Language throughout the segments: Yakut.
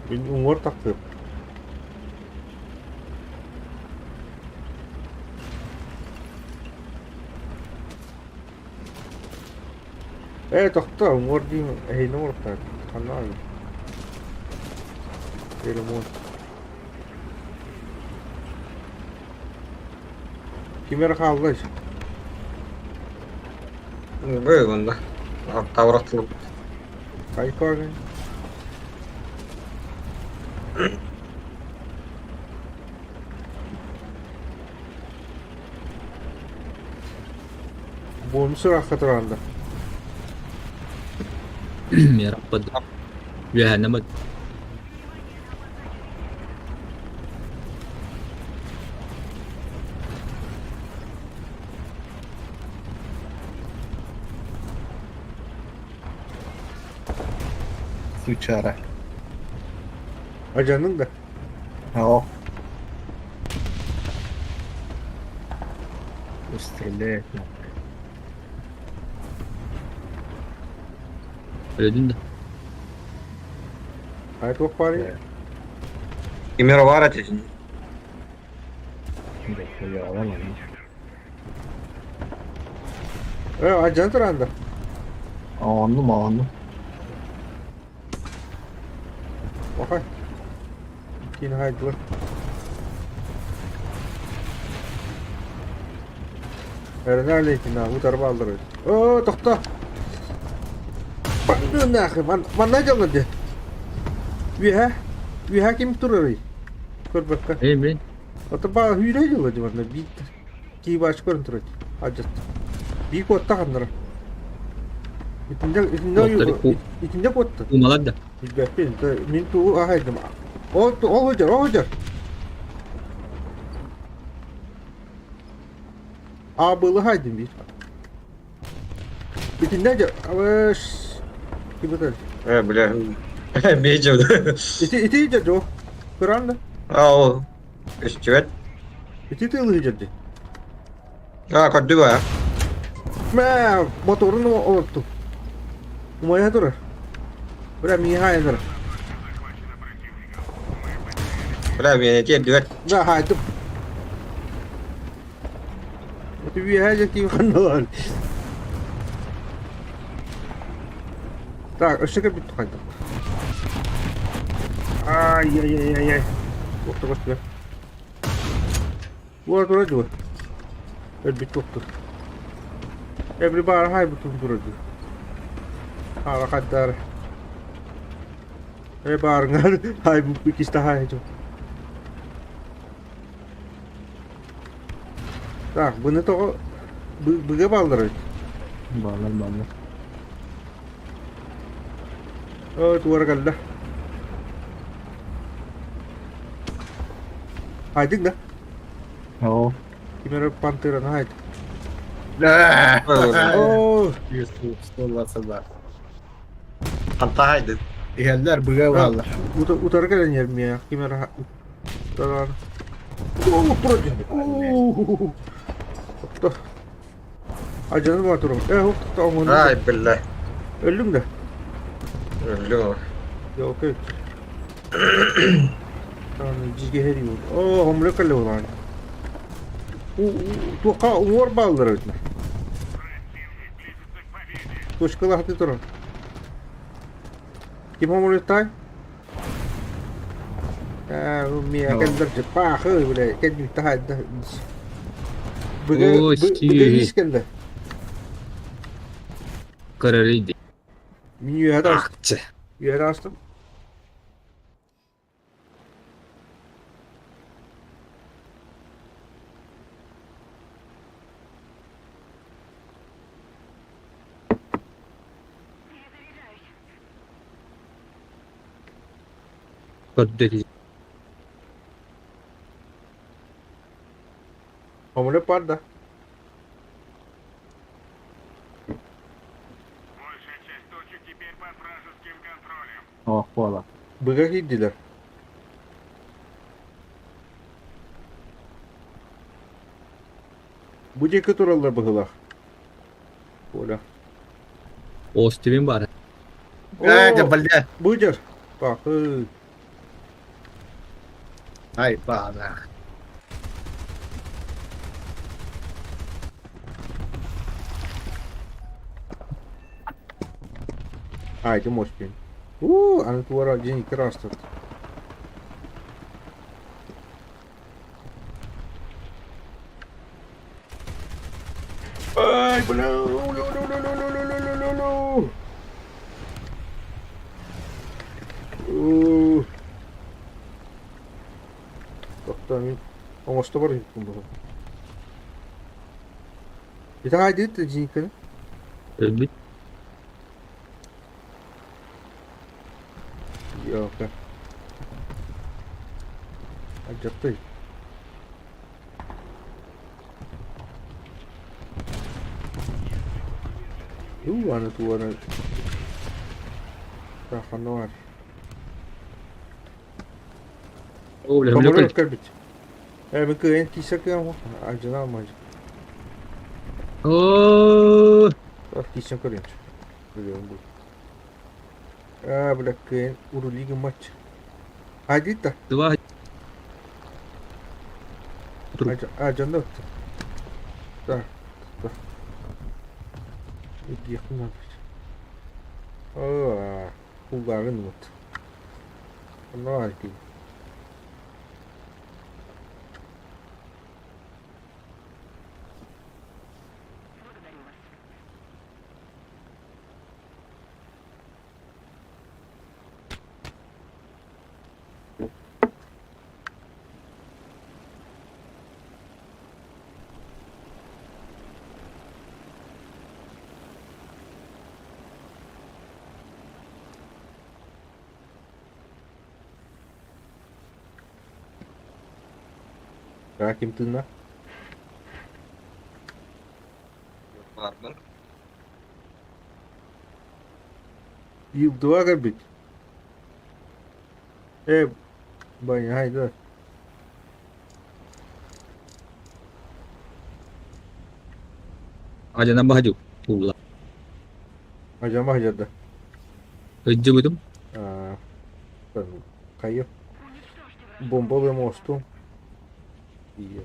Мин уҥуор тахсыам. Ээ, тохтоо, уҥуор дии эһиини оҥоруохтаах ханна аҕалыый? Ремонт. Ким эрэ хаалла Бу онно таврахтылык. Хайкаҕын? Бонус ыраахха тураанда. Миэраппыт үөһэннэммит. Сучара. Ажаның да. О. Стреляет нахуй. Өлдүн да. Ай туох баарый? Кимер баар этин. Э, ажан туранда. Онну маанну. Бахай. Киин хайдылар. Эрэнэ лейтенант утары бааллар. Оо, тохто! Нахуй, манна дьаллар дии. Үөһэ, үөһэ ким турарый? Көрбөккө. Эй, мин. Ото баа hүүрэ дьылла дии манна биир киибач көрөн турар. Адьат. Биир куотта ханнара. Итинде итинде итинде куотта. Умалар да. Билбэппин, мин тугу аһайдым. Ол ол сылдьар, ол сылдьар. Аабылы хайдым биир. Итиннэ дьэ, кибитер. Э, бля. Мечем. Ити ити дьэ дьо. Кыран да. А, ол. Көстүбэт. Ити тылы дьэрди. А, көрдүк а. Мэ, моторун олорту. Умайа турар. Бля, миэхэ турар. Бля, миэнэ тиэрдибэт. Да, хаайтым. Ити үөһээ дьэ ханналаан. Так, өссө кэлбит хайдах. Ай-яй-яй-яй. Туохта көстүбэт. Буола турар дуо? Өлбүт туохтур. Эбри баара хаайбытын турар дуу. Хаара хаддаара. Э баарыҥар хаайбыппыт киста хаайдым. Так, быны тоҕо быга бааллар эбит. Бааллар, бааллар. Оо, туора кэллэ. Хайдыҥ да? Оо. Ким эрэ пантераны хайд. Оо. Оо. 122. Ханта хайдын? Иһэллэр быга бааллар. Утары кэлэн иһэр миэ. Ким эрэ Таран. Оо, турар. Оо. Адьаны баа турар. Э, хох оҥону. Ай, биллэ. Өллүҥ да? Өллүм. Йо, окей. Аны дьигэһэр юр. Оо, хомура кэллэ улаан. Туохха уҥуор бааллар эбит. Точкалаһаты турар. Ким хомуруйтай? Миэхэ кэллэр дьыппаахы, бile кэнниттэ хайда. Быга Ой, быга ис кэллэ. Көрөрүйдü. Мин үөһэ таҕыстым. Ахчы. Үөһэ таҕыстым. Көрдө Хомура бар да. Ох, буола. Быга киирдилэр. Бу диэки тураллар быһыылаах. Коля. Остивин баар. Э, дьэ, бля. Быдьар. Пахы. Ай, баана. Ай, ты можешь пин. У, аны туара день крастат. Ай, бля, лю-лю-лю-лю-лю-лю-лю-лю. У. Тохтоо мин оҥосто бар иһиппин буолан. Итэҕэйдит дьиикэни? Өлбүт. Йока. Алдьартай. Уу, аны туора Ханна О, бля, Комары бля, кэлбит. Э, мен кыайан тиийсэ кыам алдьана алмаажы. О, Тиийсэн көрүөн. Билиэн бу. Аа, бля, кыайан урулиги матч. Айдита. два. Алдьанна. Так, так. Иди надо. Аа, кулгааҕын вот. Онно арки. Ким тыынна? Баарбын. Два кэлбит. Э, бай, хайда. Адьана баһадьу. Кулла. Ажама хажарда. Ыдьыбытым. Аа, хайы. Бомбовый мосту. И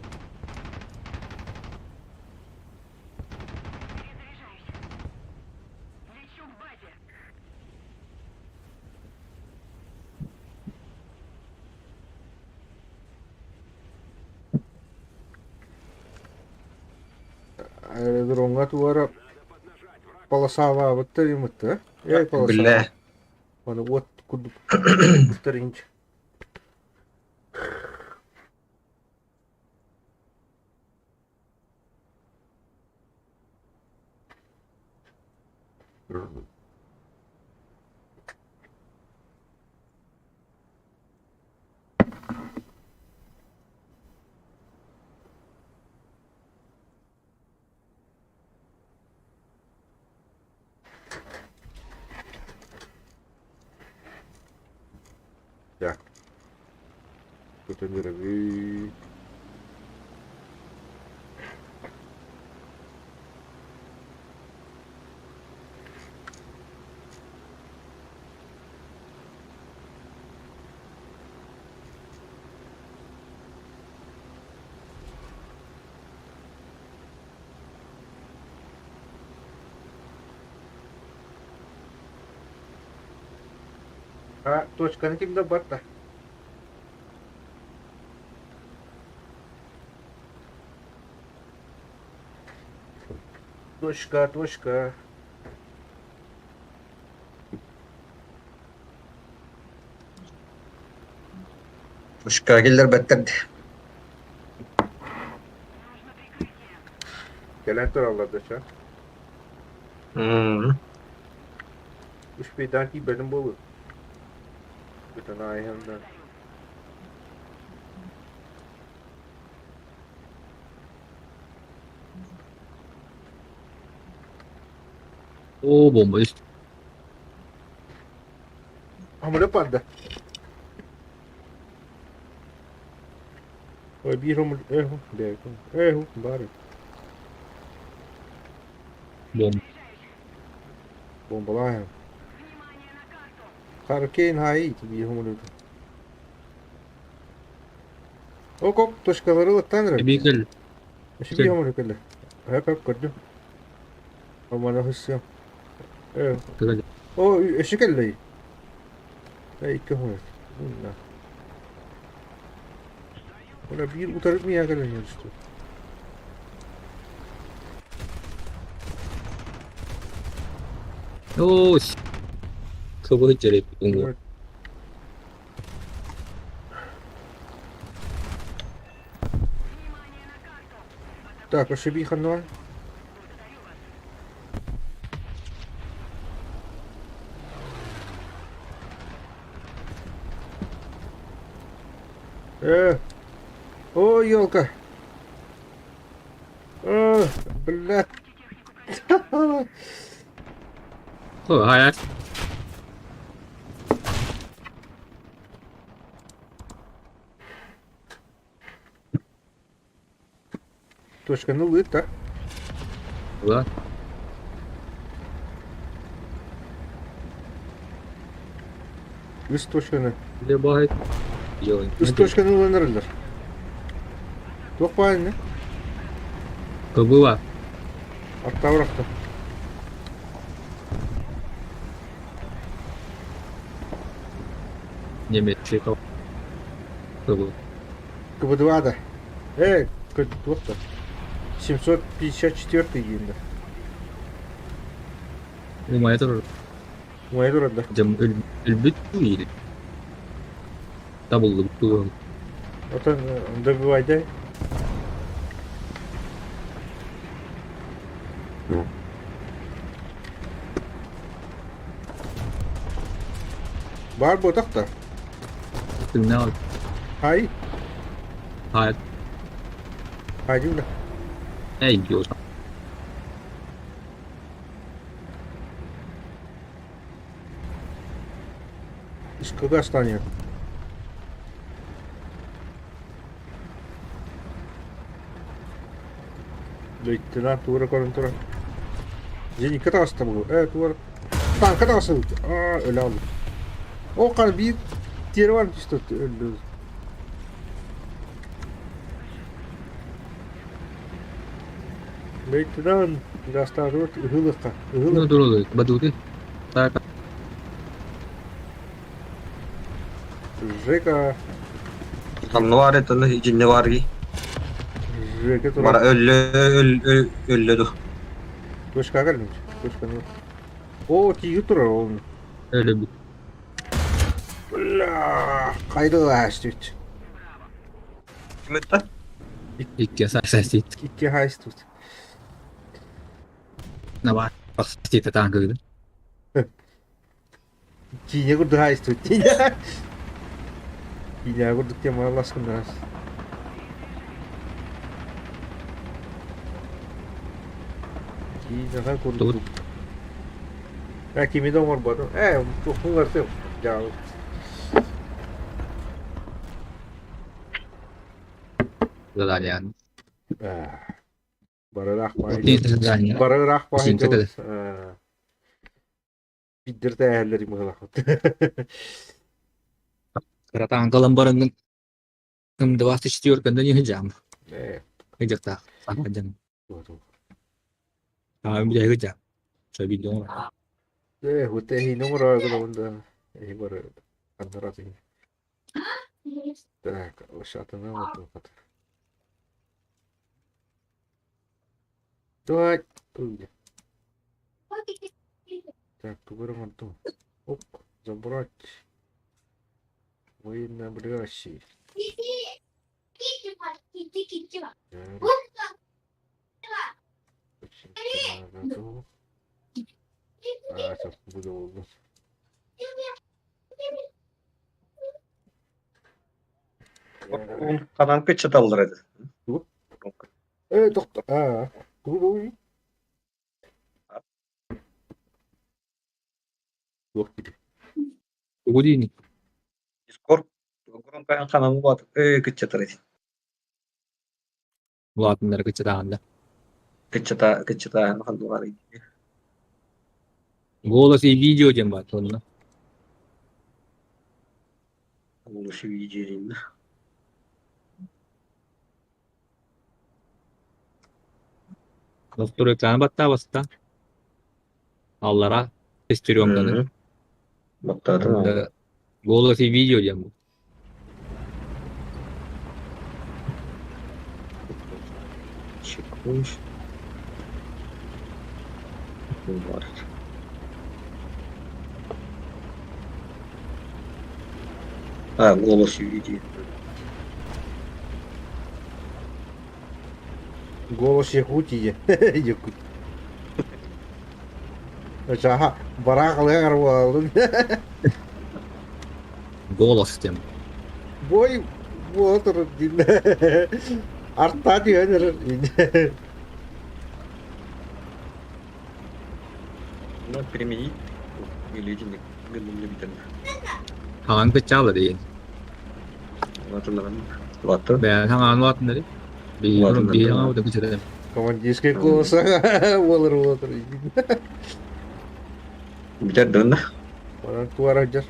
аэродромҥа туора полосалаабыттар имытта. Эй, полоса. Бля. Оны уот курдук инч. Так. Көтөнөрөбүй. А, точканы ким да барда. Точка, точка. Пушка киллэрбэттэр дии. Кэлэн тураллар да ча. М. Үспейдан тиийбэтим буолуо. Бүтэн ааһыам да. О, бомба. Амыры барда. Ой, биир омул, эху, бэйкун, эху, бары. Бомба. Бомбалааһын. Харкейн хаайыы биир хомулута. Окоп точкалары ылаттаан эрэр. Эбии кэл. Өссө биир хомулу кэллэ. Хөп хөп көрдүм. Омана хыссыам. Э. О, өссө кэллэ. Э, икки хомулу. Унна. Уна биир утарык миэхэ кэлэн түстү. Оо, кыбыһыт дьэрэ уҥуор. Так, ошиби ханна Э, о, елка. Э, блядь. Хайа. Точканы ылыыт да. Ла. Үс точканы. Баһай. Үс точканы ылан эрэллэр. Туох баар иннэ? Кыбыла. Аттабырахта. Немецкий кыбы. КБ-2 да. Э, туох да. 754 диэн да. Умайа турар. Умайа турар да. Дьэ өлбүт или табыллыбыт дуу. Отон добивайдай. Баар буотах да. Тыыннаах. Хай. Хай. Хай да. Эй, идиот. Из куда станет? Лейтенант туора көрөн туран. Зенитка таҕыста бу. Э, туора. Танка таҕысыбыт. Аа, өлө албыт. Ол хара биир тиэрэ баран түстэ өллө. Лейтенант гаастаатыбыт ыһылыкка. Ну, Ыһылык. дурулу, бадуты. Так. Жека. Ханна баар этэ итиннэ баар дии. Жека Бара турар. өллө өллө ду. Точкаға кэллим. Точканы. О, тиги турар ол. Өлө Бля, хайда тут. Ким этте? Икки сасит. Икки хайс тут. Наба. Сасит танкы. Киине курдук хайс тут. Киине курдук тема аласкыннарас. Киинеҕэ курдук. Э, кими да оҥорботум. Э, туохпун дьаабы. Задание. Барыраах Задание. Барыраах Синка Биддер тээһэллэр быһылаахпыт. Кыратаан калан баран 24 кында не хыджам. Э, Хыджакта. Хыджам. вот. А, бля, хыджам. Что видео? Э, вот эһи номер гына эһи бар андаратын. Так, ошатына вот. Давай. Так, тугурым Оп, забрать. Военноблюющий. А, сейчас буду. Ханан кыччаталлар этэ. Э, доктор. А, тугу Тугу Дискорд ханан бат кыччатар этэ. Ладно, кыччатаанда. Кыччата кыччата хандугар. Голос и видео диэн баар онно. Голос и видео диэн. Доктор экраны баттаабаста. Аллара шестеренканы. Баттаатым. Голос и видео диэн бу. Секунд. Бар. А, голос и видео. Голос Якутии. Якут. Аха, бараах алыгар буолалын. Голос тем. Бой буола турар дииллэр. Артаа түһэн эрэр дииллэр. Ну, применить или гынным бүтэн. Хаҥан кыччаала диэн. Улаатыннаран. Улаатты. Бэйэн хаҥаан улаатыннары. Биһиги биһиги хаҥаабыта кыччатым. Командирскай голоса буолар буолар. Бүтэр донна. Онон туора дьар.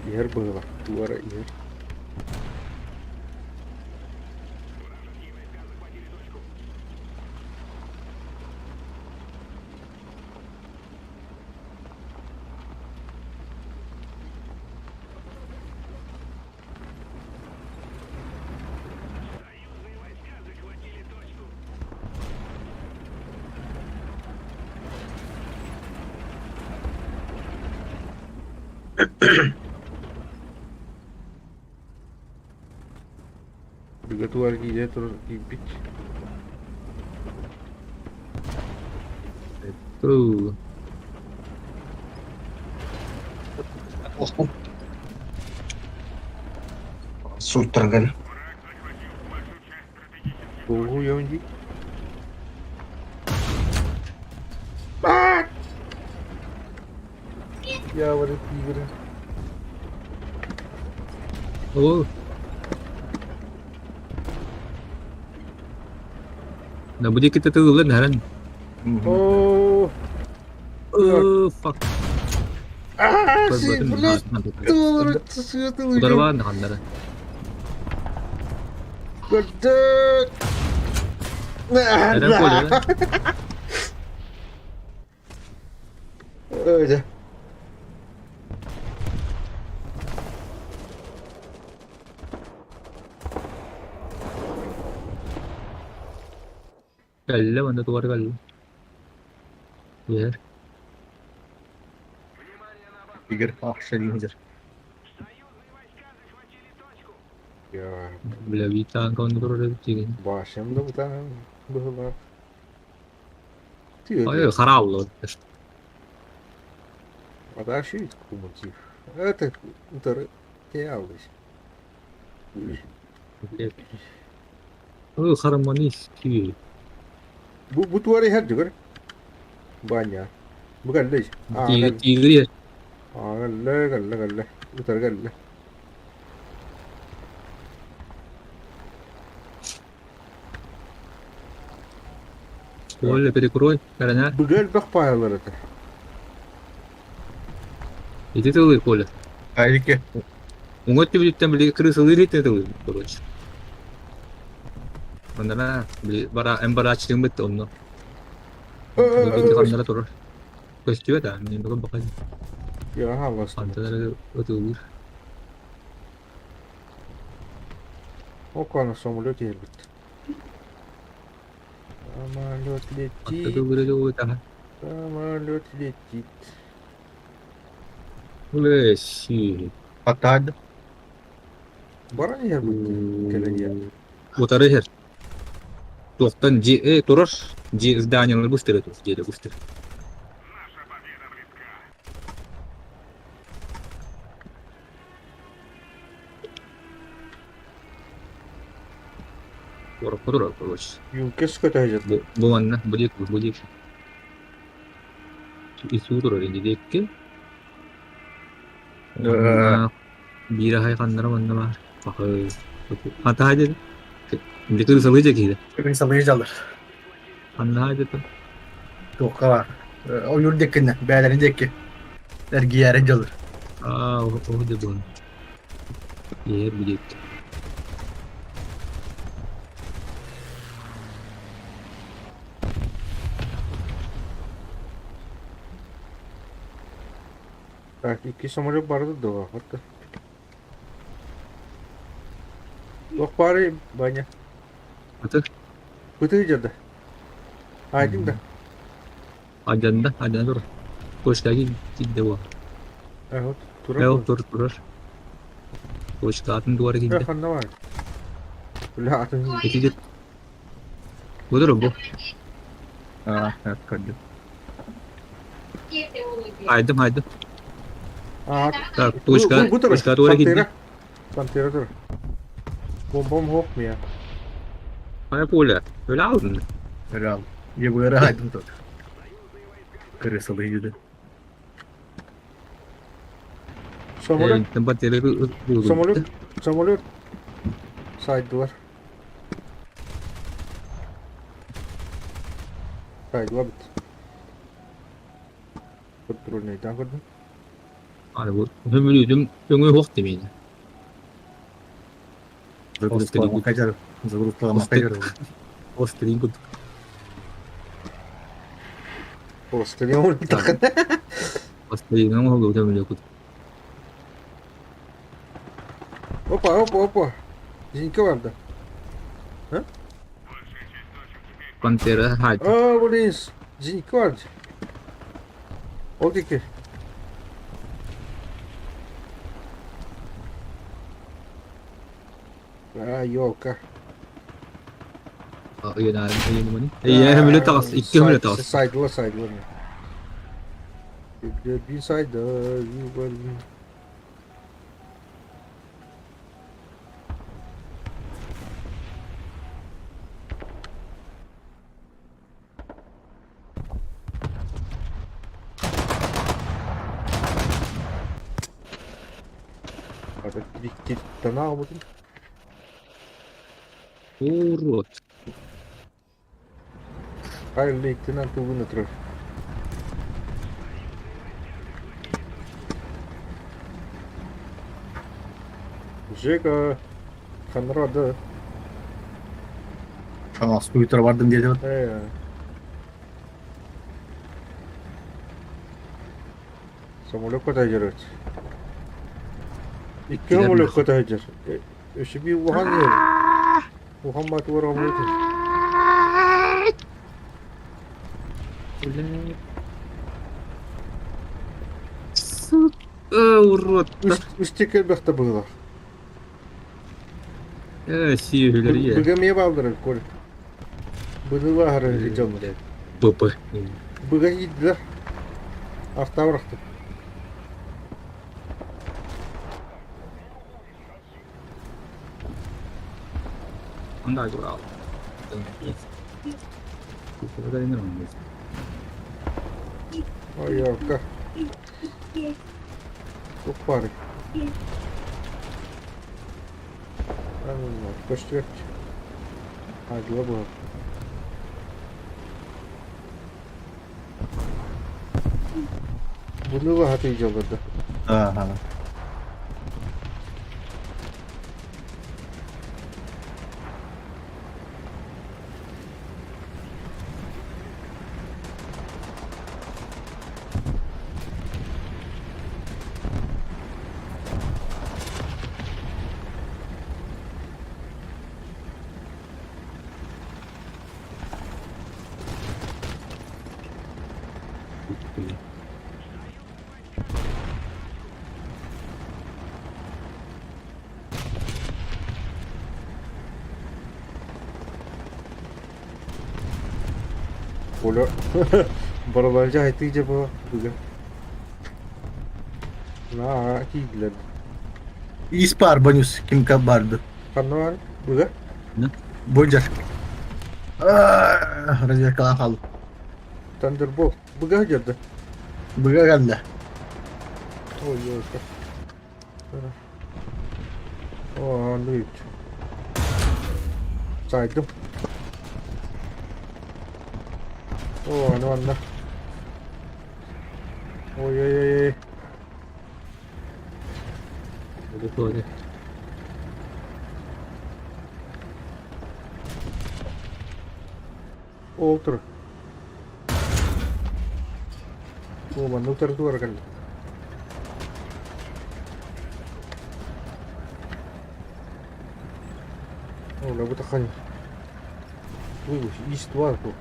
Иһэр быһыылаах. Туора иһэр. Бигэ туора киирэ турар киирбит. Туу. Суйтарган. Долгуйуом дии. Аа! Дьяволы тигры. Оо. Да бу диэки тыллан иһэрэн. Оо! Оо, fuck. Аа, си, блядь, доллары Ударбаан ханнара. Көрдök! Neden koyuyor? Öyle. Кэллэ уонна тугар кэллэ. Иһэр. Игорь ахшалингер. Я Бля, витаан контроль тиген. башым да бутаан быһылаах. Ой, хараалла. Подожди, куматив. Это утары теалысь. Ой, хараманис ки. Бу бу туары хэр жүгөр. Баня. Бу кэллэ. Аа Тигри. Аа кэллэ кэллэ кэллэ. Утары кэллэ. Коля, перекрой, короня. Бүгэл бөх паялар это. Иди тылы, Коля. Айке. Уҥа өттүбүтүттэн били крысалыыр иһиттэн тылы, короче. Манна били бара эмбарааччыгыммыт онно. Ханнара турар. Көстүбэт аа, мин бүгүн бака Я халластым. хантан ытылыыр. Окана самолет елбит. Самолет Атта летит, тылыры таха. самолет летит. Үлэси. Атад. Баран иһэр кэлэн Утары иһэр. Туохтан дьиэ турар дьиэ зданиелары быстыры тур дьиэлэ быстыр. Куоракка турар, короче. Юнкес көтөһөжөт. Бу бу манна бу диэки бу диэки. Исуу турар инди диэки. Уонна биир аһай ханнара манна баар. Пахы. Хата деді. Били кырысалыы дьэ киһи. Крысалыы дьаллар. Ханна деді. Туохха баар. Ойуур диэккиннэ, бээлэрин диэки эргийээрин дьалыр. Аа, ол да буолан. Иһэр билиэт. Так, икки самолет барды дуо? Вот. Туох баарый, Ваня? Аты Бытыы дьарда. Айдың да. Адьанда, адьана тур. Почтаги киирдэ буо. Э, вот турар Ээ, буо. тур турар. Почта атын дуора Э, киирдэ. ханна баар? Бля, атын Ити бу тур бу. Аа, көрдүм. Айдым, айдым. Аа, Так, бу, точка, бу, бу турар. точка дуора киирдэ. Пантера. Пантера турар. Бомбам хоох мия. Хайа пуля. Өлө алдын. Өрө ал. Ебыгара айдым тут. Крысалы юды. Самолет, Э, Пантера самолет, самолет. Сайдылар. Сайдылар бит. Контрольныйдан көрдүм. Аны бу хөмүлүдүм өҥө суох димиин. Загрузкалама кайжар. Загрузкалама кайжар. Острин курдук. Просто не он так. Острин оҥоһуллубут хөмүлү курдук. Опа, опа, опа. Зинька барда. Пантера хайда. А, блин, зинька барды. Ол диэки. А, елка. Ыйанаарым ыйаныманы. Эйээ хөмүлү таҕыс, икки хөмүлү таҕыс. Сайдыла, сайдыла. Bir saydı, bir Riktigt Урод. Хай лейтенант тугун турар. Жека ханрады. Скуйтер бардым диэти. Э. Самолет көтө Икки самолет көтө сылдьар. Өссө биир улахан иһэр. Улахан баатылар самолет. Сука, урод. Үстэ кэлбэхтэ быһыылаах. Э, сиэһүлэр ийэ. Быга эмиэ бааллар Коля. Быһыылаах дьоннор. БП. Быга иирдилэр. Автоабырахтым. Анда турал. Ой, елка. Туох баарый? Көстүбэт. Айдыла быһа. Буну хатыы дьалларда. Ага. Коля барабанча хайтыы дьэ бу быга. Наа киирдилэр. Испар банюс кимка барды. Ханна баар быга? Бу дьар. Разведкалаан хааллым. Thunderbolt. Быга сылдьар Быга кэллэ. Ой, елка. О, анды Сайдым. О, аны манна. Ой-ой-ой. Бу Ол тур. О, манна утары туора кэллэ. О, бу таххан. Ой, ИС-2 бу.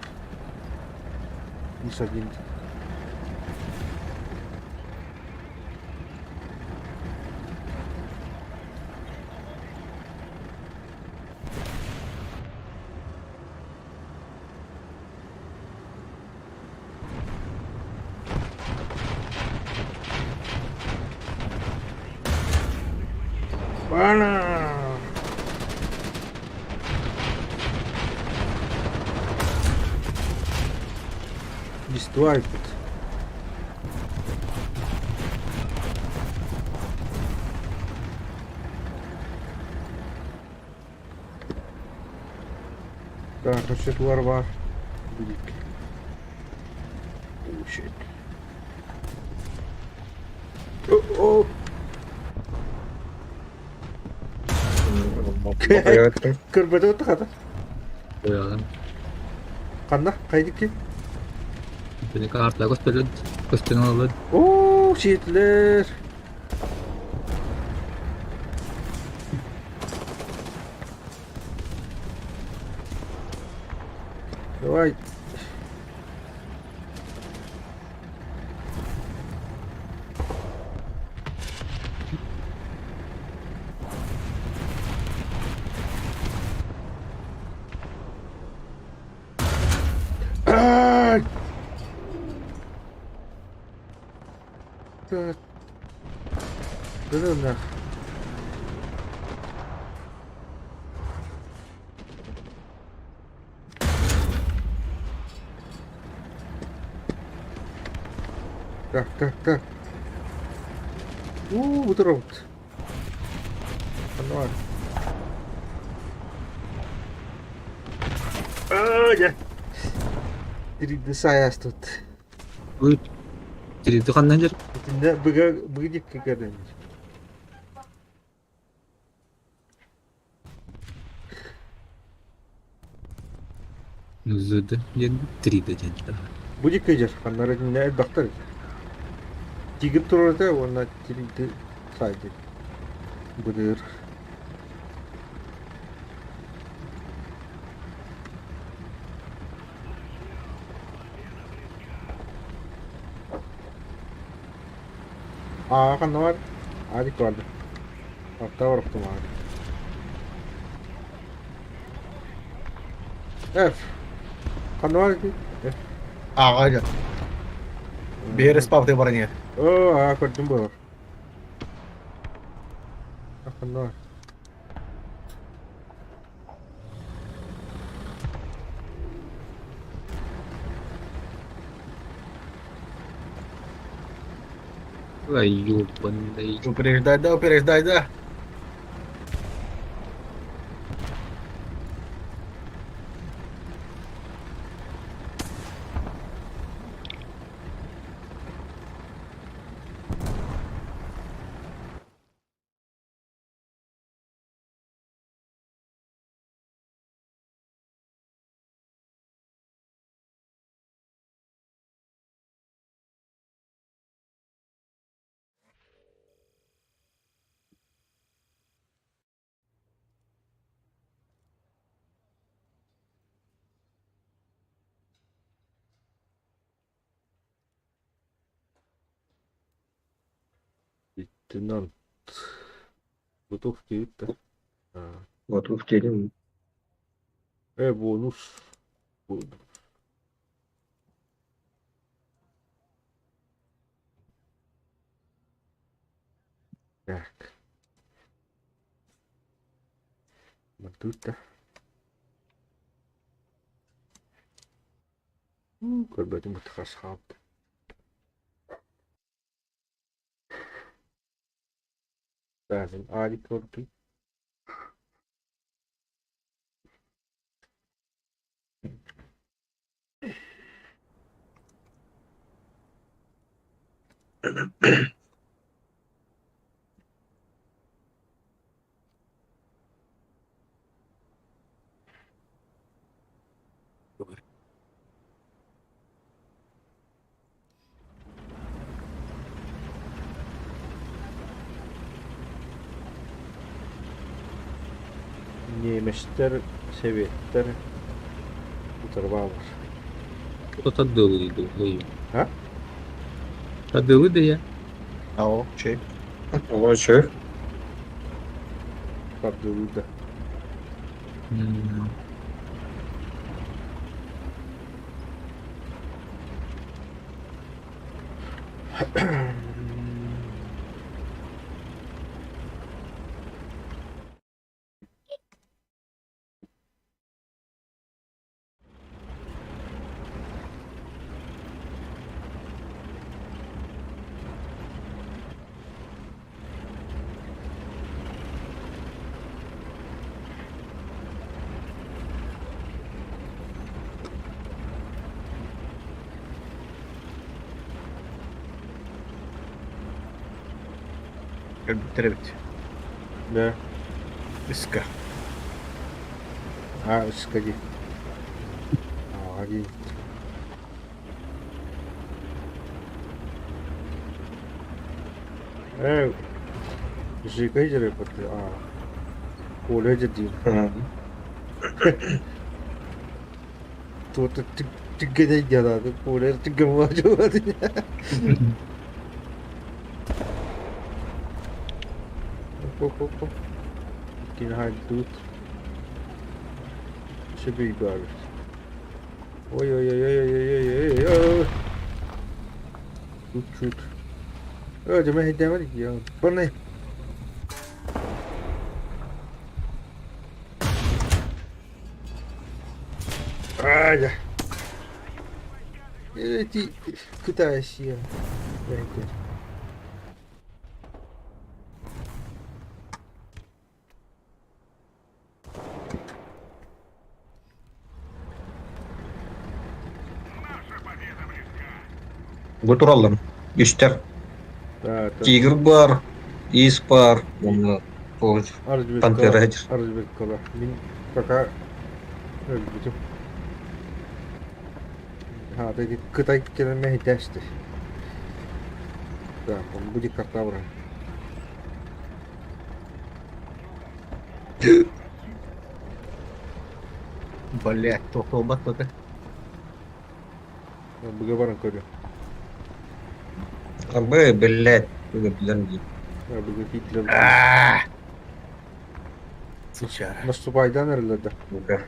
ИС-1. Бана! ИС-2 эппит. Так, өссө туар баар. Билик. Oh shit. О, Бакайаттым. Көрбөтө тахата. Оялан. Ханна? Хайдики? Бini картла көстөрүн. Көстөн алып. Оо, сиэтлэр. Давай. Ай! Так. Да нах. Так, так, так. Уу, бутырабыт. Ханна Аа, дьэ. Тирийди саас тут. Ой. Тирийди ханнан жер. Итиннэ быга быга дикки көрөн. Нүзүдэ диэн тирийдэ диэн. Бу дикки дьэр ханнара итиннэ элбэхтэр. Тигир турар этэ уонна тирийди саайды. Быдыр. Аа, ханна бар? Аа дикки барда. Аттаа барыптым аа. F. Ханна бар ити? F. Аҕа дьэ. Биһири спавты баран иһэр. Оо, аа, көрдүм буолар. Ханна бар? Ай, ёбаный. Упреждай, да, упреждай, да. Лейтенант. Готов диэбит да. Аа. Готов диэтим. Бонус. Бонус. Так. Мантыт да. Көрбөтүм бутахас хаалта. Так, Алик көрдүм. Немецтэр, Советтэр утары бааллар. Тардыалыы дуу? А? Тардыалыы да я. Ау, чэй. Ого, чэ. Тардыалыы да. Өлбүттэр эбит. Да. Ыска. А, ыска дии. Аа дии. Ээ, Жика дьэрэ аа. Коля дьэрдиир. Туота түггэнэй дьадааты Коля түггэн буолааччы. Оп-оп-оп. Иккини хаайдыбыт. Сөбүй баар. Ой-ой-ой-ой-ой-ой-ой-ой. Чуть-чуть. Өө, дьэ мэһэйдээмэ дии. Баны. Аа, Эти Китайские. Мэһэйдээр. Бу тураллар. Үстэр. Да, это Тигр бар, Ис бар, уонна Пантера Разведка. этир. Разведкалар. Мин пока өлбүтүм. Хаата ити Кытай кэлэн мэһэйдээсти. Да, будет карта бара. Блять, тохтолбат бата. Быга баран көрүө. Абы, блядь, билэн дии. Быга киитлер. Сучара. Наступайдан эрэллэр да. Ну-ка.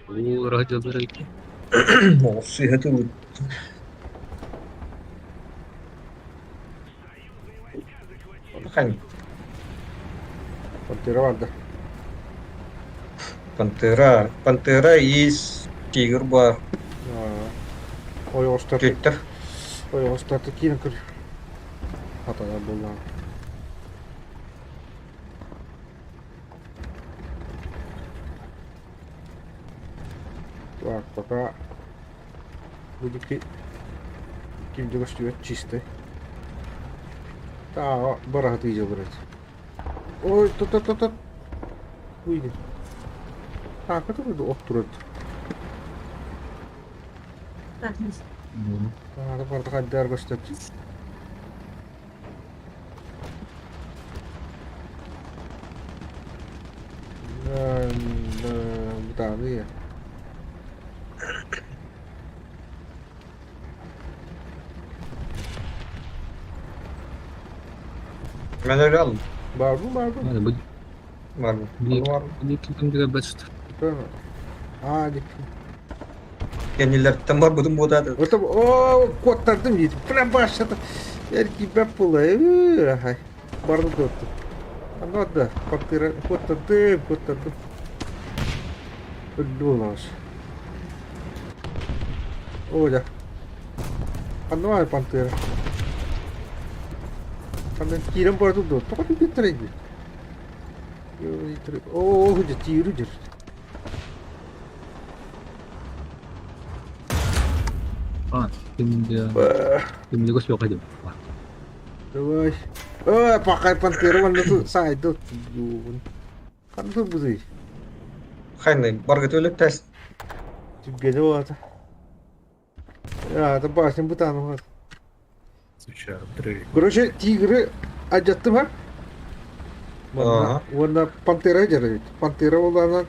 Уу, ыраах дьыллар эбит. Сыыһа тылы. Хань, Пантера бар да. Пантера, Пантера есть, Тигр бар, Ой, остаты. Твиттер. Ой, остаты киирэн көр. Хатана буоллаҕа. Так, пока будет ким да көстүбэт чистый. Таа, бараһытыы дьылырыт. Ой, тут-тут-тут. Уйди. Так, это буду оттурат. Таа, барда хайдар көстөт. Бытааны. Мен öyle aldım. Бар бу, бар бу. Hadi bu Var mı? bir Var mı? bir ким бачыт. Аа, дип. Кэннилэртэн барбытым буотаата. Вот о, куоттардым диит. Прям башата. Эргийбэт буолла. Хай. Барды тутту. Аны да, пантера куоттардым, куоттардым. Өлдү буолаҕас. О, дьэ. Ханна пантера? Ханна киирэн бардым дуо? Тоҕо түгүттэрэй дии? Оо, дьэ, тииру дьэр. Кимдиго суох этим. Давай. Ой, пока пантера манна сайды. Ханна бузый? Хайны барга төлөп тәс. Түггәне болады. Это башня бутаны бар. Короче, тигры адьаттым ha. Манна уонна пантера дьарыйт. Пантера буоллаҕына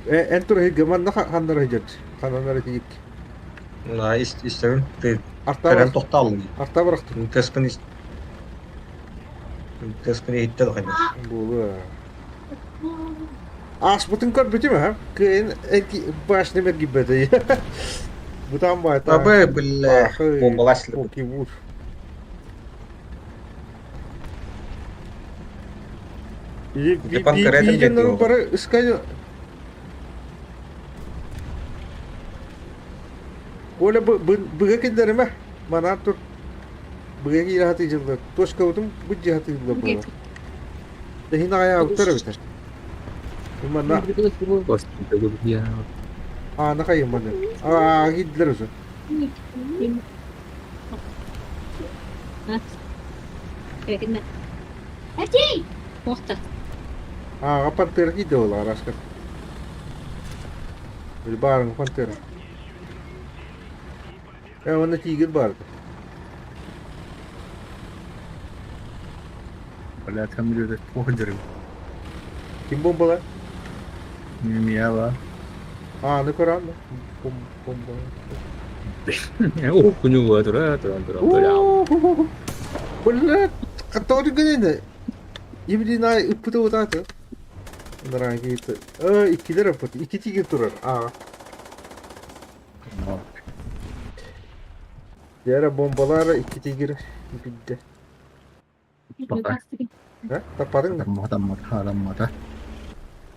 эн тура манна ханнара дьарыт. Хананара тиик. На истэбин. Кэлэн тохтаалын. Арта бырахтым. Теспин Теспин иһиттэ да Буолуо. Ааспытын көрбүтүм ha. Кыайын башня эргийбэтэ. Бутан баайта. Абы, бля, бомбалас. Покибур. Биир бары ыскай Оля быга киллэримэ манаан тур быга киирэ сатыыллар точкабытын быдьа сатыыллар буолар Иһин аҕайаабыттар эбитэ Манна аана хайымманы аа киирдилэр уже Ааҕа пантера киирдэ буоллаҕа араска. Били баарыҥ пантера. Э уонна тигр баарда. Бля, там люди плохо дерут. Ким бомбала? Мияла. Ааны көрөн бомба. О, күнү тура тура тура тура. Бля, который гынайны. Ибилина ыппыта утааты. Ыныран киһи иккилэр ыппыт. Икки тигр турар. Аа. Дьэ бомбалар икки тигр билдэ. Пока. Э, таппатыҥ да? Хатаммата, хатаммата.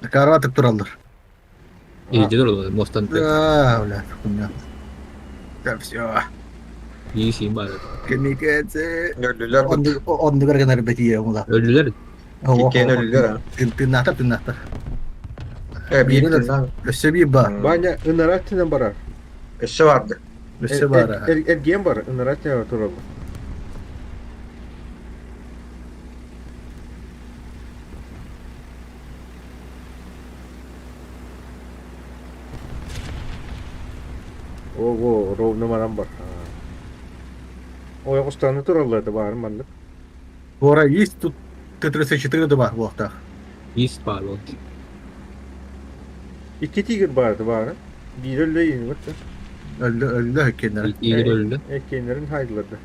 Карватып тураллар. Иһдьэ тураллар мостан Да, бля, хуйня. Да все. Иисиин баар. Кэмикэдзе. Өллүлэр бут. Оннугар гынар бэтиэ ула. Өллүлэр. Киккээн өллүлэр а. Тыыннаахтар, тыыннаахтар. Э, биир тыыннаах. Өссө биир баар. Ваня ынара өттүнэн барар. Өссө барды. Өссө баар. Эргиэн бар, ынара өттүнэн тураллар. Ого, ровно манан бар. Ойоҕостоону тураллар да баарын маннык. Гора есть тут Т-34 да баар буолуохтаах. Есть баар буолт. Икки тигр баарды баары. Биир өллө иин бытта. Өллө өллө эккеннere. Тигр өллө. Эккеннерин хайдыларды.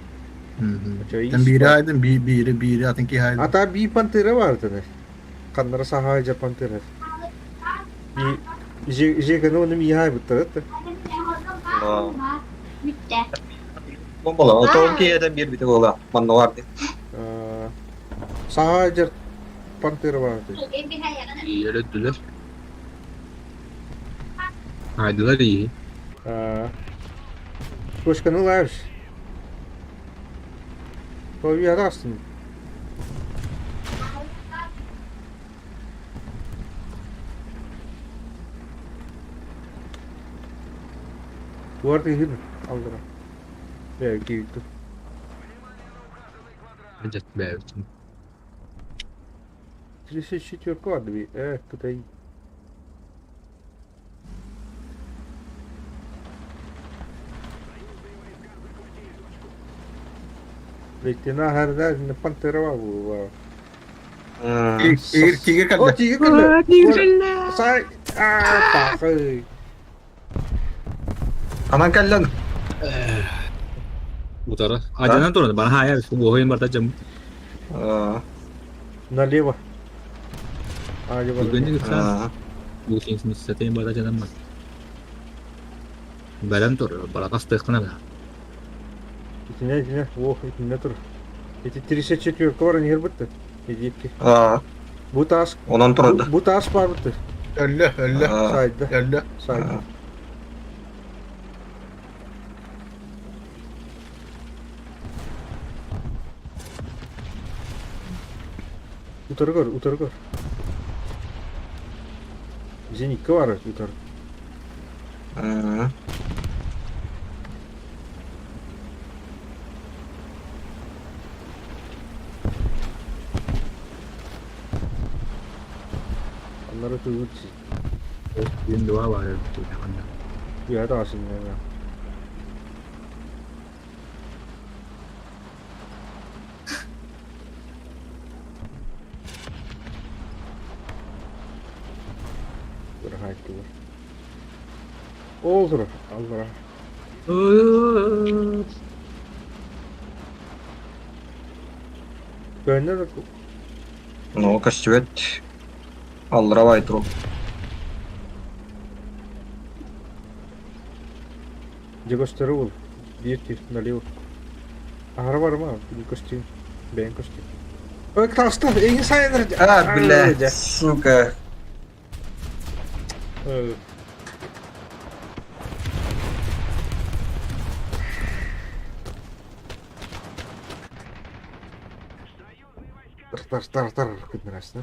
Тэн биири айдын, биири биири атын киһи айдын. Ата бии пантера бар тene. Ханнара саха пантера. Жеканы оны миһай быттарат. Бомбала. Отон киһитэн биир бите буола. Манна барды. Саха жер пантера бар. Тигр өлдүлэр. Хайдылар иһи. Точканы ылаабыш. Той астын. Дуарты иһин алдыра. Э, киирдим. Ажат бэйбитин. 34 бар э, кытай. Лейтенант Харда пантера була. Тигр тигр О, кэллэ. тигр кэллэ. Сай, аа, пахай. Анан кэллэн. Утара. Ажанан туран бана хая буохуйун барта жам. Налево. А, лево. Бүгүн кытта бу син барта жанам бар. Бэлэм тур, баракас тыхтана да. Итинэ, итинэ, о, итинэ тур. Ити 34 бар нер бытты. Идипки. Бу таас, Онон турда. бу таас бар бытты. Өллө, өллө. Сайда, Өллө. сайда. Утары көр, утары көр. Зенитка бар, утары. Ханнары тыгыр Күн дуа баар эбит ханна. Үөһэ таҕасынньаҥа. Быраһаайдылар. Ол турар, аллара. Көннөр Ну, көстүбэт. Аллара бай турук. Дьэ көстөрү бул. Биир тиир налево. Аһара барыма, көстүү. Бэйэҥ көстүү. Ой, таҕыста, эйигин сайыннар. А, бля, сука. Тар тар тар күннэрээсинэ.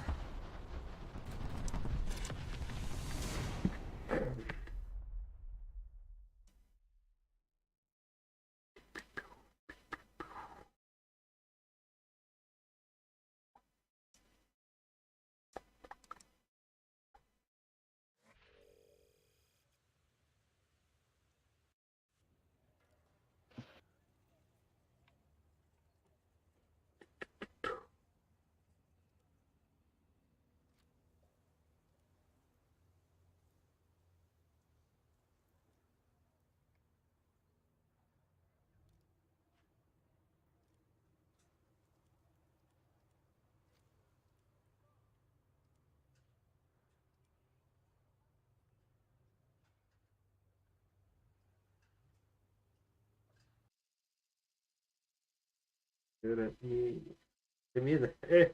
Эмиэ да э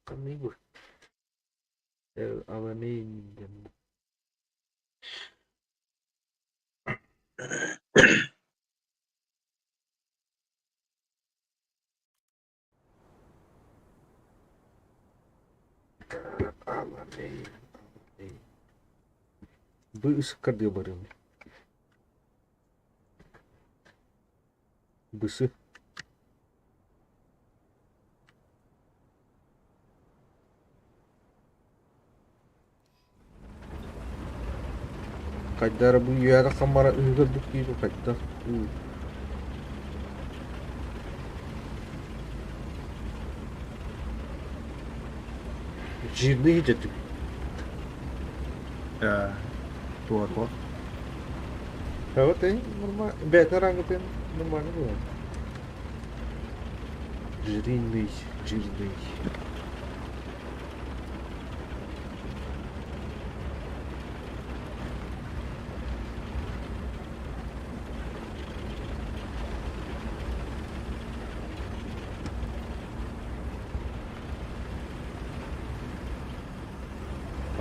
ханныгы Аламейн диэн Аламейн Аламейн Бу ысыккардыы барыам Бысы Хайда эрэ бу үөһэ хаммара ыһыгырдык диир хайдах Жирный идэтик. Туох Вот и нормально. Бэйэтин рангытын нормально было. Жирный, жирный.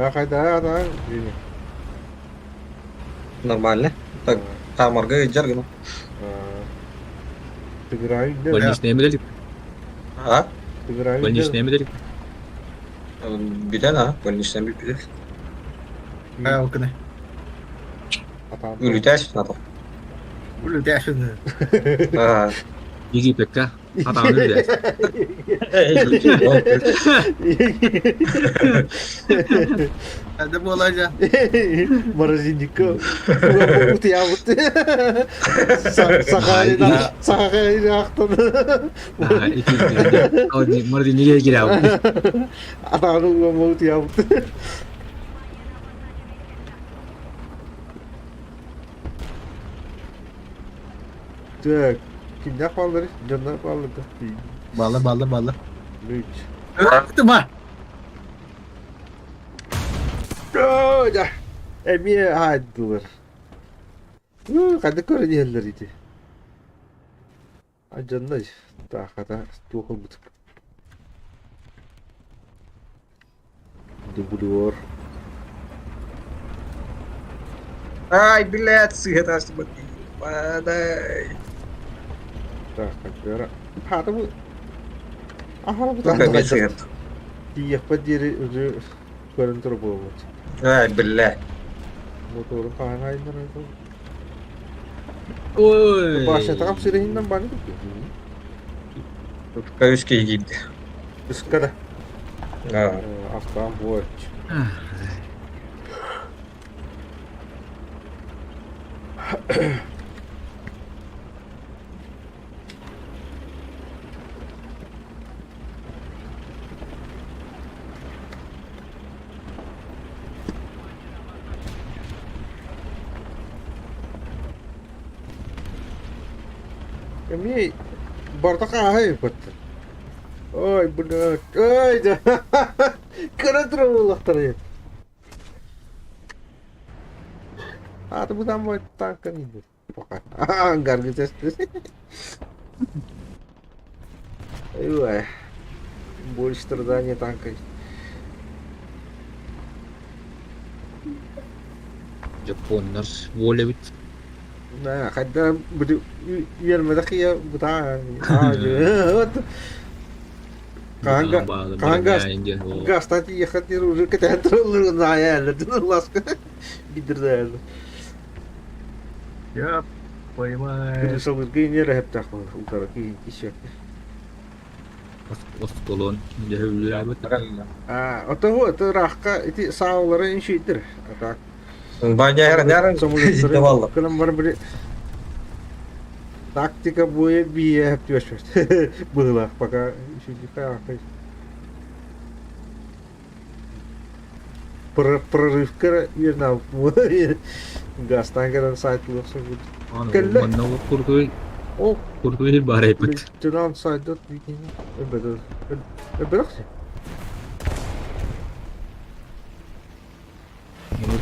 А хайда да Нормально. Так, хаамарга ыдьар гына. Тыгырайын Больничная меделик. А? Тыгырайын Больничная меделик. Бүтэн а, больничная бүппүтэ. Хайалкыны. Үлүтээш надо. Үлүтээшин. А. Египеккэ атаҕын үлэ. Это буола дьэ. Морозильникка утуйабыт. Сахалина Сахалина ахтан. Морозильникке киирээбит. Атаҕын утуйабыт. Так, кимнээх бааллар? Дьоннор бааллар да. Балла, балла, балла. Үч. Ыттыма! Да. Эмиэ аайдылар. Ханна көрөн иһэллэр ити. Дьоннор таахата туох ылбыт. Дублер. Ай, блядь, сыһа тастыбыт. Падай. Так, хантара. Хаата бу. Аха бу Тука эмиэ сыһыт. Тиийиэхпэр диэри уже көрөн турар буолбут. Ай, блядь. Моторун хаһан айнар Ой. Башня сирэһиннэн баны Тутка үс киһи киирдэ. Ыскада. Аа. Автоам буолч. Эмиэ барда хааһай ыппыттар. Ой, блядь, ой, да. Кыра турар Ааты бытаан танка иһэр. Ангарга тэстис. Ой, больше страдания танкой. Дьоппуоннар воля эбит. Да, хайда үөрмэтэх ийэ бытаан. Хаһан гаастаан тиийиэххэ диэри уже кэтэһэн тураллар наайааллар ласка бидирдээллэр. Я поймаю. Крысалырга иҥэр эһэптээх утары киһи Осколон дьөһүллээбит. А, отого это ыраахха ити саалары иншиитир. А так. Баняр Самолеттары кылам бар били тактика буе бие түөспөт. Быһылаах пока Прорывка верна Гастан кэлэн сайтылыахса Кэллэ. Манна курдуй О, курдуй баар эппит. Лейтенант сайдат Эбэрэх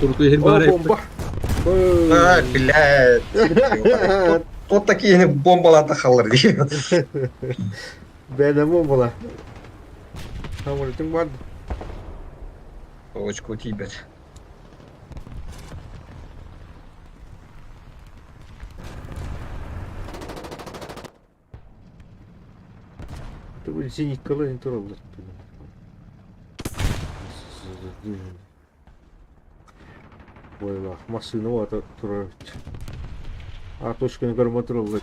Курдуй О, баар эппит. бомба. А, блядь. Вот такие бомбалата халлар дии. Бэдэ бомбала. Самолетың бар. Очко тиийбэт. Это зениткалар не тураллар. Бойлах, массыына уата турар. А точканы көрмө тураллар.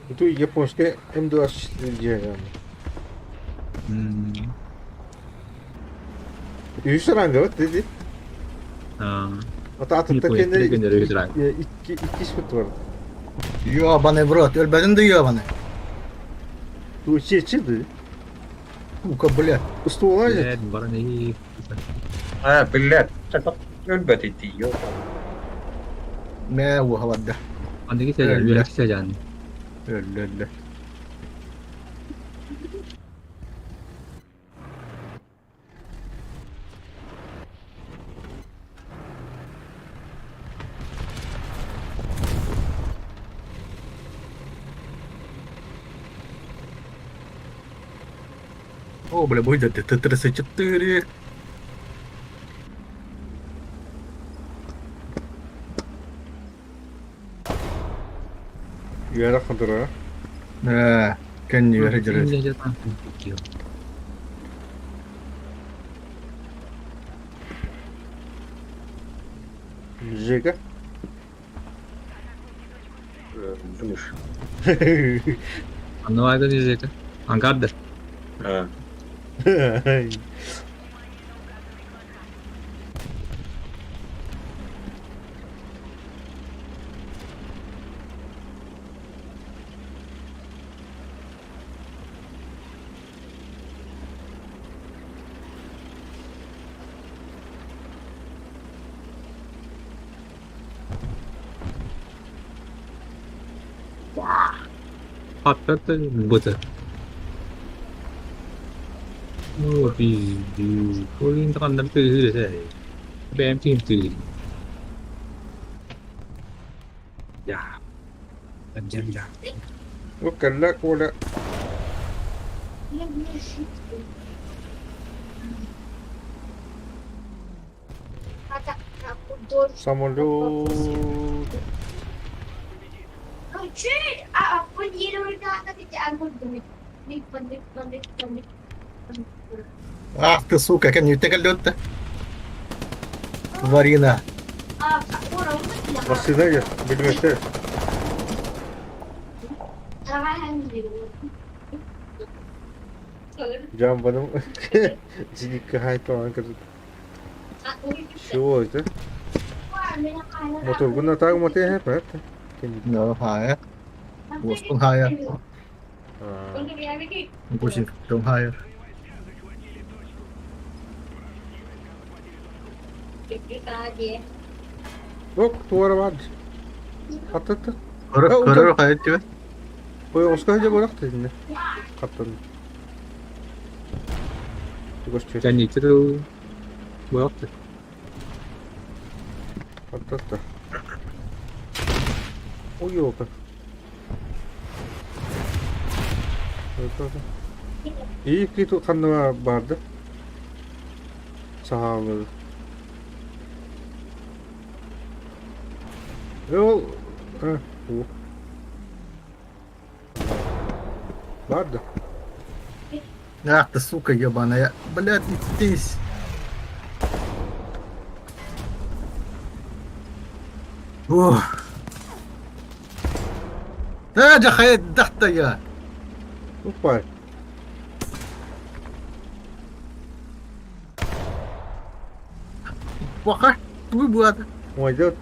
Это японская М24 диаграмма. Үс ранга вот dedi. Ата атытта кэннэ икки икки бар. Ёбаный в рот, өлбөтүн да ёбаный. Ту чечи Сука, блядь. Устуола Блядь, баран и А, блядь. Өлбөт ити, ёбаный. Мэ уоха барда. Аныгы сәжән, Өллө. үөрэх сәжән. Өллө, өллө. О, бля, будет Т-34. Үөрэх хантара. Да, кэнни жүрөт. Жека. Думаешь? Анна айда дезете. Ангардер. А. Patlattı быты. О, пиздец. Колин ханнар тыһы Бэм тим тыһы. Я. Анжела. Кэллэ Коля. Самолет. Ах ты, сука, кэнни кэллөттө. Варина. Массыына дьэ, билбэттэр. Дьамбаным зеникка хаайталаан кырдык. Чего это? Моторгун атааг мотуя хэпэт. No, haya. Уоспун haya. Гусин haya. Ок, туара баар. Хаттатта. Көрөр хайа түбэ. Ой, оска хадьа барах тединне. Хаттан. Тугас түс. Кэнниттэ тыл буолахты. Хаттатта. Ой, ёлка. Икки ханныга барды. Саһаалыы. Ол Барды. Ах ты, сука, ебаная. Блядь, не здесь. Ох. Да, дьэ, дахта я. Упай. Пока. Туй буолата. Уойдет.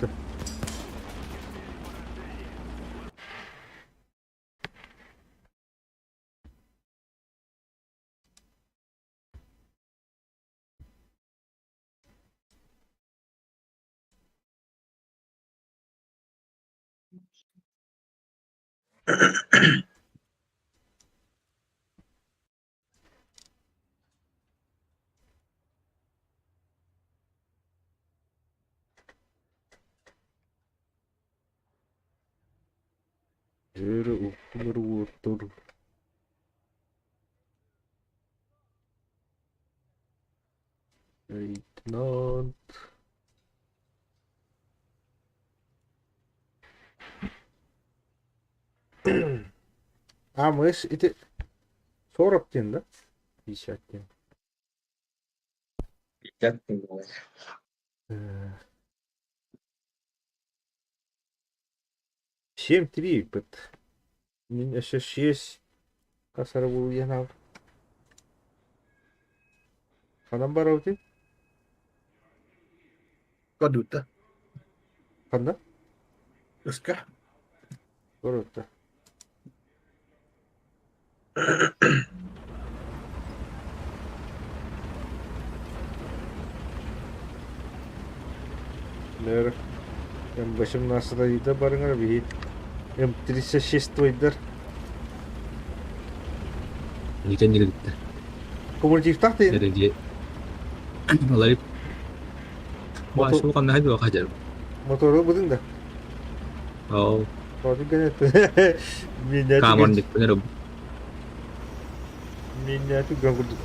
Дьөрү уктулар уоттур. Лейтенант. А мы с ити 40 диэн да? 50 диэн. 7-3 ыппыт. Мин өссө 6 хасара буолуйан Ханан барабытый? Кадута. Ханна? Ыска. Городта. Нөр М18 ыйда барыңар биһи М36 твойдар. Никен нигилиттэ. Кумулятивтах дейін. Эрэдиэ. Олар Баашыл ханна хайдыга хадьар. Мотору будың да. Ол Хотун кэнэттэн. камон дикпенер Миннәтү ган курдук.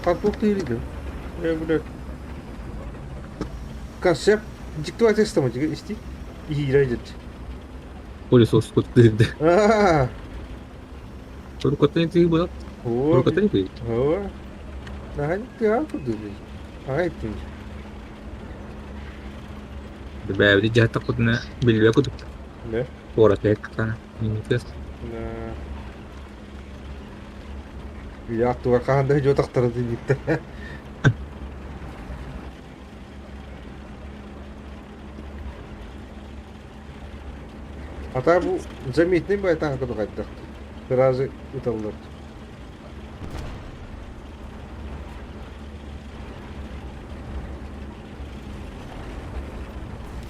Тартук тыырыйды. Э, блядь. Концепт диктовать тестом исти. Иирайдет. пылесос куттырды. Аа. Туркоттан тыгы булат. Оо. Туркоттан тыгы. Оо. Наһаа тыа курдук. Аҕай иттим. Бэбди жаһта кутна билбе кутук. Да. Ора тек кана. Минутес. Да. Я туга хаһан да дьуотахтара диниттэ. А бу заметный байтан курдук хайдах. Сразу ыталлар.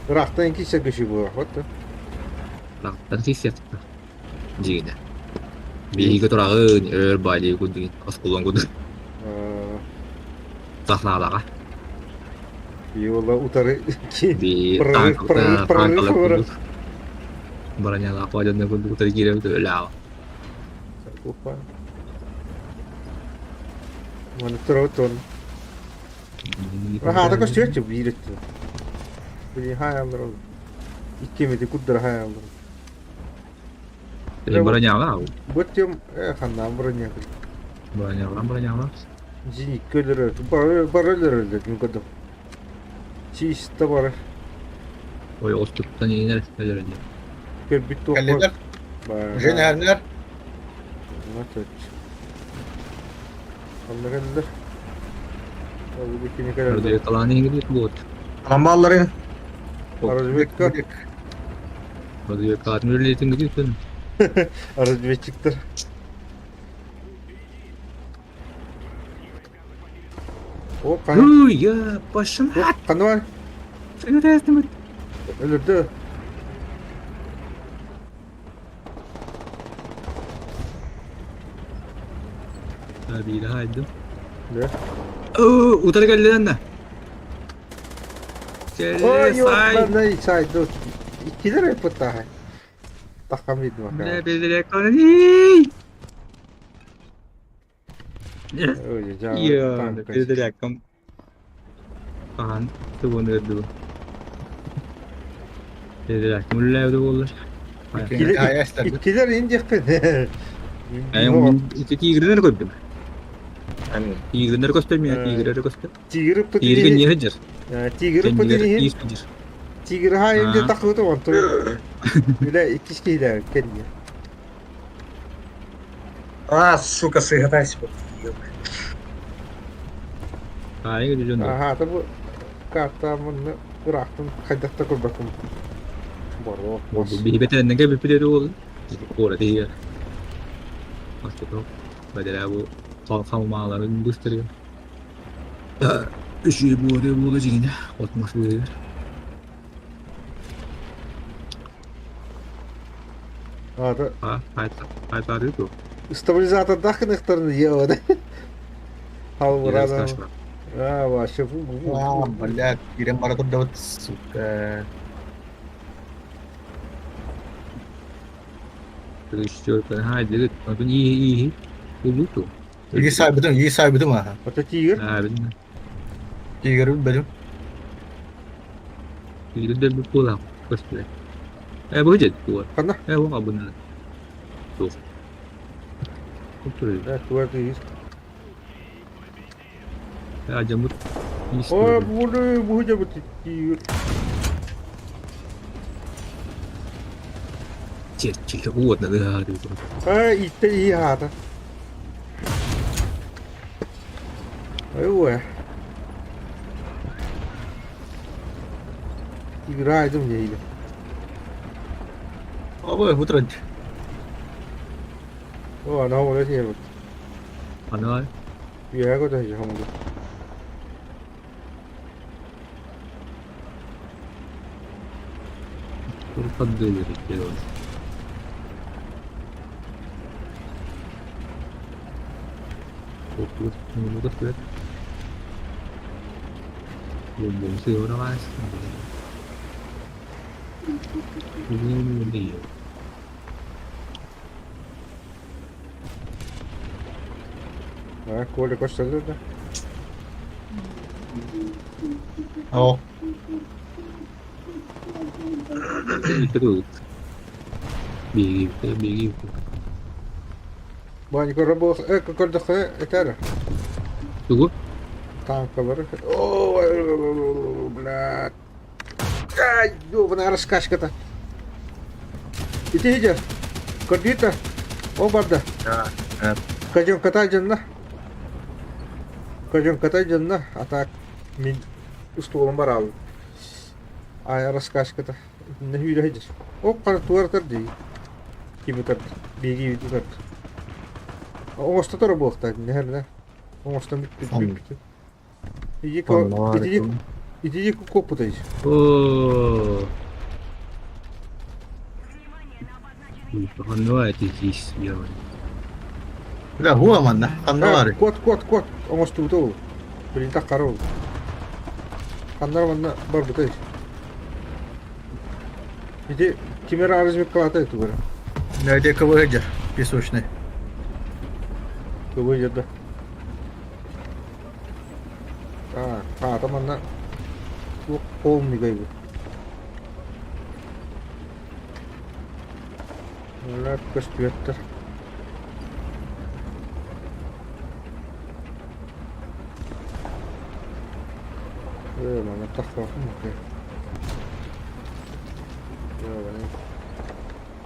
Ыраахтан киирсэ көшүү буолар да. Лактан сиссиатта. Дигине. Биһиги турагын өр баали кудугин осколон кудуг. Сахнаалаға. Йола утары Би Прорыв, прорыв, прорыв, прорыв. Бронялаах баадьанна курдук утары киирэн өлөөҕө. Опа. Маны турабыт он. Хаата көстүөччү биир өттүнэн. Билин хаайаллар ол. Икки эмити курдара хаайаллар. Бронялаах. Бу өттүм ханнаан броня. Бронялаах, бронялаах. Зеникке өлөрөр. Бары бары өлөрөллөр мин көрдüm. Чисто бары. Ой, остуттан иҥэр өлөрө дии. Көрбүт туох Кэллилэр. Уже нэһэрнэр. Онно кэллилэр. Ол иккини кэлэллэр. Разведкалаан иҥириит буот. Анамбааллары. Разведка. Разведкаатын үлэлиитин гидиитин. Разведчиктар. О, хана. Ой, я пошла. Хана бар. Өлөрдө. Биир хайдым. Да. Оо, утары кэллилэн да. Ой, Сай. ёбаный сайду. Иккилер ыппыттааһай. Таххам видно. Бля, бля, бля, Ой, Йа, передряком. Ахан, тугун өрдүгүн. Передряком үллээбит буоллар. Иккилер индиэхпин. Ити тигринер көрдүм. Тигринер көстөр миэ, тигрер көстөр. Тигр Тигрге не хыджыр. Тигр пытыниһин. Тигр хайын де тахыты онту. Үлэ иккис киһилэр кэнниэ. А, сука, сыгатайся. Аха, бу карта мунна ыраахтан хайдах да көрбөккүн. Боруок. Биһибэтэриннэгэ бүппүтэ буолла. Куора тиһигэр. Астык. Бэдэрээ бу халмааларын быстырыгар. Үчүгэй буолуо буола дьиҥинэ. От мас быыһыгар. Аата Хайпаары дуо? Стабилизатордаах гыныахтарын еода. Халбырада. А, вообще. А, блядь, кирен бара турдабыт, сука. Хайдыгыт, онтон ииһи улуту. Ии сайбытым, ии сайбытым аха. Ото тигр? Тигр билбэтим. Тигр да буолаа көстүлэр. Э, бу дед буолар. Ханна? Э, ол абына. Суох. Э, туар тигр. Ажамыт. Ой, буду, буду бу тигр. Чэ, уотна да. Э, итте ии хаата. Ой, Тигр айдым дьэйде. Ой, утран. О, ана ола тиэбит. Ана. Үөһэ көтө хомугу. Турхаддылыр. А, Коля көстөллөр да. О. Биги. Баани көрө көрдөххө этэр. Тугу? Танкалары. О, блядь. Ай, ёбаная раскачка-то. Ити иди. Көрдүүтэ. О барда. Кажон катай дьонно. Кажон катай дьонно. А так мин устуолум бар аалым. Ай раскачката. Нөхүүрэ хидир. О қара туар дии. Кими тард. Биги види тард. Оҥостотор буолта нehерне. Оҥостон бүппүт. Иди ко иди иди копутай. О. Ну это здесь делаем. Бля, хуа манна, ханна бары. Кот, кот, кот. Оҥостубута ол. Билин таххара ол. Ханнар манна барбытай. Ити кимер разведкалата тугара. Найде КВГ песочный. КВГ да. А, хаата манна полный гайбы. Мына көстүөттөр. Манна тахсыбаппын окей.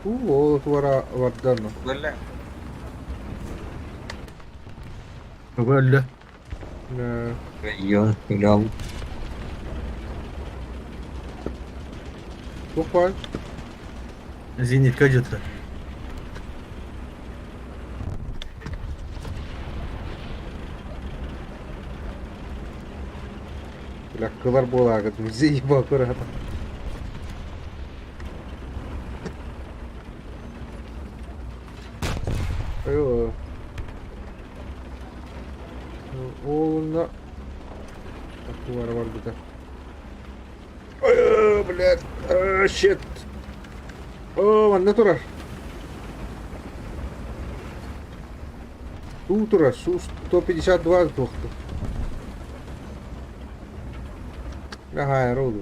Уу, ол туора барда онно. Бөллө. Тугу өллө? Йо, играл. Туох баар? Зенитка дьыта. Бля, кылар буолаагыт, заебал кураата. Айоо. Ол Туора барбыта. Ой, блядь, shit. О, манна турар. Суу турар, суу 152 туохту. Ага, роуду.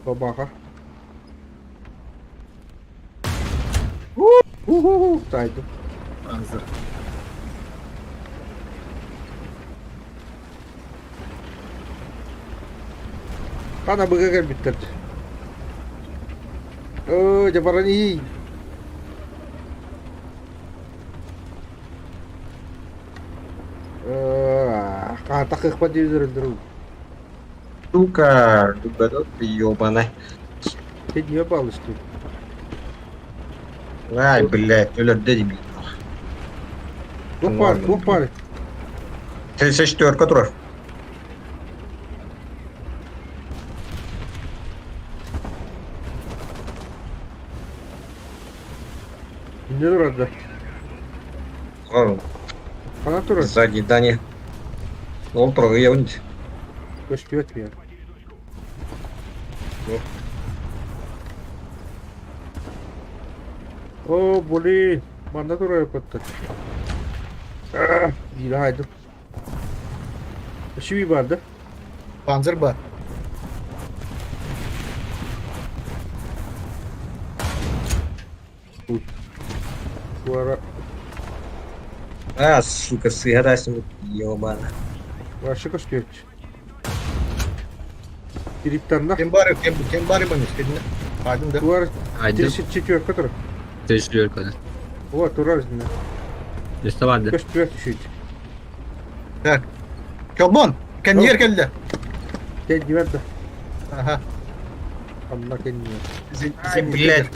Бабаха. Уху, тайду. Азыр. Хана быга кэлбиттэр. Оо, дьэ баран иий. Хаата кыахпат диэбит. Сука, дубадок ёбаный. Ты не ебалась тут. Ай, блядь, өлөрдө дебил. Туох баар, туох баар? 34 турар. Не турар да? Хана турар? Сзади Дани. Ол турар ыйабын. Көстүбэт миэн. О, блин, манна турар эппэттэр. Биир аайдым. Шиви бар да? Панзер бар. Тут. Туара. А, сука, сыгадайсың, ёбана. Вообще көстүбэт. Тириттанна. Кем бары, кем, кем бары манис, кедіне. Айдым да. Туар Айдым. 34 турар. 34 kadar. О, турар изинне. Өстө барды. Көстүбэт үчүйт. Так. Чолбон, кэнниэр кэллэ. Кэннибэр да. Ага. Анна кэнниэр. Ай, блядь.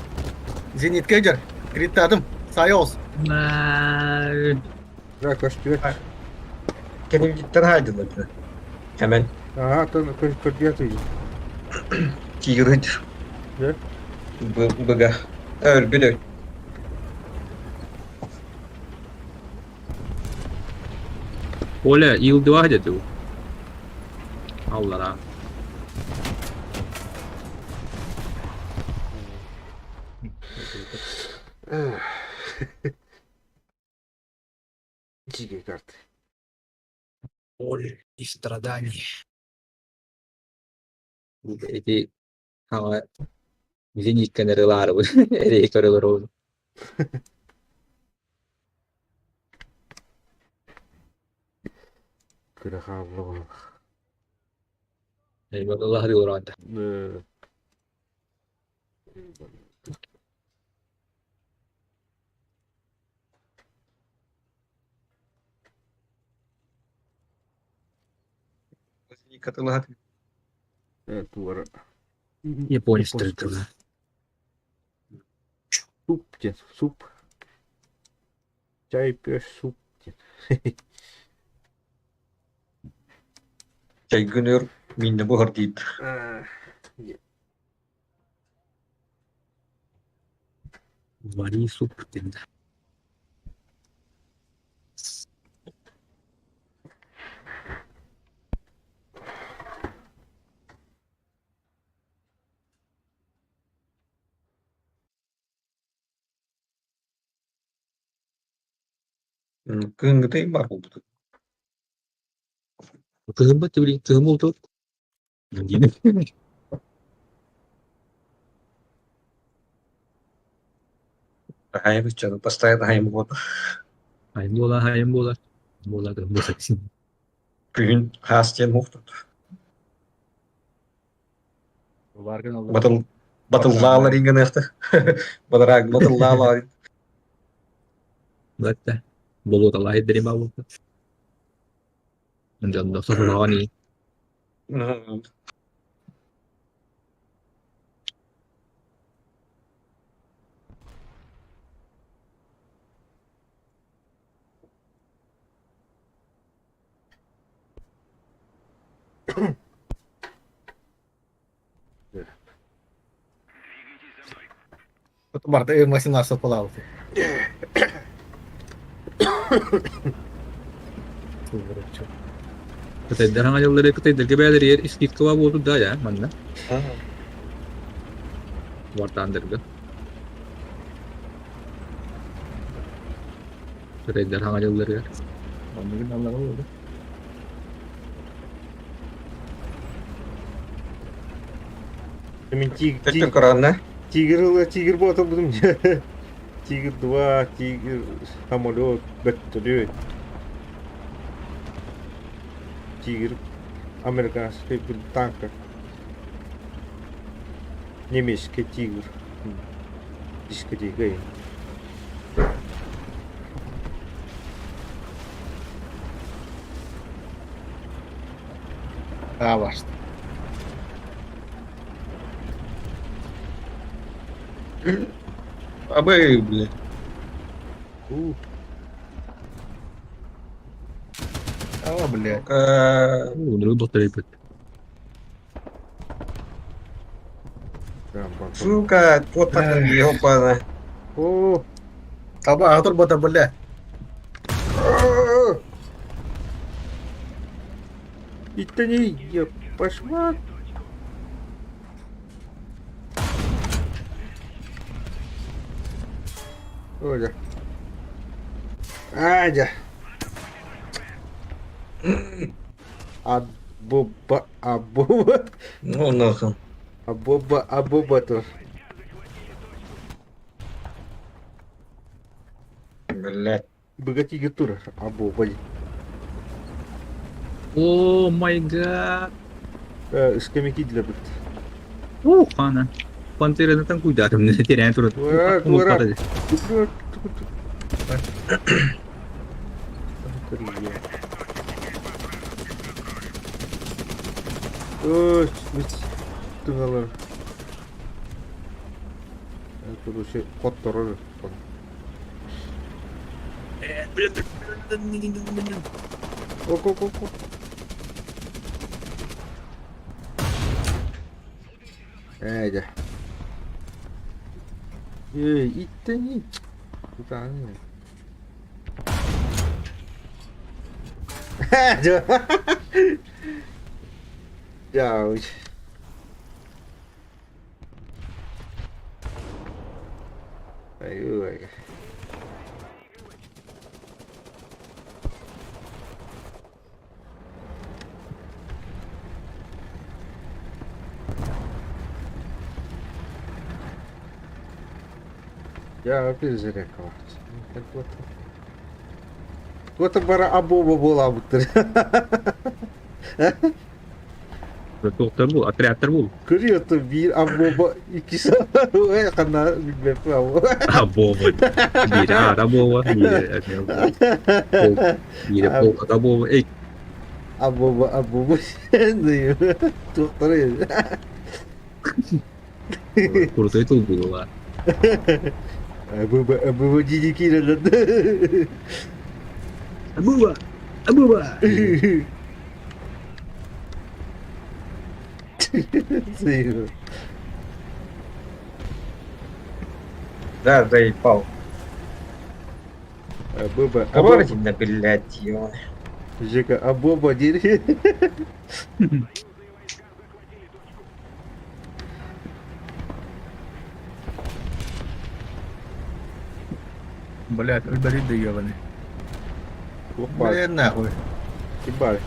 Зенитке дьэр. Криттадым. Сайоос. Да, көстүбэт. Кэнниттэн хайдылар. Hemen Ага, тон көрдүбэт үчүйт. тигрыт. Да? Быга. Өлбүт өй. Оля, Ил-2 где-то. Аллара. Дикие карты. Боль и страдания. Эти хама зенитканы ылаарыбын, эрэй көрөлөр. Күрэ хаалла. Ылаһы олорон. Катылаат. Туора. Японец түрдү. Суп диэн, суп. Чай пьешь, суп диэн. Чайгыныр минне буһар диит. Вари суп диэн. Кынгытай бар болду. Кыһым бат билин кыһым болду. Диэн. Хайбы чаны постоянно хайм вот. Хайым буола, хайым буола. Буола кыһым буола. Күһүн хаас диэн мух тут. Улааргын олорон. Батыл батыллаалар иҥгыныахта. Батараак батыллаалар. Батта. Болуоталаах дэрим баалбыт. Дьонно сотолоон и. Барда 18 палауты. Кытайдар хаҥа кытайдарга бээлэригэр скидкаба буолту да я манна. Вартаандырга. Кытайдар хаҥа дьылларыгар. Оннугун аллара буолду. Мин Төттө кыранна. Тигр ыла тигр буоталбытым. Тигр 2, тигр самолет, бөттөлүөт. Тигр американский танка. Немецкий тигр. Дискотека. Daha başta. Абы, блядь. У, А, блядь. Онруу доктор прям потом. Сука, вот так ёбана. О, Таба атыр бата, бля. Это не я пошла. Оля. Адя. Абоба, абоба, Ну нахуй. абоба, абоба тоже. Блядь. Богатыги тура, абоба. Oh my god. Скамейки для быт. Ух, ана. Пантераны куйдатым терян турат. Ура, ура. Ой, тыгалар. Короче, кот торор. Ок, ок, ок, ок. Эйде. Эй, иттени. Куда они? Я. Ай, Я перезарекал. Туота бара абоба буолаабыттар. Доктор бул, отрядтар бул. Көрүө биир абоба иккис ханна билбэппин або. Абоба. Биир аара буола, биир биир полката буола. Эй, Абоба абоба туохтара крутой тыл буола. Абоба абоба дии киирэллэр. Абуба! Абуба! Да, заебал. Абоба Говорите абоба. на, блядь, ё. Жека абоба диир. Блядь, өлбөрү да ебаный. Туох баар. Блядь, нахуй. Ким баар.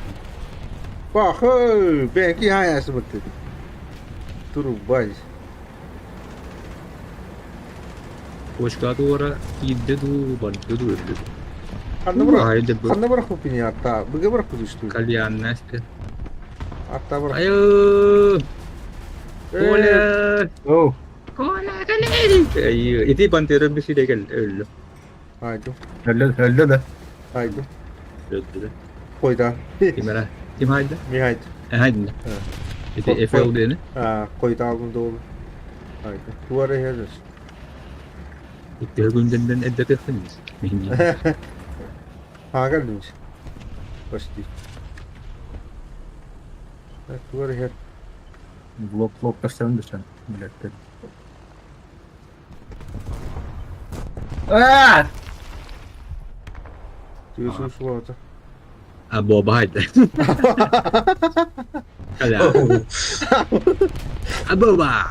Пахы, бэки хайасыбыт. Турубай. Почка туора киирдэ дуу, барды дуу өлдө. Ханна бырах? Хайда бу Ханна бырахпыппыный атта? Быга бырахпыт үстүү. кальянная спе. Атта бырах. Айыы! Э, Коля! Оу. Коля, кэлээр! Айыы, ити пантера бисире кэл өллө. Haydi. Өллө, өллө да. Haydi. Өлдү. Койда. Ким эрэ? Ким хайда? Михайд. Э, хайдын. Ити Эфел диэни. Койда алдым да Haydi. Duvara yazır. Икки күнденден эрдэтиэхпин. Hagal demiş. Почти. Duvara yer. Блок, блок таштан дышан. Блядь. Аа! Diyorsun sulata. А Боба хайда. Каля. А Боба!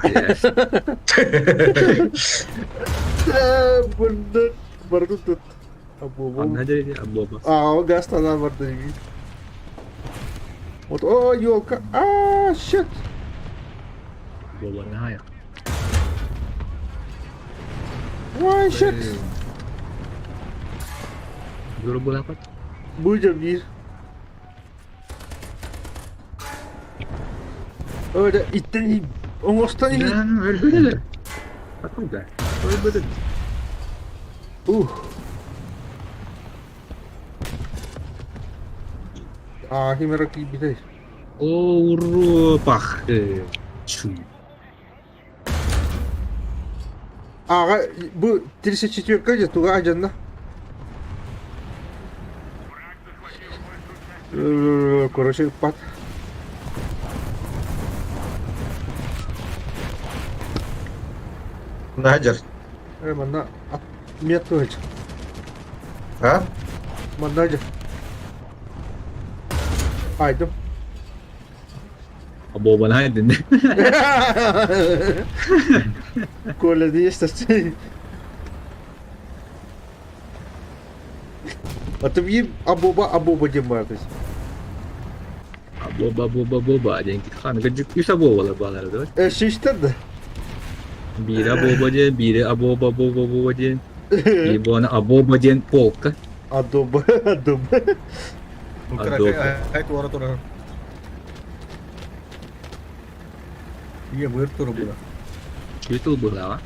Bunda bardı tut. Abu Анна дери а Боба. А, газ тогда барды. Вот, о, елка. А, shit. Боба нахая. Why shit. Дуру булапат. Будем bir. Öyle itten оҥостон иһин. Өлбөтөлөр. Атуда. Өлбөтө. Ух. А, химера киирбитэй. О, уру пах. Чуй. Аҕа, бу 34-ка дьэ туга адьанна. Короче, пат. Надер. Э, манна ат мет туһач. А? Манна дьэ. Айдым. А Боба хайдын. Коля, есть А ты им абоба абоба демартыс. А Боба Боба Боба диэн хан гыжык үс абобалар баалар да. Э, шиштер да. Биирэ Абоба диэн, биирэ Абоба Боба Боба диэн, биир буона Абоба диэн полка. Адоба, адоба. Адоба. Айт уора турар. Ие быыр туру була. Чүтүл буолаҕа.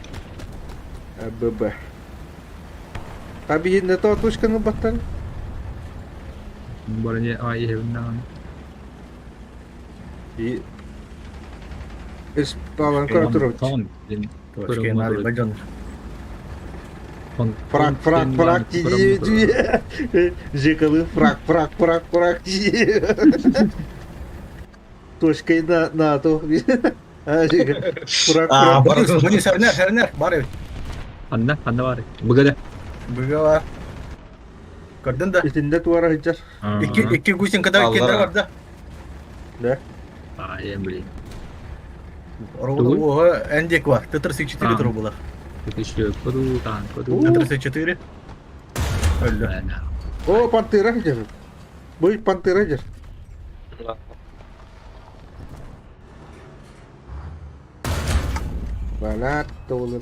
ББ. Таби не то тушканы баттан. Баране ай иһэбин И Испалан контроль. Хон диэн Точки надо бадьон. хон Фрак, фрак, фрак, ти ти. Жекалы, фрак, фрак, фрак, фрак, ти. Точкой на на то. А, жека. Фрак, А, фрак. бар- Муни сәрнер, сәрнер, бар эбит. Ханна, ханна баар. Быгада. Быга бар. Көрдүн да. Итинде туара хыджар. Икки икки гусинкада иккендер Аллара. бар да. Да. Аайым блин. Оргу оға эндек бар. Т-34 туру була. Еще коду таан коду. Т-34. Өллө. О, пантера хыджар. Бу пантера хыджар. Балат доллар.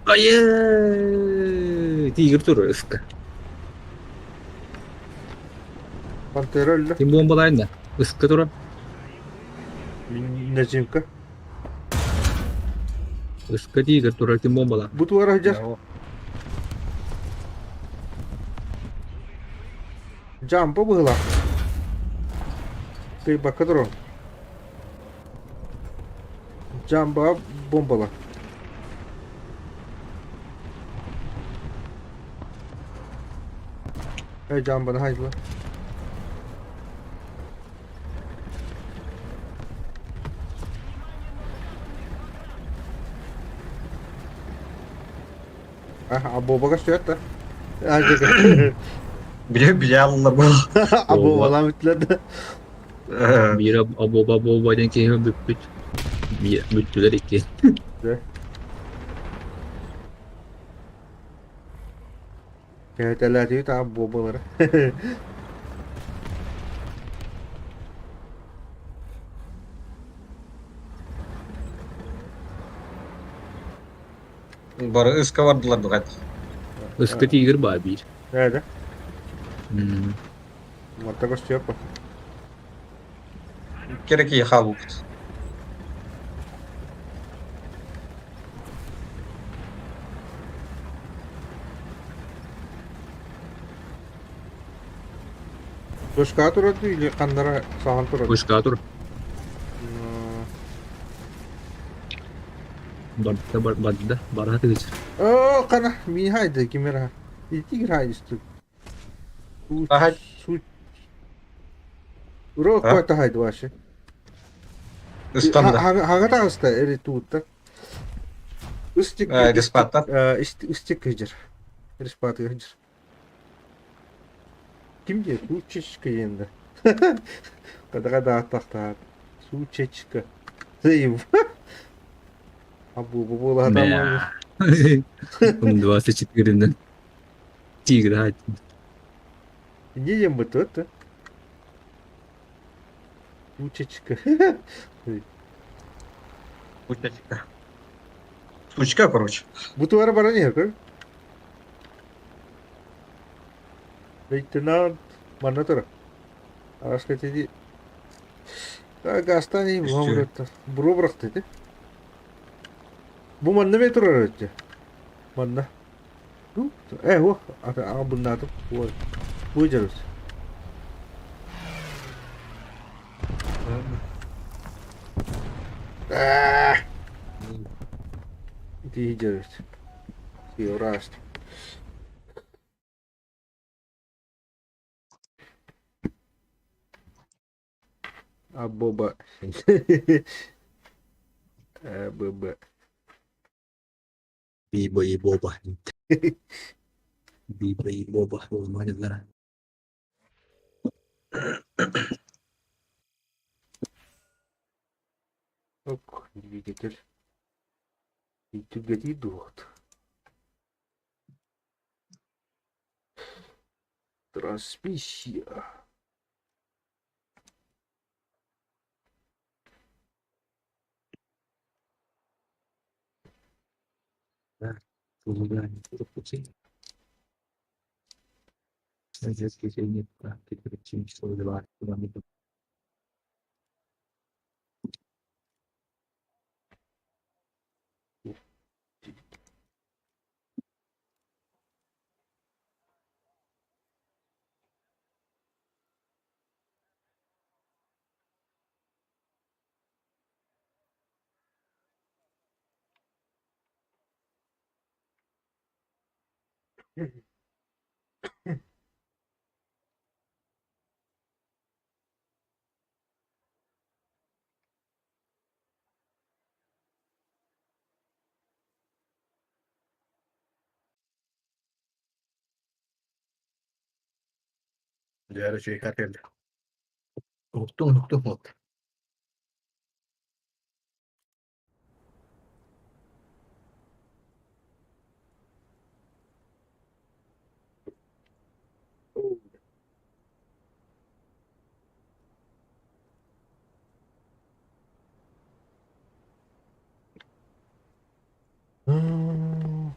Айы! Тигр тур ыска. Пантера өллө. Ким бомбалайын да? Ыска тура. Нажимка. Ыска тигр тура ким бомбала. Бу туара хыджар. Жампа быгыла. Ты бакадро. Жамба бомбала. Эй, жамбаны хайдыла. А, абобага сөт да. А, жеке. Биле биле аллар бу. Абобалам үтләді. Биир абоба боба диэн киһи бүппүт. Биир бүттүлэр икки. Кәтәләти та бобалар. Бары ыска бардылар бугат. Ыска тигр баар биир. Нәді? Манта көстүөп. Кэрэ киһи хаалбыппыт. Точкаҕа турар дуу или ханнара саҕан турар? Точкаҕа тур. Барда барда бара тыгыс. Оо, хана, мин хайды кимера. Ити хайдыстык. Аха. Су. Уро какой-то хайды вообще. Ыстанда. Хага таҕыста эри туутта. Ыстик Респаттан. Ыстик кыжыр. Респаты кыжыр. Ким диэ? Сучечка диэн да. Кадаҕа дааттахтаат. Сучечка. Зыйым. Абу бу буолаатам. 24-нан тигр айттым. Не диэн бытыат Сучечка. Сучечка. Сучка, короче. Бутуара баран иһэр көр. Лейтенант манна тура. Араска тиди. Гастан и Буруо бырахты ити. Бу манна бе турар өттө. Манна. Э, о, аҕа буннаатым. Бу дьарыс. Аа! Ити дьарыс. Сиораст. Абоба. АББ. Биба и Боба. Биба и Боба. Узнали Ок, двигатель. Түргэтии дуоҕут. Трансмиссия. Дьэ эрэ үчүгэй кэллэ. Уһуктуҥ уһуктуҥ уот.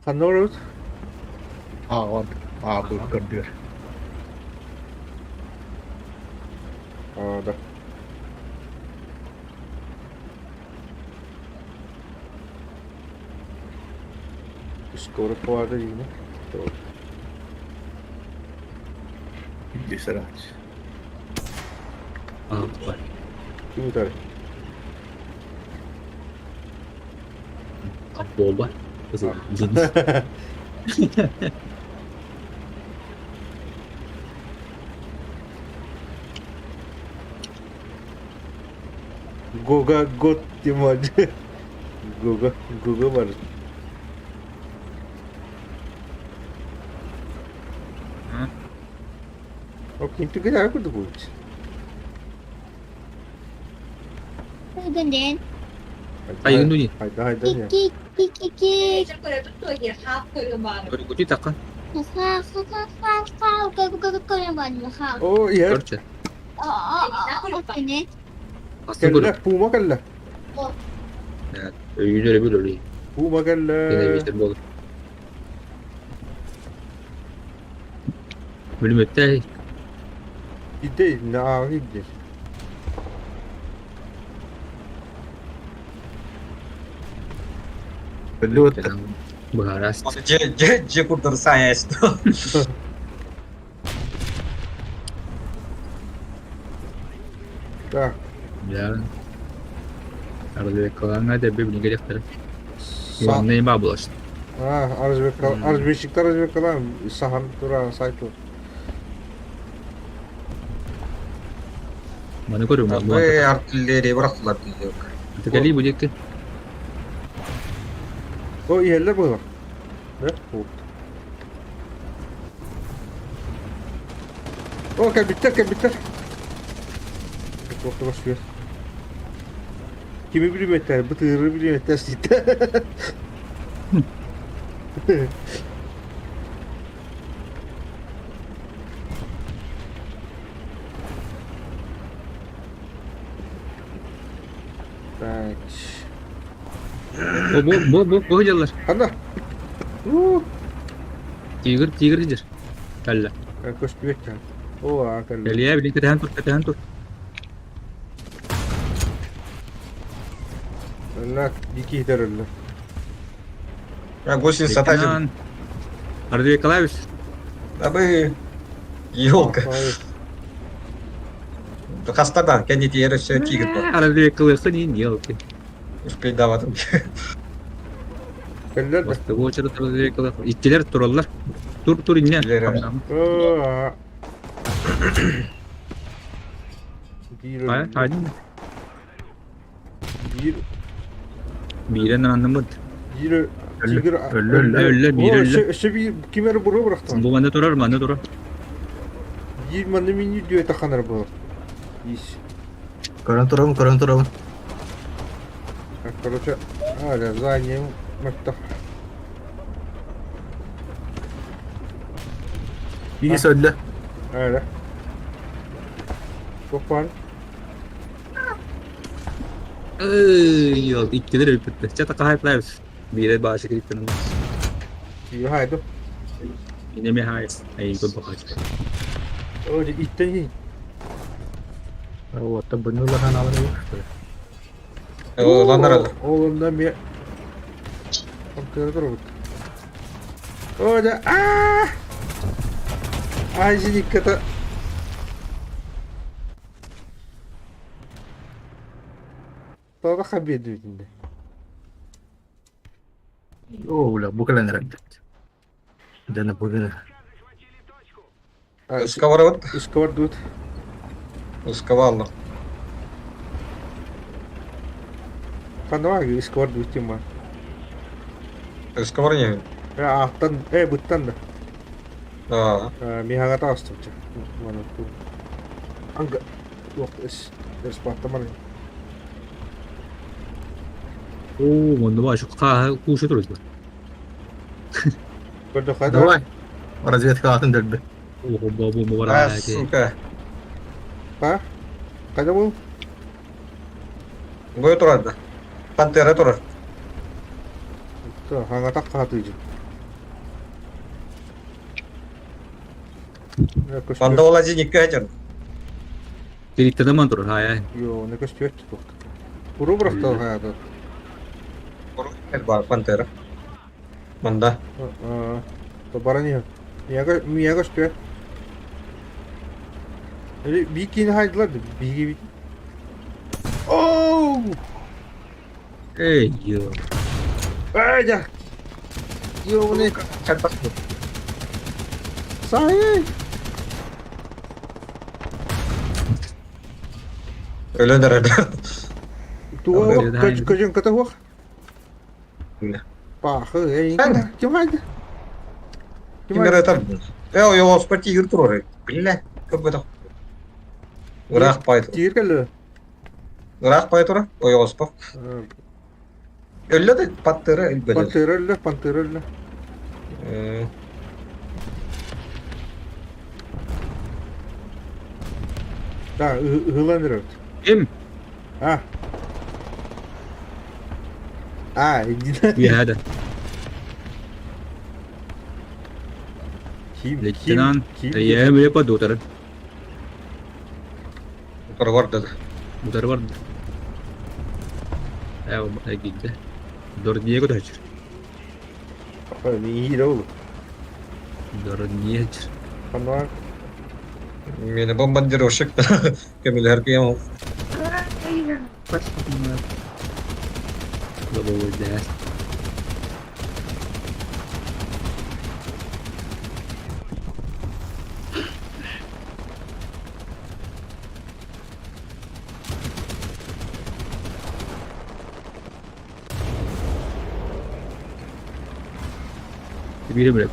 Ханна олоробут? Ааҕан аабыр көрдүөр. Аа, да. Скоро хватит диine. Десерач. Ааппар. Ким утары? Боба. Гога гот Тимоджи. Гога Гога бар. Ол ким курдук буолбут. Күнден. Айгын дуни. Хайда хайда не. Ки ки ки ки. Көргүтү такка. Ха ха ха ха ха. Ка ка ка ка ка. О, иһэр. Көрчө. А а а не. Астын Кэллэ, көрүп. пуума кэллэ. Өйүнөрө бил өлүй. Пуума Кене кэллэ. битер болur. Бөлүмөттэ. Киирдэ итиннэ ааҕа киирдэ. Өллү Быһаарас. Дьэ, дьэ, дьэ курдары саайа Так. Дьэ. Разведкалаҥҥа дэбби билиҥҥэ диэхтэрэ. Главное баабылас. А, разведка, разведчиктар разведкалаан сахан тура сайт Маны көрүм. Арбы артиллерия бырахтылар диир. Кэлии бу диэки. О, иһэллэр буолар. Да? О, кэлбиттэр, кэлбиттэр. Туох да көстүбэт. Кими билимэттэр, бытыыры билимэттэр ситтэ. Так. Бу бу бу бу бу дьаллар. Ханна? У. Тигр тигр дир. Кэллэ. Көстүбэт кэл. О, а кэллэ. Кэлиэ билин кэтэһэн тур, кэтэһэн тур. Өллө, дики иһитэр өллө. Гусеница сатажен. Андрей Николаевич. Абы елка. Хастадан, кэннитигэр өссө тигр бар. Андрей Николаевич не елки. Успейдаватым. Кэллэр да. Бастакы уочарат Андрей Николаевич. Иккилэр тураллар. Тур тур иннэ. Биир Биир Биирэн анныммыт. Биир тигр Өллө өллө биир өллө. Өссө биир ким эрэ буруо бырахтан. Бу манна турар, манна турар. Биир манна мини дүөтэ ханар буолар. Ис. Көрөн турабын, көрөн турабын. Короче, а, задание мөттөх. Биир өллө. Öyle. Çok var. Эй, иккилэр өлбүттэр. Чэ, такаһайтлайбыз. Биирэ баасы кириттэн Биир хайдым. Инеме хай. Ай, көрбөхөч. Öyle itten iyi. Уоттан быны улахан алар Уланар Oğlundan bir Kompütör robot. Öyle aaa! Ay dikkate. Тоҕо хабиэдүүтүндэ Оо, бля, бу кэлэн эрэллэр. Дьэ, бүгүн Сковород. Сковородут. Сковаллар. Ханна сковородут тима. Сковородня. Ааттан, э, буттан да. Аа. Миһаҕа таҕыстым чэ. Маны Анга туох эс бааттамар. Оо, онно баа шу хаа кууша турар. Көрдөххө Давай. Разведка атын дөлбү. Оо, бу бу бу А, бараа. сука. Ха? Хайда бу? Бу турар да. Пантера турар. Хаҥатах хаатыыдьы. Панда ол один икки один. Кириттэнэмэн турар, хая. Йоо, не көстүбэт туохта. Уру бырахтал хаята. Бар Пантера. Манда. Баран иһэр. Миэхэ көстүбэт. Или биикини хайдылар да биһиги бит. Оу! Эй, йоо. Эй, дьэ! Йоо, Сай! Өлөн эрэр. Туга көжөн ката хуох? Пахы, эй, ким хайды? Ким эрэ этэр? Э, ойоҕоспор тигр турар. Биллэ, көрбөтөх. Ыраах пай турар. Тигр кэллэ. Ыраах пай турар, ойоҕоспор. Өллө да пантера өлбөтө. Пантера өллө, пантера өллө. Да, ыһылан эрэр. Ким? А. А, иди. Үөһээ да. Ким, Лейтенант, ким, ким? Эйээ, мүле подутары. Утары барда да. Утары барда. Ээ, киирдэ. Дордиего көтөчүр. Миир ол. Дордиего. Ханна Мені бомбардировщик көмөлөһөр киһи Лобовой. Биир бile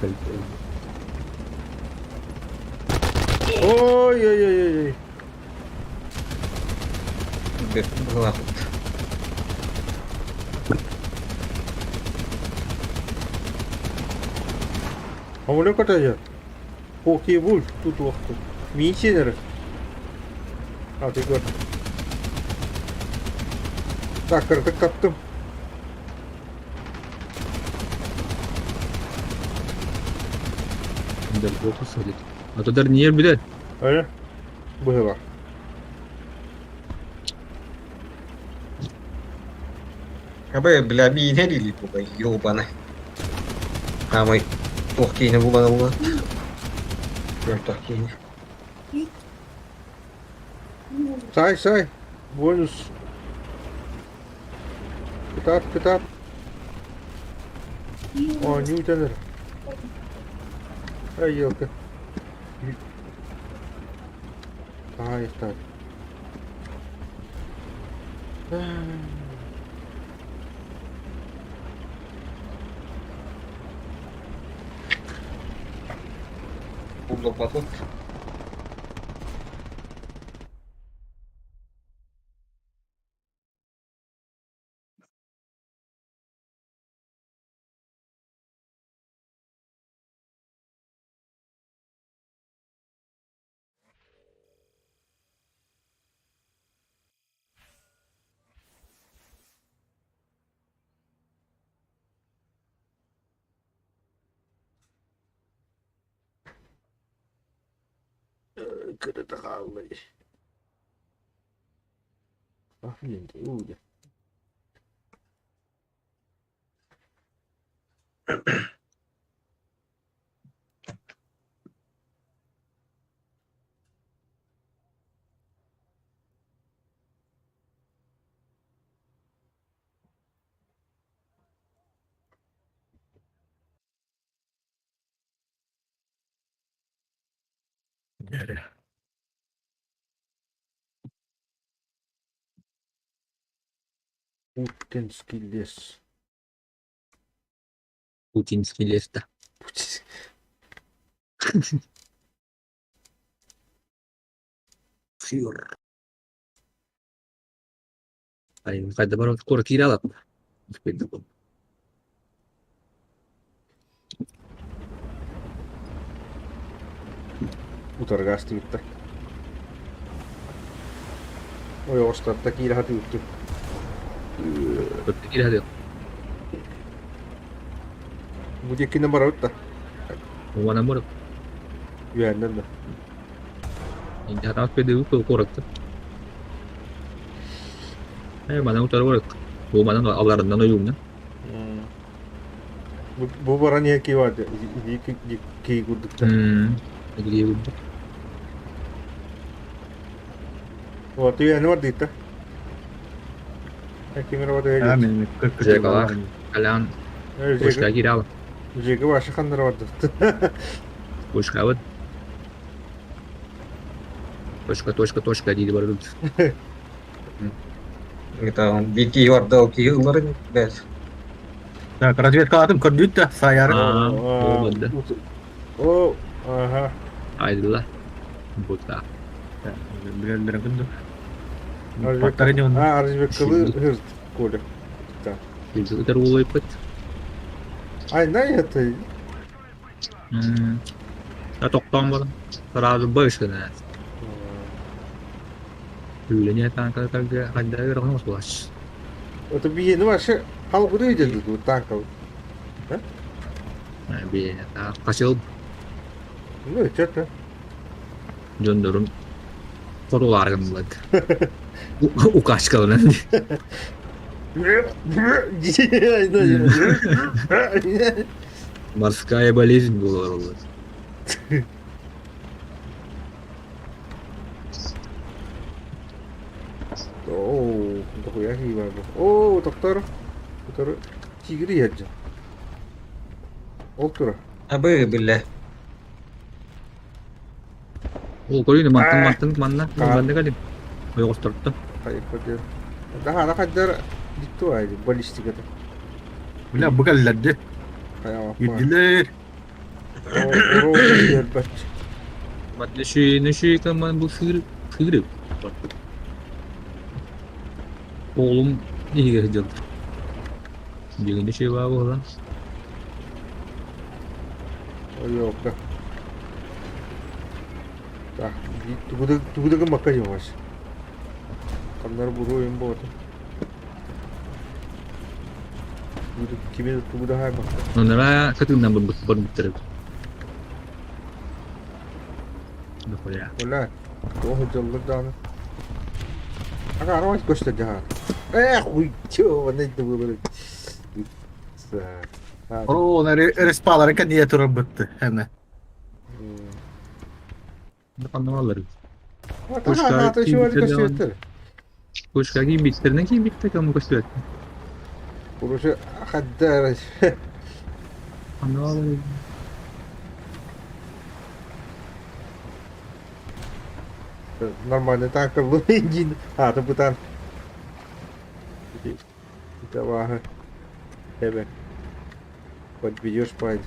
Ой ой ой ой. быһылаах. Хамылы көтөйөр. Хоки бул тутуохту. Мин сенер. А ты көр. Так, кырдык таптым. А то Дарниер билер. Öyle. Быһыла. Абы, бля, миинэ лили буга, ёбаны. Хамай, туох киһини булан ылла. Мөлтөх киһини. Сай, сай. Бонус. Кытаат, кытаат. Оонньуу тэнэр. Ай, елка. Таайыктар. Буллаппатыт. Кырыта хааллай. Блин, уйда. Путинский лес. Путинский лес, да. Путинский. Фюр. Ай, хайда бар куора киирэ алат. Утаргаас тыытта. Ой, остатта киирэ тыытты. Киирэ Бу диэкинэн барабыт да. Уонан барып. Үөһэннэн да. Инде педи куоратты. Э, манан утары барык. Бу манан аларынан ойуумна. Бу баран иһэ кии баар ди кии курдуктар. Игри курдук. Вот, үөһэни бар диитта. Кимер бар А, дии. мен Жекалар. Алян Точка киирэ ала. Жеге башы ханнара барды. Точка вот. Точка, точка, точка диди бар. Это биир киһи барда, ол киһи ылларын, блядь. Так, разведка атым көрдүт да, саяры. А, болбады. О, ага. Айдыла. Бута. Билер күндүк. Паттары не А, разведкалы хырт Коля. Билдер улайпыт. Ай, на это. А тоқтан бар. Сразу больше на. Үлене танка тарга ханда гыргын булаш. Это биени вообще халгыры деді тут танка. Би кашыл Ну, что-то. жондорум. Хотулаары гыннылар. Укачкаланан. Морская болезнь буолар олор. Оо, дохуя киһи баар бу. Оо, тохтор. Утары тигри иһэрдьэ. Ол тура. Абы, биллэ. Ол көрүүнү мантан мантан манна манна кэлим. Ойоҕосторто. Хайыппа диэн. Даһаана хайдар дитту айды баллистиката. Бля, бу кэллэрди. Хайа Ирдилэр. Оро көрбөт. Матнеши неши каман бу сыр сыры. Oğlum иһигэр сылдьаллар. Билигин үчүгэй баа буолан. Ойуокка. Так, тугу да гыммакка дьиҥ Ханнар буруйум буолта. Кими тугу да хаайбакка. Оннора кытыынан барбыттар эбит. Дохуя. Оля, туох сылдьаллар даҕаны. Ага, арабай көстөр дьаһаат. Эх, хуй, чё, буолар. Оо, респалары кэнниэ турар бытты. Эмэ. Ханна эбит. Пушка көстүбэттэр. Пушка киирбиттэринэн киирбиттэр кому көстүбэт. Короче, хаддар. Ханна Нормально танкерлы дин. А, ты бутан. Давай. Эбе. Подведешь пать.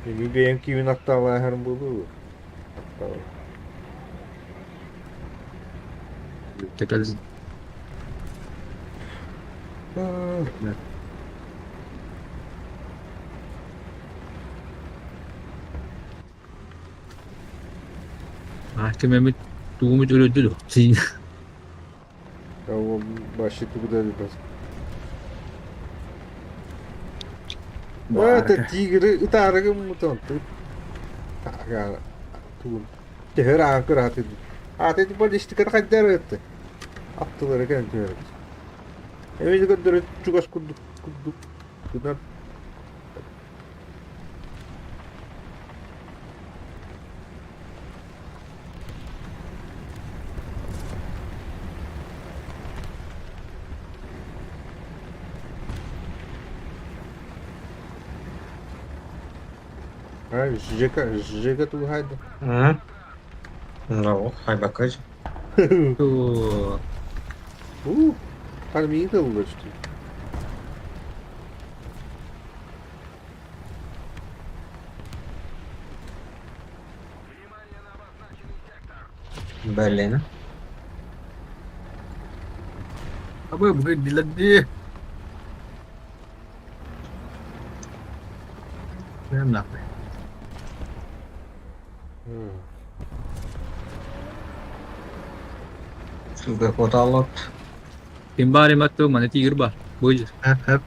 Эми бэйэм кимин аттаалааһарын буолуу. Аттаала. Tekrar Mahkememi тугуму өлөдү Син. Вообще туда ребят. Это тигры ытаарыгым мутон. Тугун. Төһөр аан аты. Аты баллистиката хайдар этте. Аттылары кэн төһөр. Эми көддөр чугас курдук курдук. Гынан. А, Жека, Жека тугайда. Ну, хайбакыч. Оо. У, армия что. Блин. Абы бу дилерди. Прям нахуй. Суга хоталот. Ким баар эматтı мана тигр бар. Бу Хеп хеп.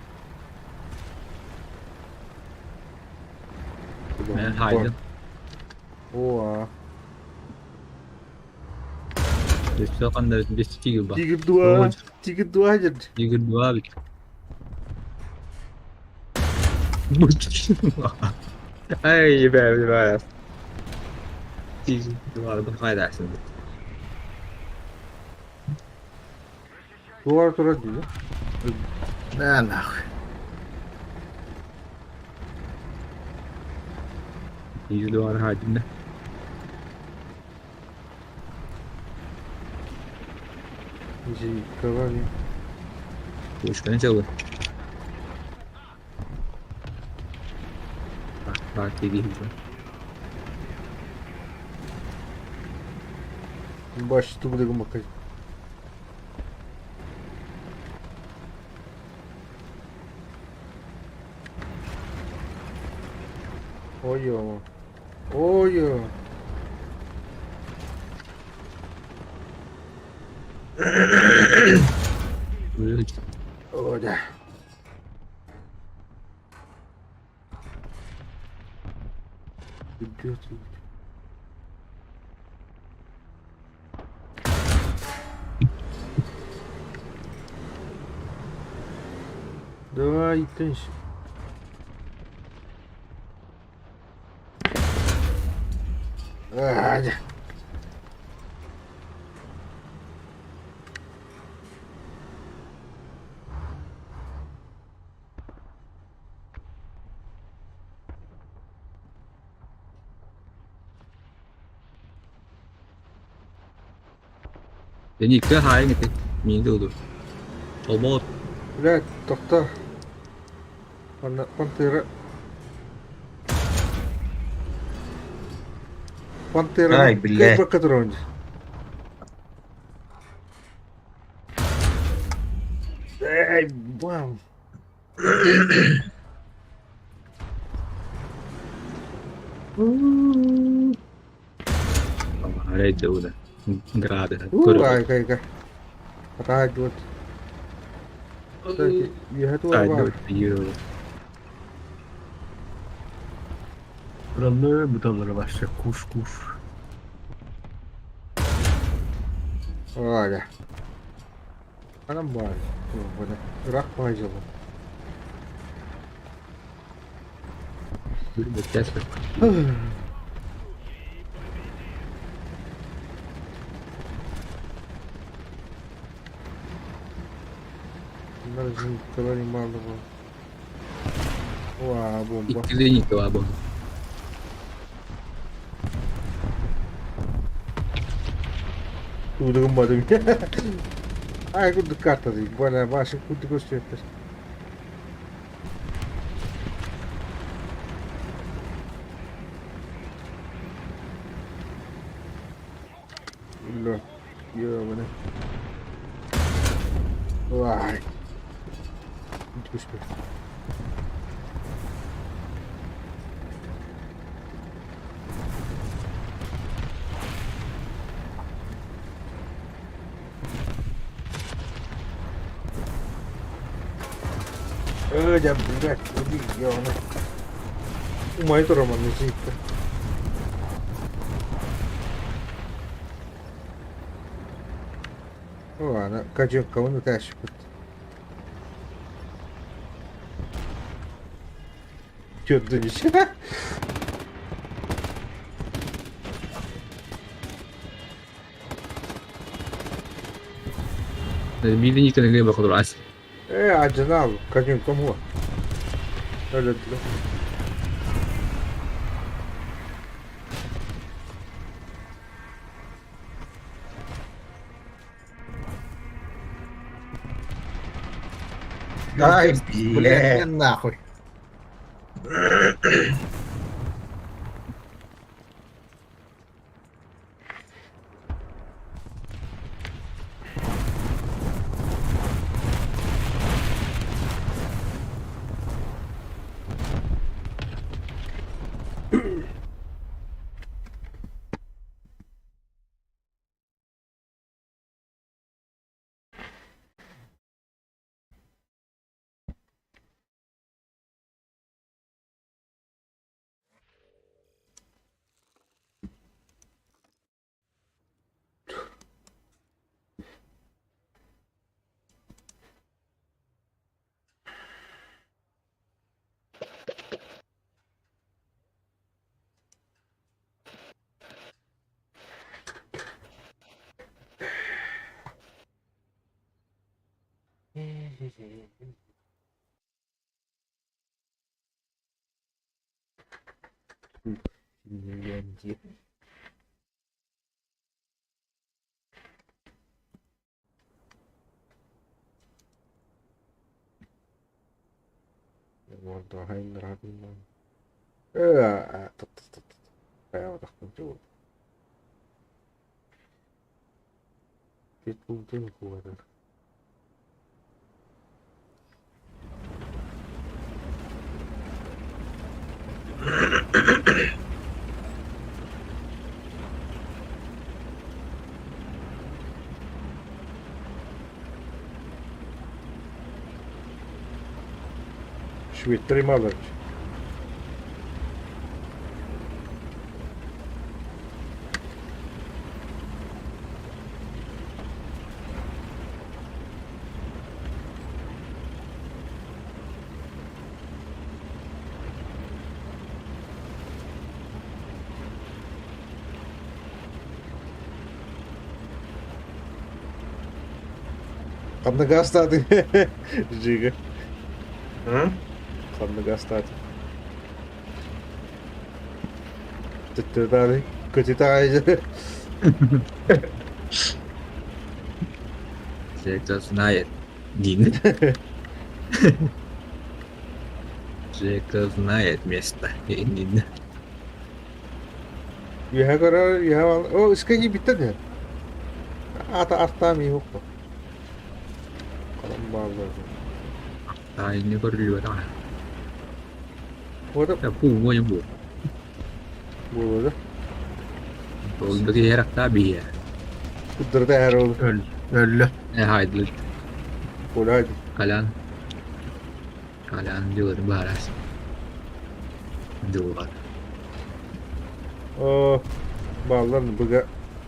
мен хайдым. О, Өссө кандай бес тигр бар. Тигр два, тигр два дед. Тигр два бит. Ай, бә, бә. Тигр два бу хайдасың. Дуар тура дейді. Да нахуй. Тигр два хайдым да. Жи, Пушканы чалды. Так, тигр. Баш тугу гыммакка. Ой, ой. Ой, да. Үрдүө сылдьар. Давай, тынч. Аа, Икки хаайын ити. Миин да Олбоот. Блядь, тохто. Манна пантера. Пантера. Ай, блядь. Кайбакка турабын. Эй, бам. Арай да Грады. Ай, кай, кай. Радио. Үөһэ туора баар. Kurallı budalara başla. Kuş kuş. Ааля. Анан баар. Ыраах баай дьолу. Bunlar zımparalar imarlı bu. Уа, бомба. Икки зенитка баар буолла. Туудугум бадым. Ай, курдук карта дейт. Бана башын курдук көстүөттөр. Үллө. Йоо, Вай. Түспүт. Өө, дьэ, блядь, убей, ёбаный. Умай тураман зиитта. Ладно, кадюкка, тащит. Чё ты Биир зенитка нөҥүө бакалурас. Э, адьынал, кадюкка муа. Өлөттүлэр. Ай, Блядь, бля. нахуй. Финляндия. Швейцария Малович. Ханна гаастаатыҥ? Жига. Ханна гаастаатыҥ? Төттөрү көтүтэ аҕай Жека знает. Дин. Жека знает место. Дин. Үөһэ көрөр, үөһэ О, искэ киирбиттэр диэн. Аата артаам иһукку. Халан бааллар. Таайны көрүлүбэтэ. Вот Пуу бу. буолуо. Ол киһи биһиэ. Куддурда эр ол. Өл, өллө. Хайдыл. Кула Калян. Калян дьылын баарас. Дьылҕа. О, бааллар быга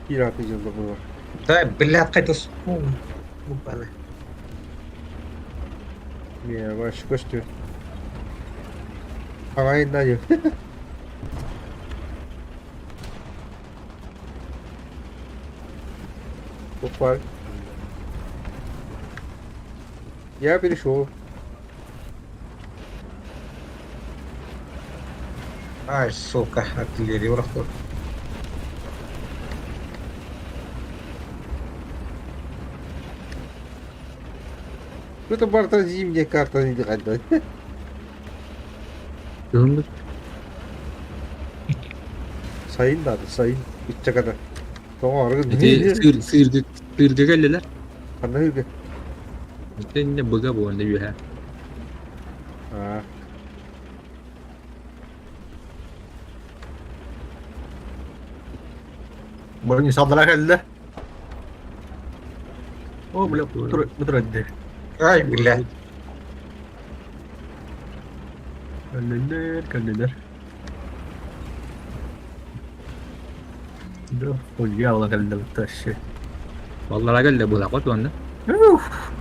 киираты дьылла буолар. Да, блядь, қайта Буквально. Не, ваш көстүү. Ағайын да Опа. Я перешел. Ай, сука, артиллерия урахтыр. Это барта зимняя карта не дыхать. Кыһыммыт Сайын да, сайын. Иччаката. Тоҕо аргын. Ити сыыр сыыргы сыырга кэллилэр. Ханна үргэ? Итиннэ быга буолла үөһэ. Аа. Бу салдара кэллэ. О, бля, бутур Ай, бля. Кэллилэр, кэллилэр. Да, хуя ола кэллэ вообще. Баллара кэллэ була кот уонна. Уф.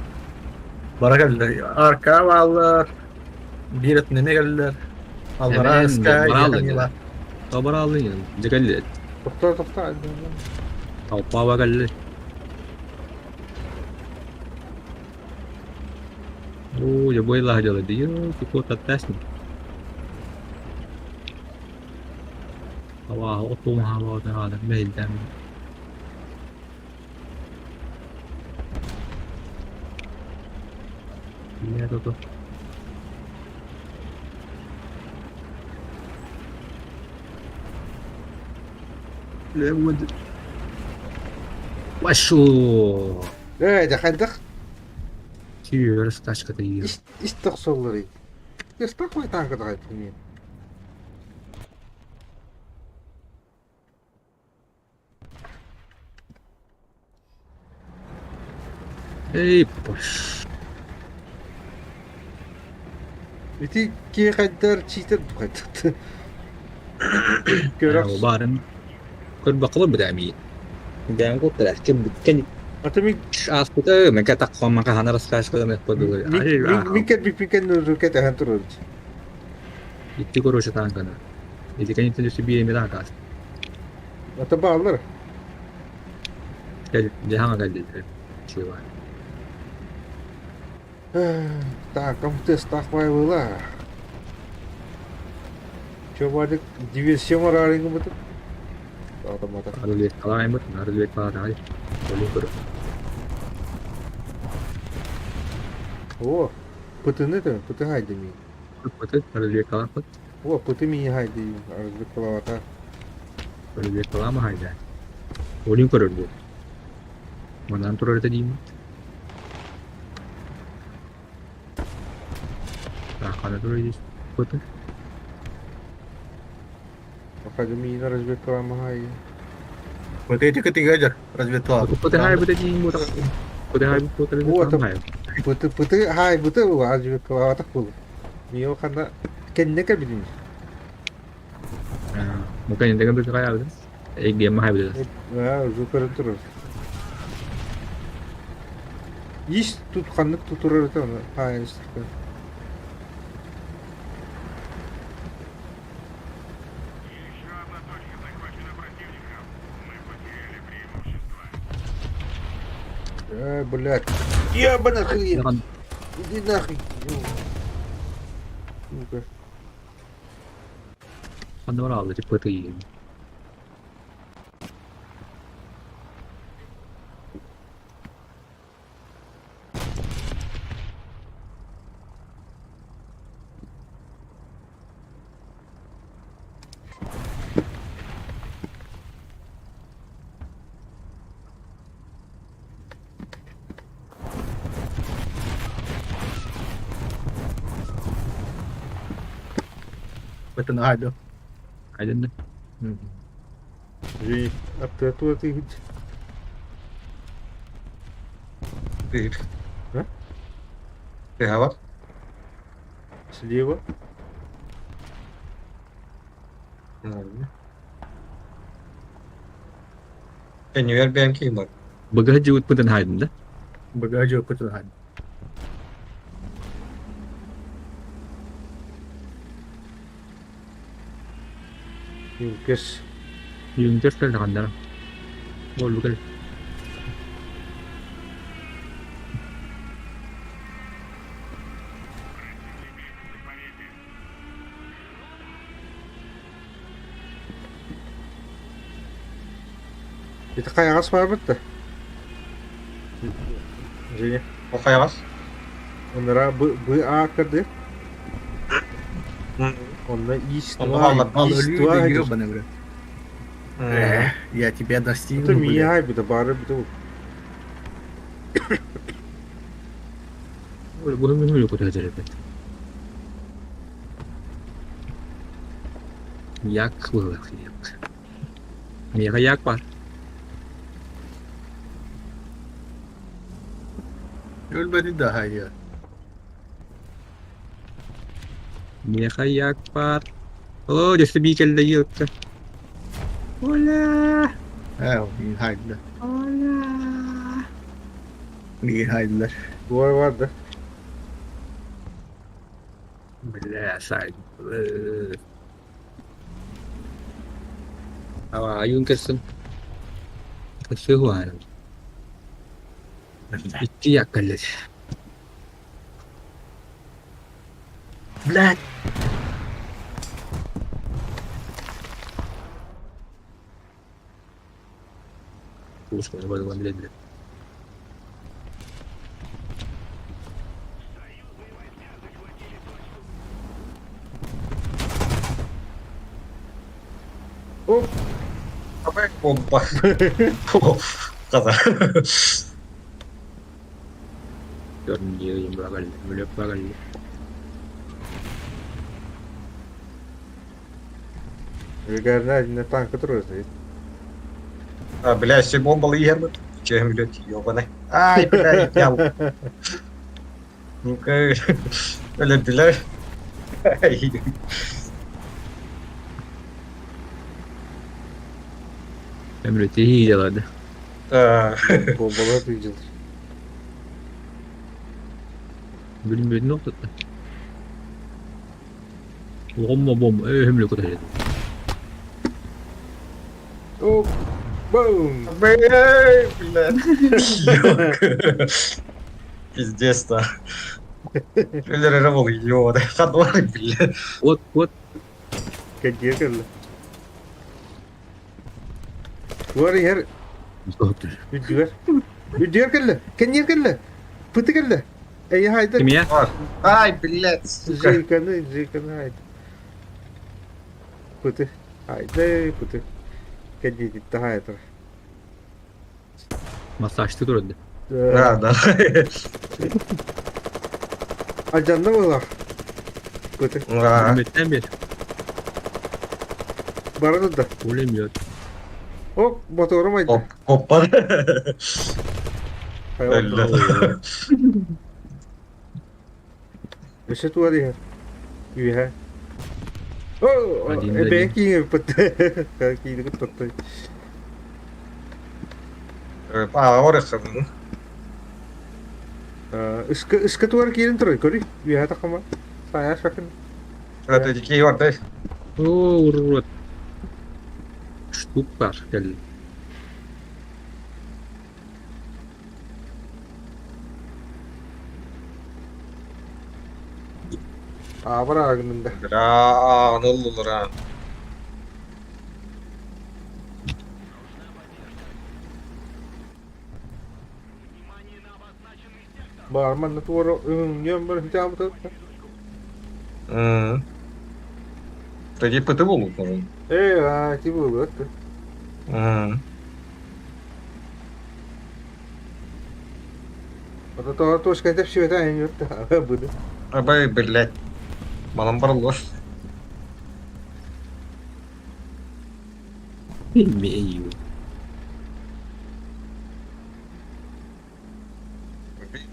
Бара кэллэ. Арка бааллар. Биир өттүнэн кэллэр. Аллара Эбээн, ыска, барааллар. Табарааллын дьэ кэллэ. Тохто, тохто. Толпаба кэллэ. Оо, я бойла дьала дии, типа таттасни. Абааһы отуумаһаабаҕытын аҕалан мэһэйдээн Нет, это Пошел! Ээ, дьэ хайдах Сүүрэр тачката иир. ис тохсоллорый? Тестах танкадаҕай түнү. Эй, пош. Ити киһи хайдар чиитер хайдат. Көрөх. Барын көрбөккө бит Бэйэм куттара ким кэн Ата мин ааспыта мен кэтэх хомма хаһан рассказка мен подулар. мин кет биппин нүрүкет эһэн турар. Итти короче танкана. Ити кэнниттэн өссө биир эмэ таакаас. Ата бааллар. Кэл дьаһаҥа кэллилэр. Чего? Так, тест была. Че, Вадик, диверсия моралинг буту? Автомата. Арылык калааймыт, арылык калаай. Олу көр. О, пытыны то, пыты гайды ми. Пыты, арылык калаапыт. О, пыты ми гайды, арылык калаата. Арылык калаама хайда. Олу көрөр бу. Манан турар это деймин. Так, хана турар здесь. Пыты. Хайды ми на разбек калаама хай. Вот эти категории разведка. Пыты хай быты деймин бу. Пыты хай бу О, пыты хай. Пыты пыты хай быты разбек калаата кул. Мио хана кеннеке билим. Мукан деген бир кай алды. Эгем хай быты. А, уже көрөн турар. Ис тут ханнык тутурар это хай истэхпин. Э, блядь. Ебаный хрен. Иди нахуй. Ну-ка. Ханна типа ты. Это нагайду. Айдын. Жи, аттыа тыгыт. Ты. А? Ты говор? Слева. Кэннигэр бэйэм киһим бар. Быгаһы дьиэбит хайдын да? Багажы пытын хайдын. Юнкерс. Юнкерс кэллэҕиннэр. Буолбу кэл. Ити хайаҕас баарбыт да? Женя. Ол хайаҕас? Оннара Б Б А кырды. Онно ис Онно два, хааллар. ис два Ёбаный в рот. Э, я тебя достигну, Это блядь. мия бит бары бит. Бу мин көтө эбит. Як буолар як. Миэхэ як бар. Өлбөтүн да хайа. Миэхэ як бар. О, дьэ бии кэллэ йыытта. Оля! Э, мин хайдылар. Оля! Мин хайдылар. Duvar vardı. Бля, сай. Ава, юнкерсын. Сыгуан. Икки як кэллэ. Блядь. Слушай, вот, блядь, блядь. Оп. Опа. Каза. Көрүнүө багалли, мүлөп багалли. Гагарина на танк который стоит. А, бля, все бомбалы иһэр Чем, блядь, ёбаный. Ай, бля, я. Ну-ка, бля, бля. Өмүрөтү хийделады. Bombalar duyacağız. Билбедин октотта. Бомба бомба, өмүрө көтөрөт. Оп. Бум. Бля, бля. Пиздец-то. Бля, был, ёбаный. Ходор, бля. Вот, вот. Кәдер кәлі. Duvar yer. Үдүгэр. Үдүгэр кэллэ. Кэнниэр кэллэ. Пыты кэллэ. Эй хайда. Кимия? Ай, блядь, сука. Жиканы, жиканы хайда. Пыты. Хайда, пыты. Кэнниэтитте хайда. Массажты турады. Да, да. Алдьанна буолар. Пыты. Да. Мүттен бер. Бара да. Пулемет. Оп, моторум айда. Оп, опа. Хайа. Өссө туа диһэр. Үөһэ. О, Один эбээн один. кииҥэ пытты. Киини кыттатты. А, орех. Ыска ыска туар киирин турай көрүй. Үөһэ тахама. Сая шакын. Это дикий бар, да? О, урод. Штук бар кэлли. Аабар аагынын да. Бля, аны ыллылар а. Баарман туора өҥнүөн бар хитаабыта. М. Тоді ПТ буолуох нужен. Ээ, аа, ти буолуот. М. Ото тоҕо туоска тэпсибэтэ айанньыт быды. Абай, блядь. Манан барыллар. Имею.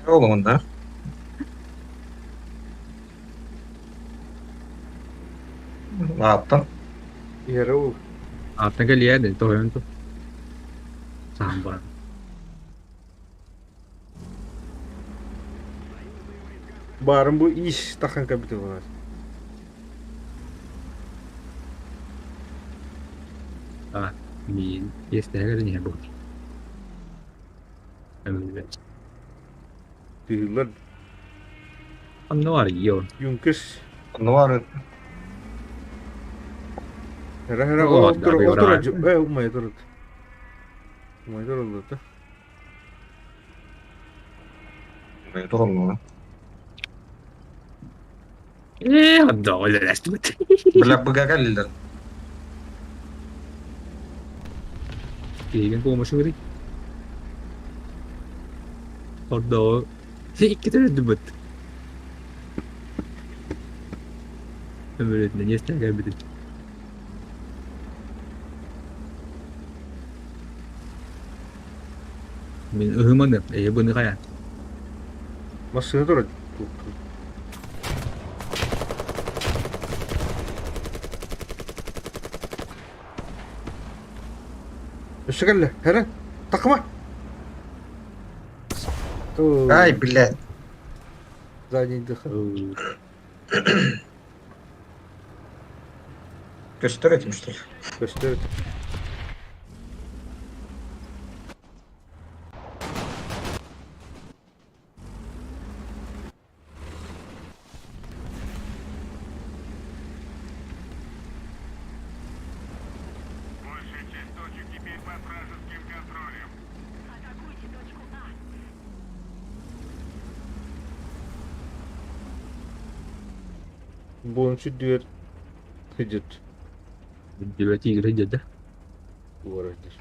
Оламан да? Ааттан. Иһэрэ ол. Ааттан кэлиэ тоһойон ту. Саам баран. Баарым бу ис тахан кэбитэ буолар. А, миин иэстэһэр иһэ бу. Эмилбет. Тыыллар. Онно бар йо. Юнкерс. Онно бар. Хара хара отур отур э умай турут. Умай туруллута. Умай туруллута. Э, да, үлэлэстибит. Бля, быга кэллилэр. Киһигин помощь говорит. Ордоо иккитэ өлдүбүт. Өмүрүтүнэн иэстээн кэлбитим. Мин ыһыманы, эйэ быны хайа. Массыына турар. Өссө кэллэ. Эрэ, такыма. Ай, блядь. Задний дыха. Көстөр этим, что ли? Көстөр. Большая часть точек теперь под вражеским контролем. Атакуйте точку А. Бончу дүөр хыдьыт. Билбэт игры деді. Уорайдыр.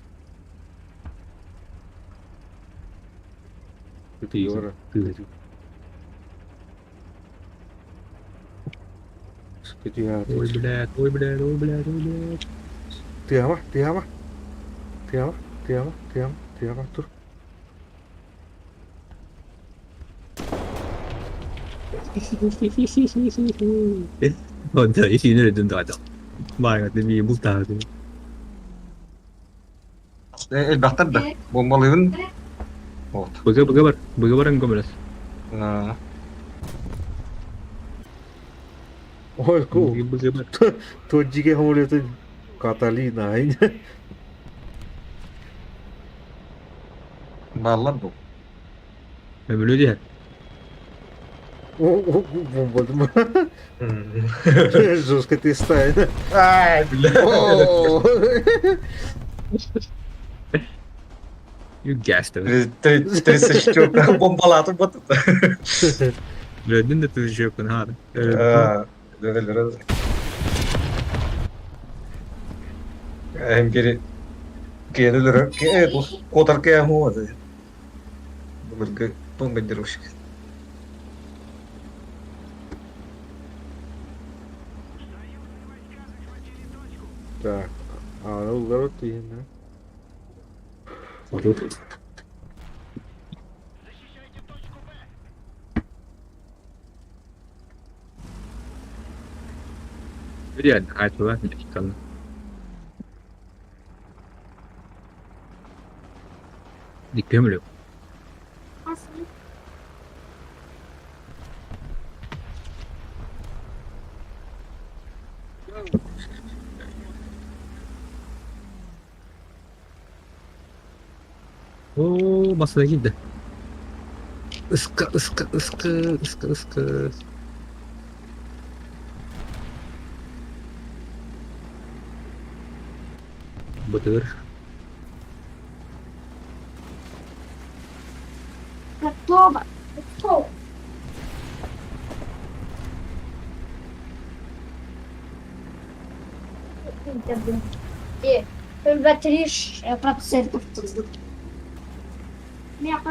Тыйын. Тыйын. Ой, блядь, ой, блядь, ой, блядь, ой, блядь. Тыама, тыама. Тыама, тыама, тыама, тыама, тур. Онто исиин өрөдүн даҕата. Бааҥҥа мии бултаабытым. Элбэхтэр да. Бомбалыыбын. Вот. Быга быга бар, быга баран көмөлөс. Ой, ку. Быга бар. Тоджиге хомолетun Каталина. Бааллар бу. Өмүлү диһэр. О, бомбадым. Жестко ты ставишь. Ай, бля. You gassed it. 34 бомбалаатым бу. Өлдүн да тыжыппын хаары. Эм бiri киэнилер куотар кэм хуа былыргы бомбардировщик. Так, а ыллар тыйын. Защищайте точку Б. Реально, айтыла мexиканы. Икки Aslı. Оо, массыына киирдэ. Ыска, ыска, ыска, ыска, ыска. Бытыгыр. Готово. Готово. 3%. Миэхэ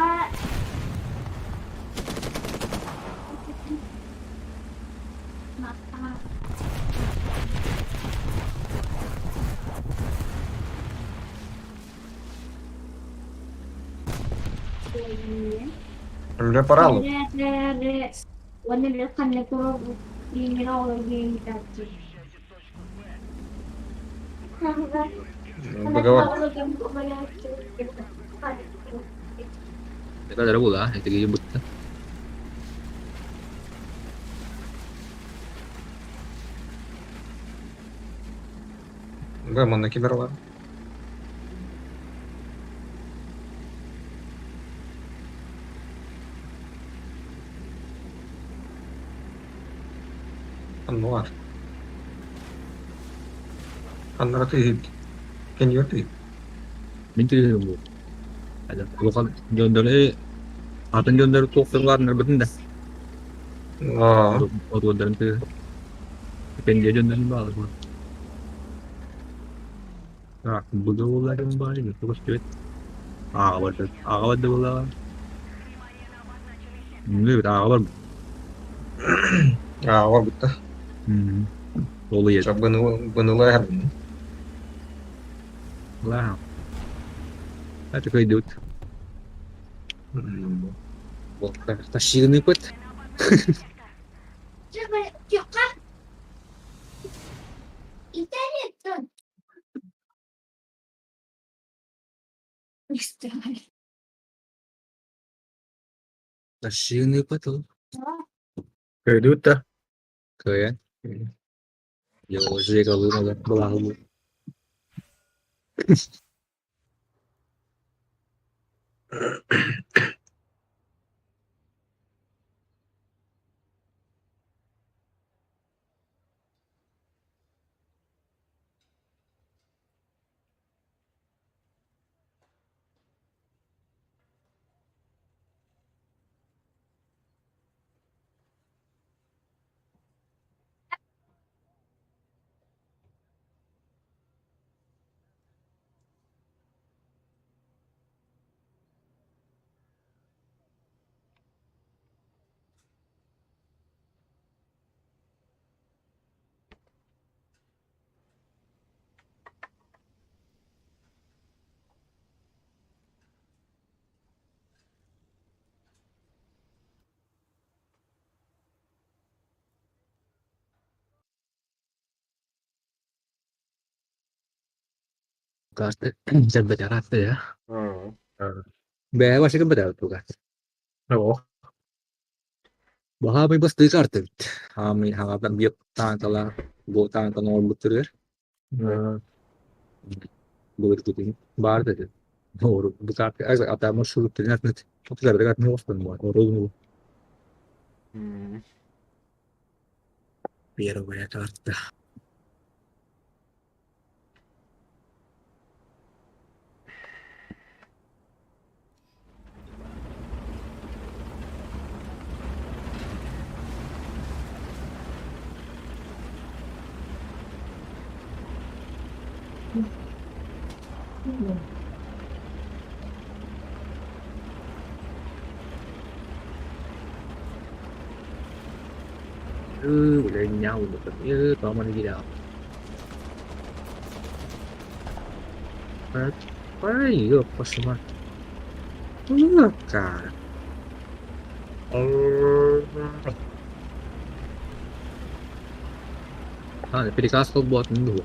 Үлэ параллы. Договор. Это дорого, это где будто. Б, манна киберлар. Аннуар. Аннара тыһыт. Кеньер тыһыт. Мин тыһыым бу. Улахан дьоннору атын дьоннору туох тылларынарбытын да. Отуордарын тыһы. Кеньер дьоннорун баалар. Так, буду буларым баар, көстүбэт. Ааҕабар ааҕабар да буоллаҕа. Мүбүт ааҕабар. Ааҕабар бутта. Ол ийэ. Быныла Лаа. Это кыйдыбыт. Тащигыныпыт. Тащигыныпыт ол. Көрдүбүт да? Кыайан. Йоо, балаһылы. Карты я. Бээ башыгын бэтэ тугат. Оо. Баһаамай бастыы карта эбит. Хаамай хаҥатан биир таанкалаах бу таанканы оҥорбуттарыгар былыргытын баар да этэ. Бу карта атаама шуруттарын атынат отузарга атын оҕостон оруолун Первая карта. Ư, lên nhau một cái có mà đi đâu. Ai, eu posso matar. Cara. А, переказ холбот не было.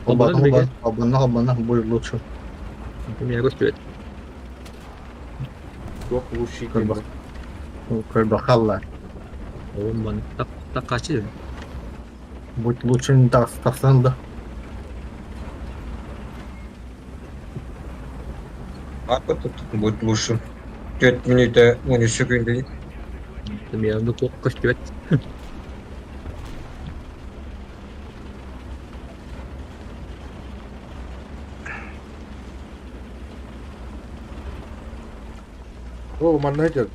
Холбонно, холбонно, холбонно, будет лучше. Меня көстүбэт. Туох лучше Көрбөх. Көрбөхалла. Ол таккачы. Будь лучше не тахсан да. А тут будет лучше. 4 минуты, 10 секунды. Мен туох көстүбэт. О, манна идет.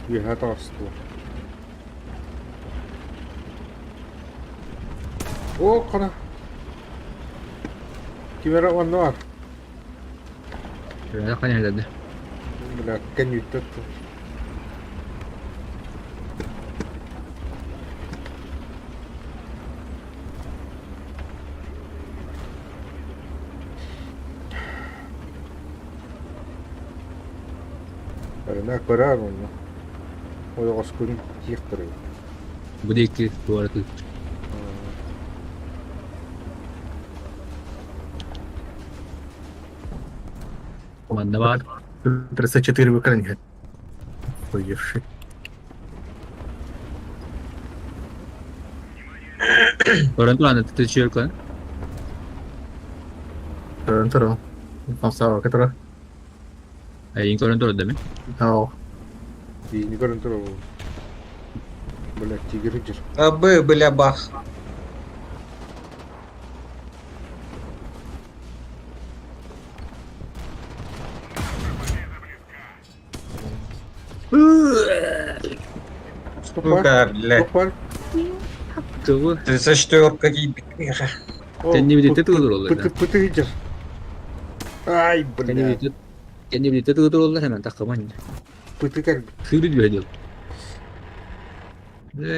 Үөһэ таҕыстылар. О, хара. Ким эрэ онно бар. Үөһэ хайа Бля, кэннүттэн тур. Арына көрөр онно. Ойоҕоскун тиэхтэрэй. Бу диэки туора Манна баар. 34 в экране. Охуевший. Көрөн туран ты чүөркөн. Көрөн туран. Хамсаабакка турар. Эйин көрөн турар дemi? Оо. Биини көрөн турар Бля, тигр дьир. Абы, бля, бах. Ступар. Сука, блядь. Ступар. Тылы. 34 какие битмеха. Кэннибититтэ тылы Пыты пыты дьир. Ай, бля. Кэннибититтэ тылы тураллар hemen таккаман. Пыты как Сыыры дьүһэ дьыл.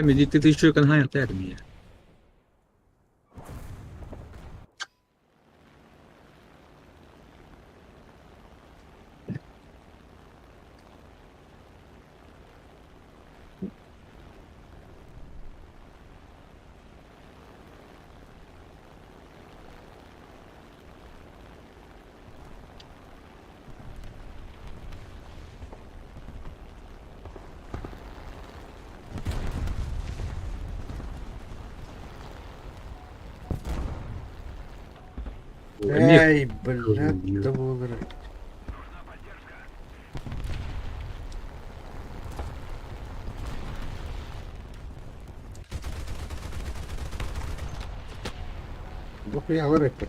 Медитте тыщуйкан хайан тәрим я. Эй, бля, да буолар. Бу хуялар эппит.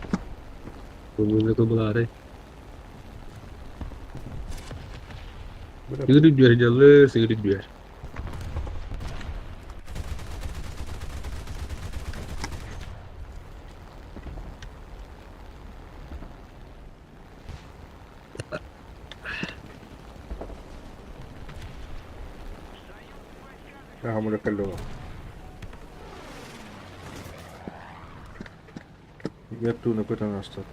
Кыбылары. Бля, Сыыры дьүһэ дьылы, сыыры дьүһэ. Аха, кэллэ. Вертуна көтөн астат.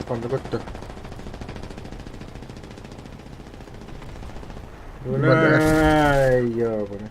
Ханна көттө. Ай, ябана.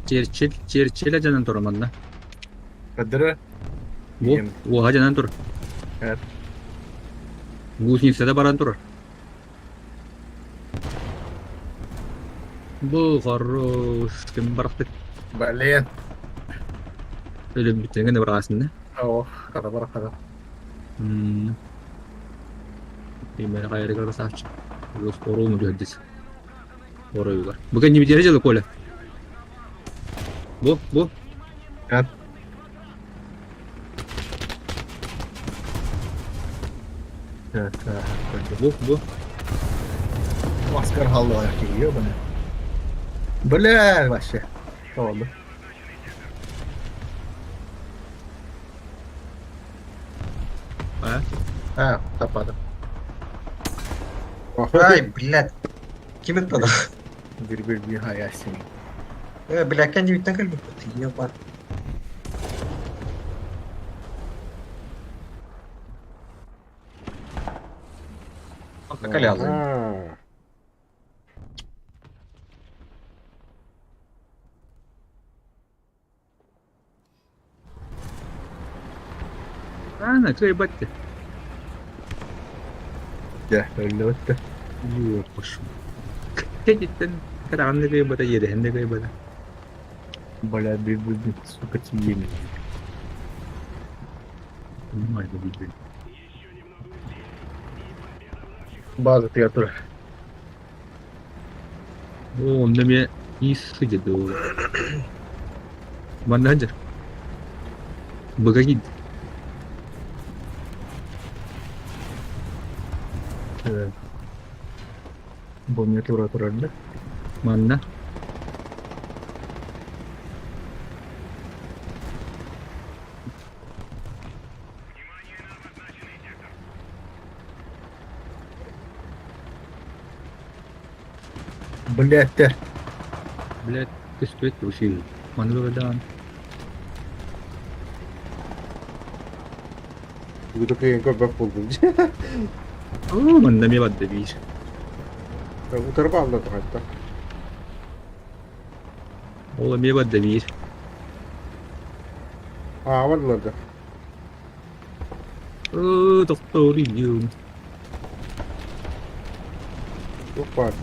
Черчил, черчиле жанан тур манна. Кадыры. Бу, Ем. уоха жанан тур. Evet. Гусеницада баран тур. Бу хорош ким барахтык. Блин. Өлүм бүтүнгэн барасында. Оо, хара бара хара. Именно кайрыгар красавчик. Оруу мөдү Оройугар. Бу кэнни битиэрэ дьылы Коля. Бу, бу. Evet. Evet, evet. Бу, бу. Маскар халлы ебаный. Бля, вообще. Oldu. А? Ha, тапады. Ай, блядь. Ким это? Bir bir bir hayal seni. Бля, кэннибиттэн кэлбит. Ебать. Калялы. Аа. Ана, кыайбатты. Дьэ, өллөбүт да. Ёппош. Кэтиттэн кыраҕан да кыайбата, иэдэһин да кыайбата. Бля, бил сука, тиийэн. Понимаю, билбин. База турар. Оо, онно эмиэ иис сыдьа дуу. Манна сылдьар. Быга киирдэ. Бу эмиэ тура турар да? Манна. Блядь, Блядь, көстүбэт усил. Манна быгадаан. Бүгүтэ кыайан көрбөх буолдум. Оо, манна эмиэ барда биир. Утары баалла тухайта. Ол эмиэ барда биир. Аа, бардылар да. Оо, тохтоор ием. Туох баар.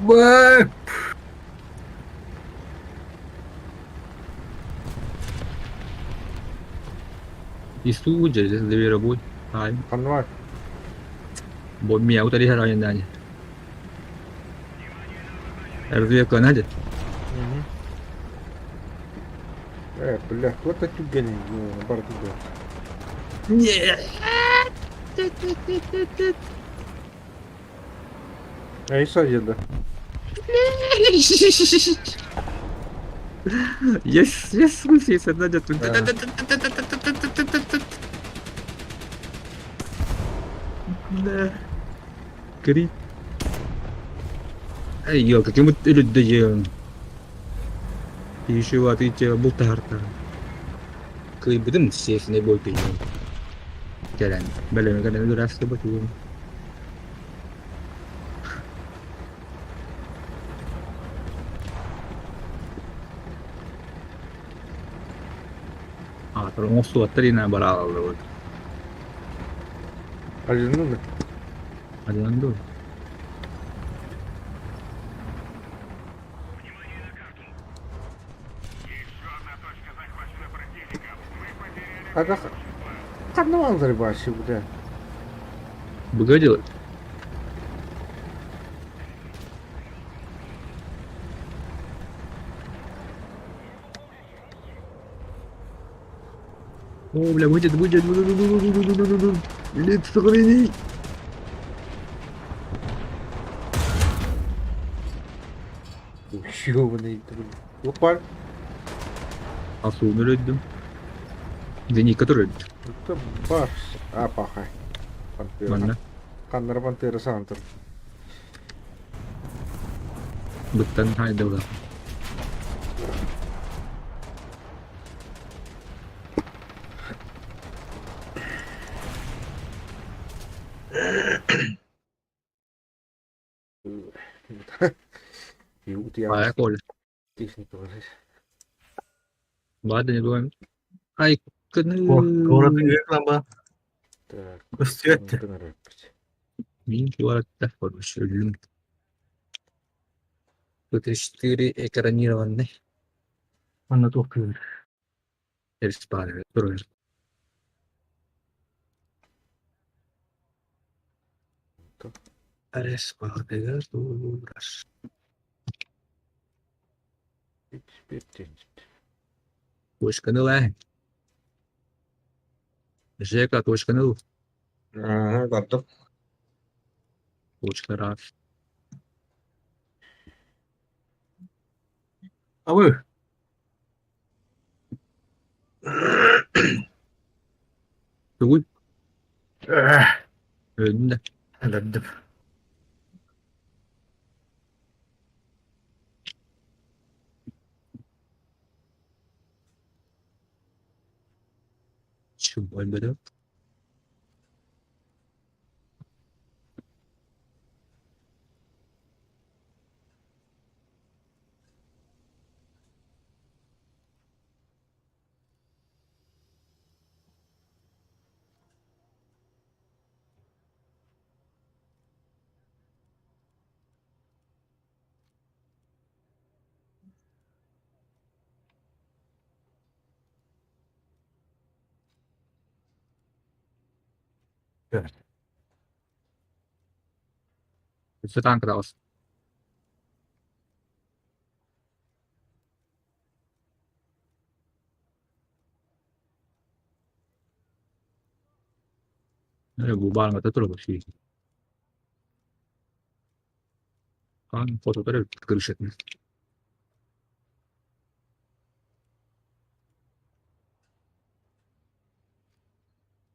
Б. Истуу дьэ, зверобой. Ай, Ханна баар? бо мия утари харайын Разведка надо? Э, бля, кто то түггәни, бар түггән. Нет. Эй, садилда. Yes, yes, yes, надо тут. Да. Крик. Эй, ё, каким вот люди. Еще вот эти бултарта. Кыйбыдым сесіне бой пейін. Кэлэн, бэлэм кэлэн өлөрөстө бутугум. Аатыр оҥостубаттар иинэ бараалаллыбыт. Алынны да. Адынан дуо? Еще одна точка захвачена противником. Мы потеряли Хата ханна бааллар башы бля. Выглядел? О, бля, выйдет, выйдет, выйдет, Лиц сохрани! Ёбаный, бля. Туох баар? Асуун өлөйдүм. Дени который Это бар. А, пахай. Пантера. манна Ханнара пантера саантыр. быттан хайдыла. Утуйа Бая кол. техника бар. Бада не дуем. Ай, кыны. Город реклама. Так. Көстүөттэ. Мин куоратта короче өллүм. Т-34 экранированный. Манна туох кыыр. Эрспар турар. Эрспар турар. Точканы ыл. Жека точканы ыл. Ага, көрдүм. Точка раз. Абы. Тугуй. Өлдүм да. Өлөрдүм. Чум өлбөтө. Өссө тааҥка таҕыс. Эрэ бу баарыҥата турабыт Хаан хотутар эбит крышатын.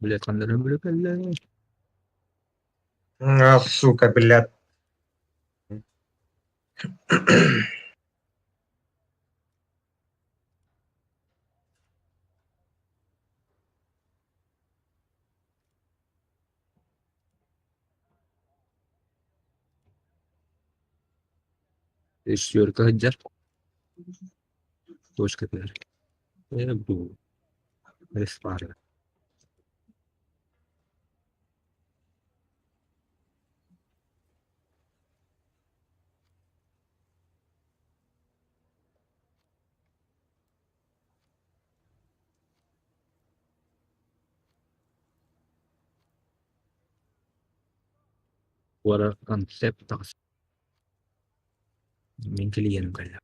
Блядь, ханна эрэ кэллэ. А, сука, блядь. Үстүөркэ сылдьар. Точка түһэр. Э, бу Респара. Уора концепт таҕыс. Мин клиеним кэллэ.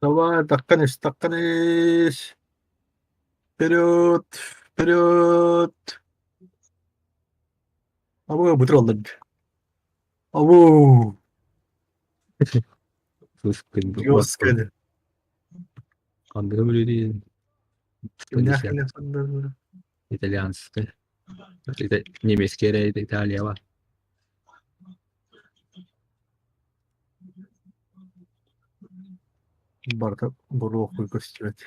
Давай, таххан ис, таххан ис. Вперед, вперед. Абы бутыр оллар. Абу. Жестко. Ханныгы бүлүү Итальянскай. Немецкий эрэ Италия бар. Барыта боруокуй көстүбэт.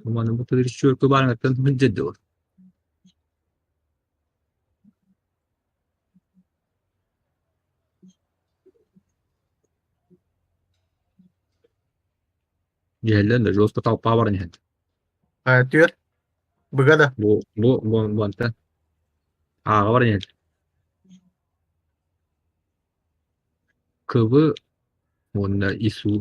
Маны бу төрүччү баарыттан мындьырдыбыт. Дьиһэллэр да жестко толпа баран иһэн. А түөр быга да Бу бу онтон ааҕа баран иһэн. КВ уонна ИСУ.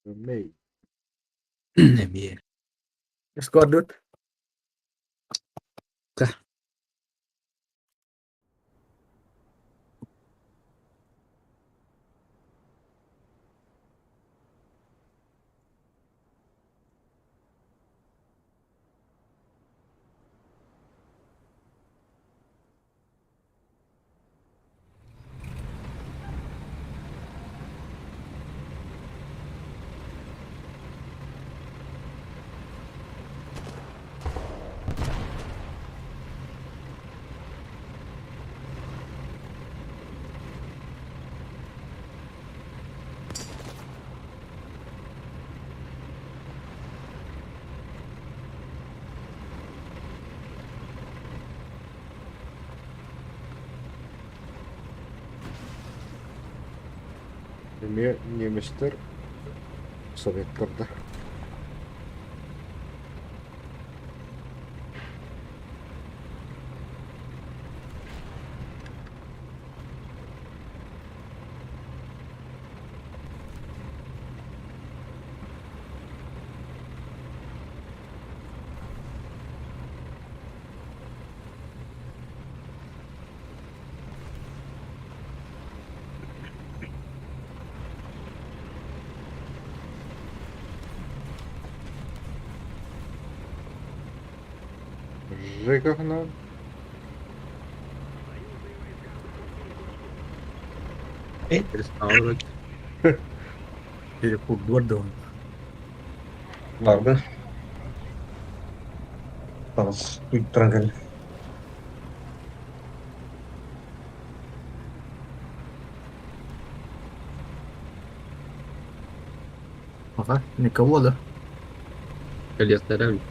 Мэй. Эмиэ. Скордут. Ка. Эмиэ немецтэр, советтар да. Жигаҕынан Перекурдуор да Барды. Таҕыс ыйдаран кэллэ. Ага, никого, да? Кэлиэхтэрэ эбит.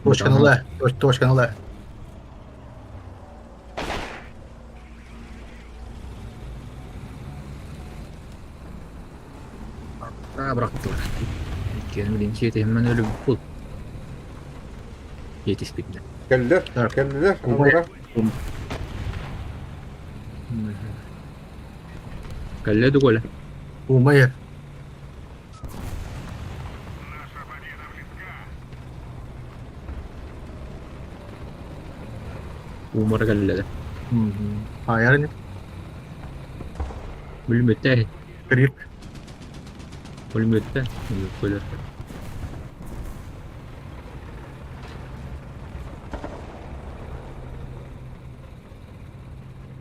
Точканы ыла, точканы ыла. Бырахтылар. Иккиэн билин сиэтиһиммэн өлүбүт Иэтиспитинэ. Кэллилэр, кэллилэр, аллара. Кэллэ да Коля. Умай. Наша победа близка. Уумара кэллэ да. Хайар ини. Бүлүмүттэ. Крип. Бүлүмүттэ. Коля.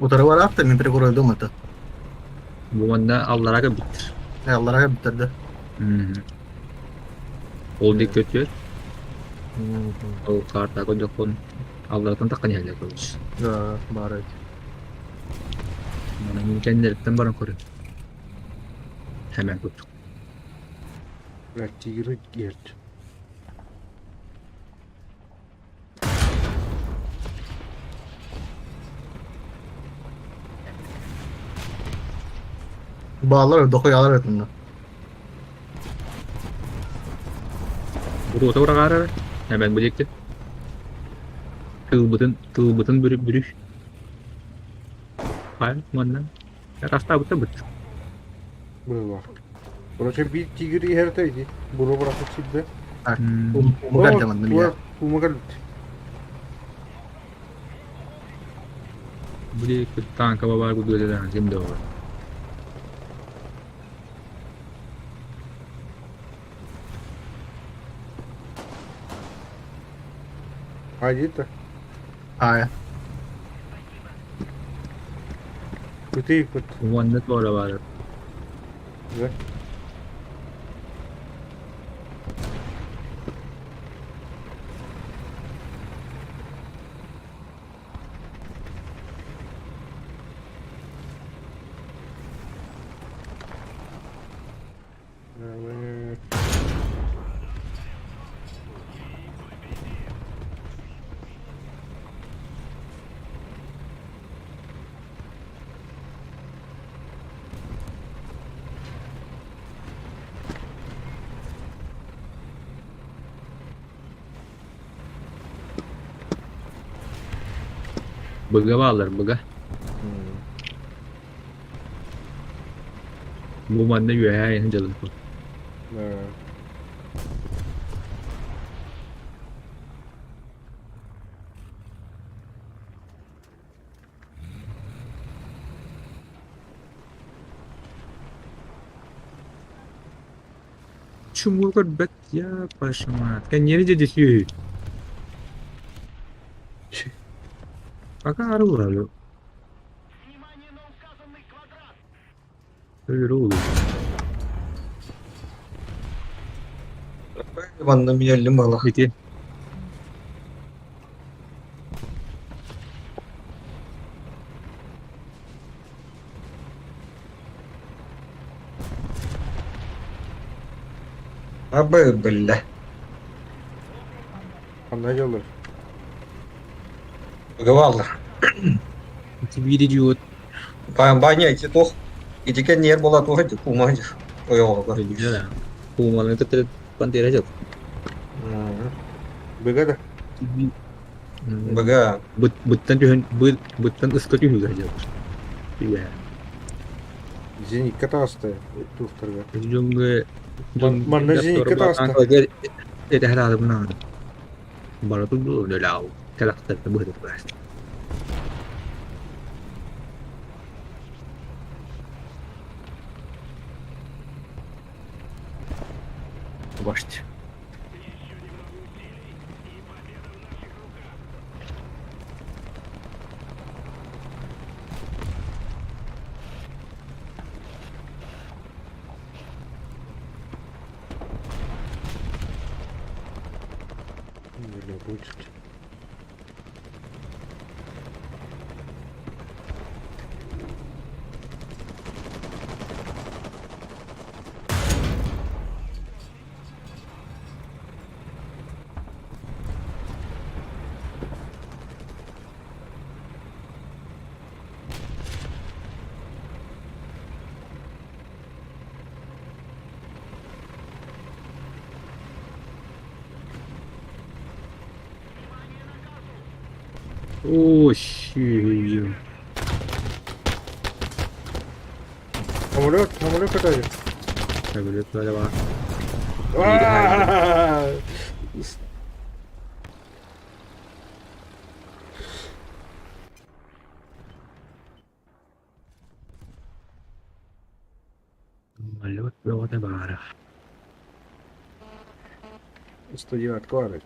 Утары бараахта мин прикуройдум это. Бу манна аллара кэлбиттэр. Аллара кэлбиттэр да. Ол диэки көтүөр. Ол картаға көрдөхпүн аллараттан таххан иһэллэр короче. Да, баар эбит. Манан кэннилэриттэн баран көрүн. Hemen курдук. Тигры герт. Баалар дохуялар этиннэ. Буруота ураҕаарар. Hemen бу диэки. Тылбытын, тылбытын бүрү бүрү. Хайа, манна. Растаабыта быт. Быһыылаах. Короче, биир тигр иһэртэ ити. Буруо бырахпыт сирдэ. Умугар дьаманным я. Умугар Бу диэки танка бабаар кудуэлэлээн ким да бар. Айдита. Аая. Ытыйпыт. Уонна туора баар. Да. Быга бааллар, быга. Бу манна үөһээ айан дьалын Да. Чумур көрбөт я пашамат. Кэнниэри дьэ дьүһүй. Пока арыллар. Өлөрө улуу. Манна миэллим бала. Ити Абы биллэ. Ханна дьаллар? Быга бааллар. ити биир идиот. Баня ити туох ити кэннигэр буола туох ити кума ойоҕоһугар. Билдэ. Кумаларын кытта пантера дьыл. Быга да. Быга. Быттан түһэн быттан ыска түһүүгэ дьыл. Үйэ. Зенитка таҕыста туохтарга. Дьоҥҥо Манна зенитка таҕыста. Этэһэр аадыбын Бара турду өлөлөөх кэлэхтэртэ быһытыттар. Вождь. Бля, будет. Оо, сүүйүм. Самолет, самолет көтөйү. Самолет бары бар. Самолет бөҕөтө баара. Студиятка баар эбит.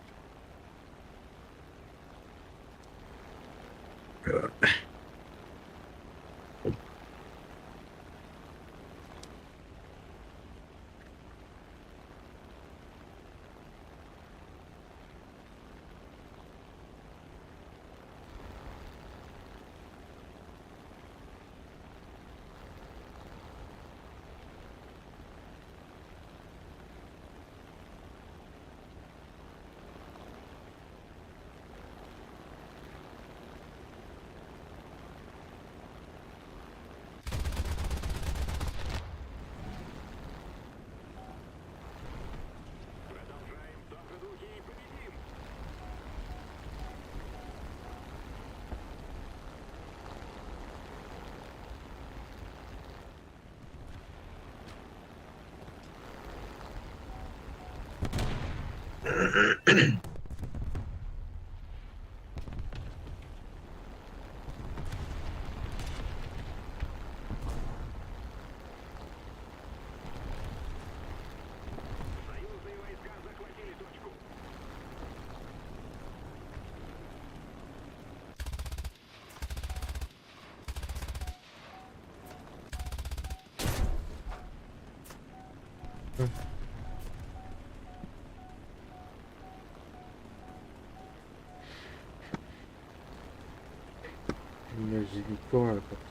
Зенитка баар эбит.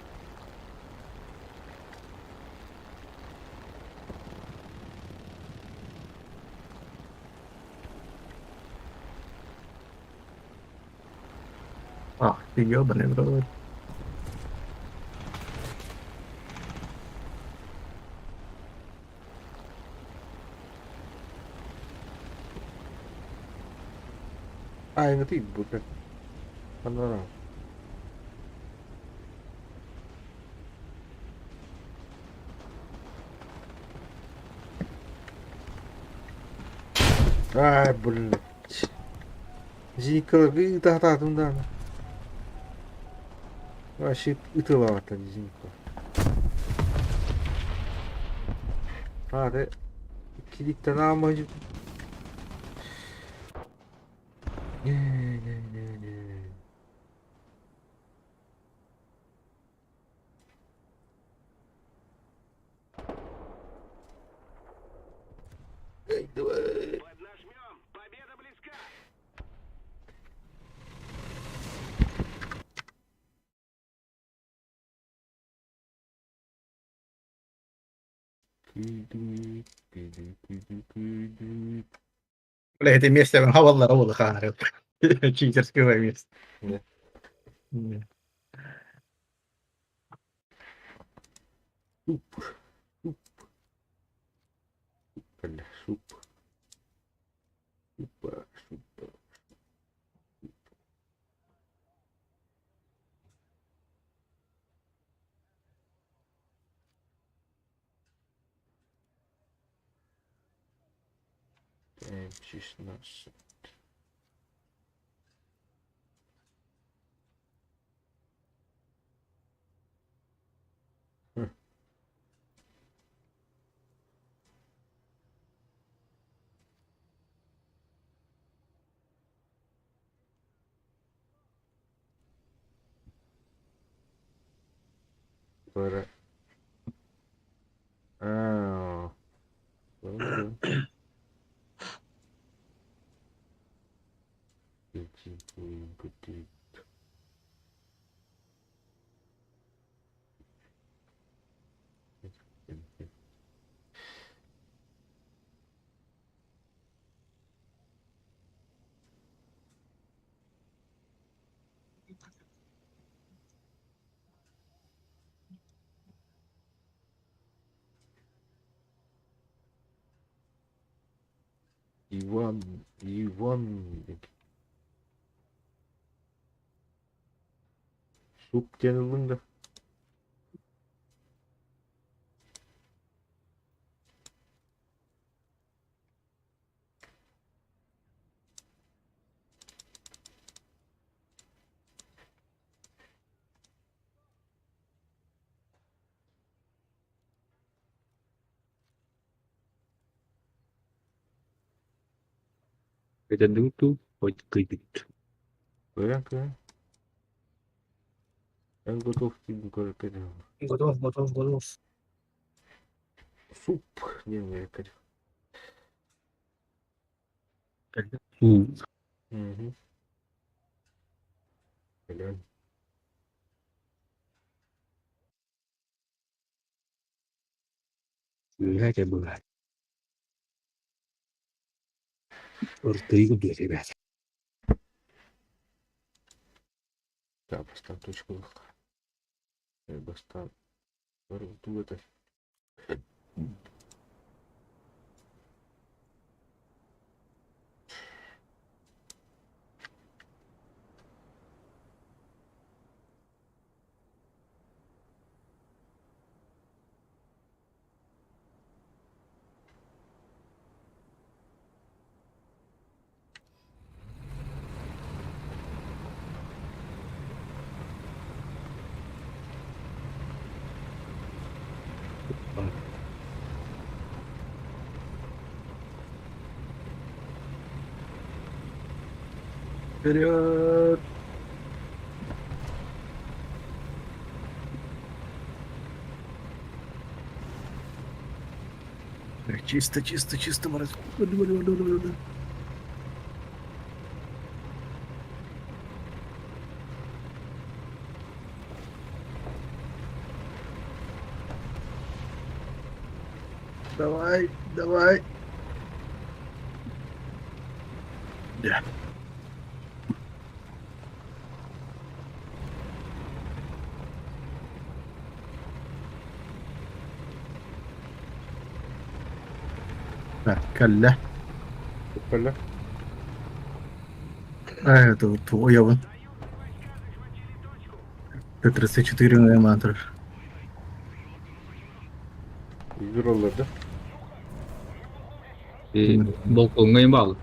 Ах ты ебаный в рот. Айна тиийбит Ханна Ай, блин. Зеникаларга ыыта сатаатым даҕаны. Вообще ытылаабаттар зенитка. Аата киликтэн ааммаһы Не-не-не-не. Эй, давай. Поднажмем! Победа близка! Бля, это место хаваллара буолла хаары. Читерское место. Не. Не. Суп, суп, кэллэ, суп, супа, супа. М16. Бары Аа. Иван, Иван, суп диэн ыллыҥ да? Этэрдиҥ дуу, хоть кыйбыт. Көрөн көрөн. Эн готов диэн көрөргө Готов, готов, готов. Суп диэн көрөргө Мгм. Өлөн. Үөһэ этэ быһа. Ыртыы курдук ребята. Да, бастаан точкалыахха. Бастаан тугу этэй? Вперед! Так, чисто, чисто, чисто, мороз. Давай, давай. Да. Кэллэ. Кэллэ. А, это вот твой Т-34 М-Антр. Үйгүр оллорда. Балкоҥҥа баал.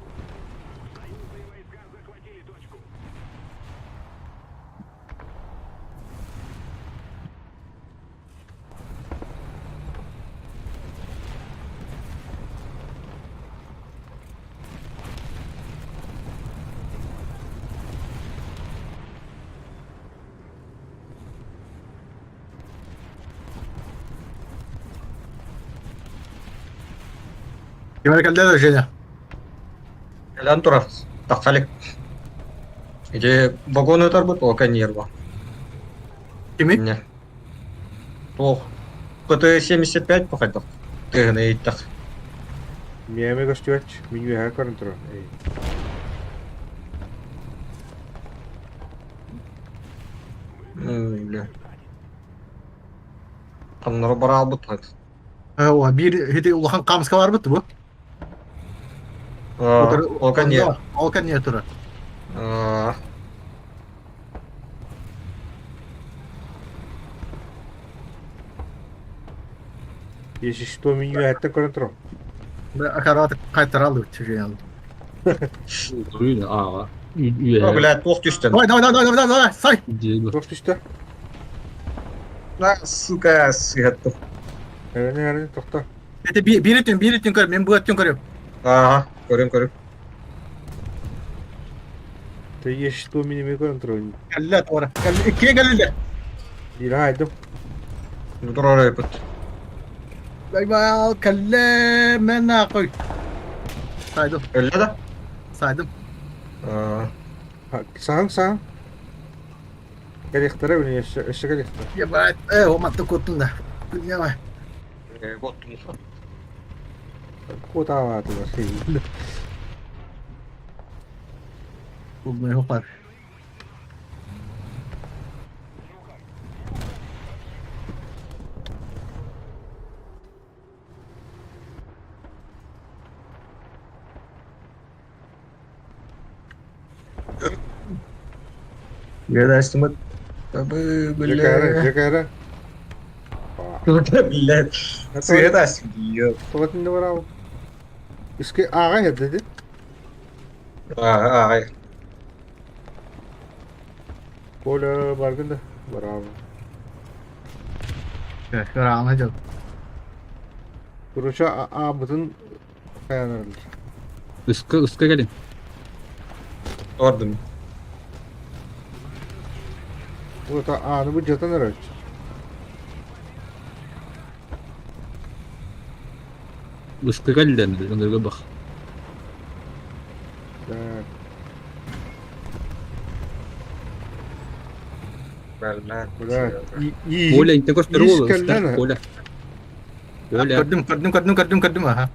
Ким эрэ кэллэ да Женя? Кэлэн турар, тахса илик. Ити вагон ытарбыт ока нерва. Кими? Инньэ. Туох ПТ-75 хайдах тыаһын ыйыттах. Миэмэ көстүбэт, мин үөһэ көрөн туран. Эй. Бля. Ханнары бараалбыт О, биир ити улахан хаамыска барбыт бу. Ол кэнниэ. Ол кэнниэ турар. Если что, меню это контрол. Акарат кайтаралы чужие. Уйна ааҕа. О, блядь, туох түстэн. Давай, давай, давай, давай, давай, сай! Туох түстэ? На, сука, сыһаттым. Эрэни, эрэни, тохто. Это биир өттүн, биир өттүн көр, мен бу өттүн көрүм. Ага, көрүм, көрүм. Ты есть что меня контроль. Кэллэ туора. Кэллэ, иккиэ кэллилэр. Биир айдым. Тура ыпыт. Байбал, кэллэ, мен нахуй. Сайдым. Өллө да? Сайдым. Саһаҥ, саһаҥ. Кэлиэхтэрэ билин өссө, өссө кэлиэхтэрэ. Ебать, оматты куттун да. Давай. Куттун. Куотаабаатылар. Клубный хопар. Бля, Бля. Блядь. Света сидит. Тоҕотун барау. Иске ааҕа эрдэ Аа, Коля баргын да барау. Кыраана дьыл. Короче, аабытын хайанарылар. Ыска, ыска кэлин. Ордум. Вот ааны бу дьатан эрэр. Ыска кэллэн, ынырга бах. Так. Бля. Коля, интен көстөр уол. Коля. Коля. Көрдүм, көрдүм, көрдүм, көрдүм, көрдүм, аха.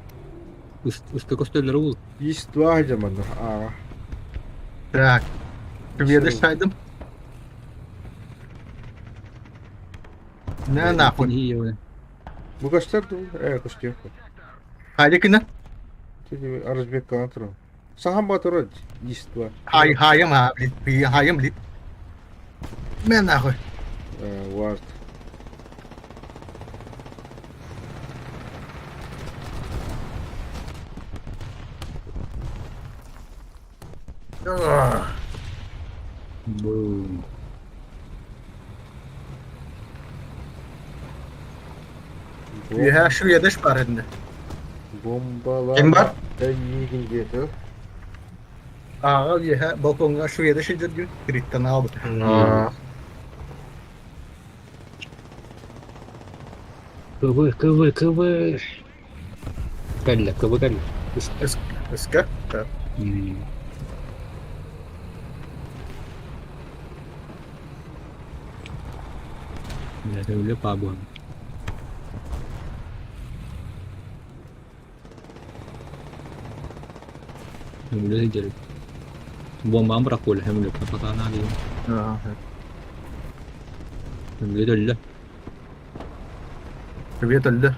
Ыска көстөллөр уол. Ис два жаман. Аа. Так. Привет, сайдым. На нахуй. Бу көстөр ду? Э, көстүө. Хайдыкына? Арызбек калан Сахан батыры ис два. Хай, хайым, ха, блин. Хайым, блин. Мен нахуй. Вард. Бум. Үөһэ шведыш бар инде. Бомбалар. Ким бар? Мигин где-то. Ааҕа үөһэ балкоҥҥа шведыш идэргин кириттэн аалбыт. КВ, КВ, КВ. Кэллэ, КВ кэллэ. Ыска. Үлэ паабуан. Үлэ сидели. Бомбам бырах буолла, үлэ патана диэн. Үлэ өллө. Привет, өллө.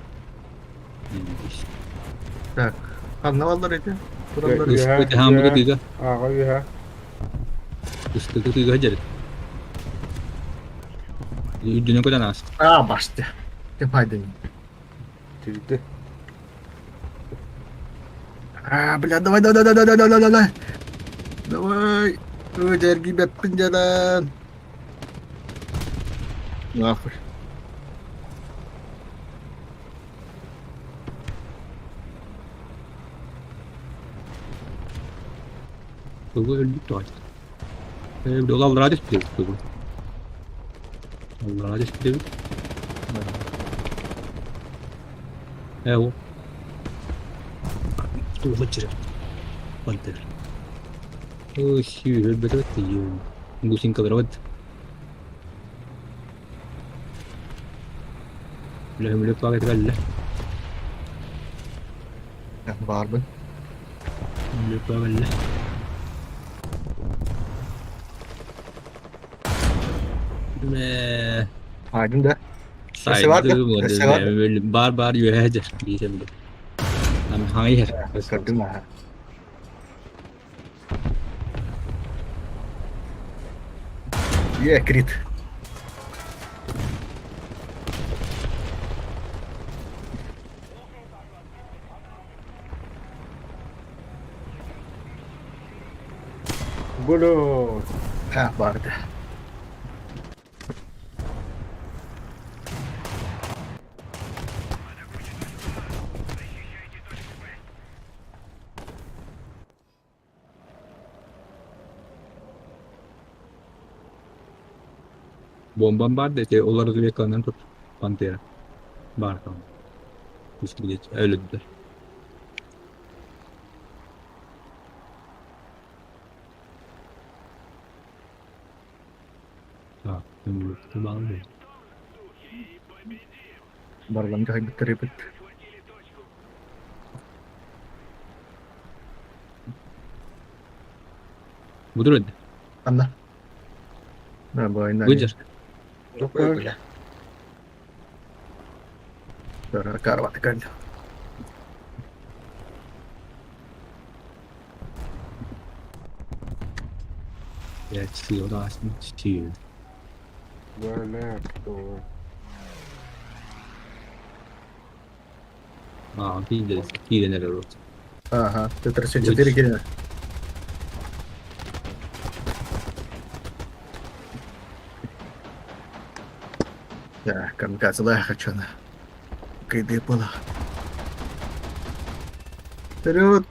Так. Ханна баллар ити? Тураллар. Ыска хаамыга тыга. Ааҕа үөһэ. Ыска тыга дьэрит. Үрдүнэн көтөн ааста. Аа, басты. Кем хайдын. Тирди. А, бля, давай, давай, давай, давай, давай, давай. Давай. Ой, дерги бэппин дьэлэн. Нахуй. Тугу өлбүт тоҕо. Э, ол аллараа түстүбүт тугу. Аллараа түстүбүт. Э, ол. Тугу чирэ. Пантер. Ой, өлбөтө бит. Гусинкалар бит. Үлэ пагет кэллэ. Баарбын. Үлэ кэллэ. Мэ, Хайдын да. Өссө бар да? Сайдыы Өссө бар да? баар баар үөһээ дьэр биирэ били. Хаҥа иһэр. Көрдүм аха. Е, крит. Бөлө. Ha, барды. Bombam var da şey, олар ekrandan tut. Pantera. Бар там. Üstü öyle dediler. Так, Барлам дьаһайбыттар эбит. Буdur öyle. Анна. На, бойна. Выдер. Ой, бля. Карваты кэллэ. Я чио да чио. Бөлө. Кто? Аа, киирдэ киирэн эрэр урут. Ага, 34 кило. Так, камикадзе хочу на. Кайды было. Вперед!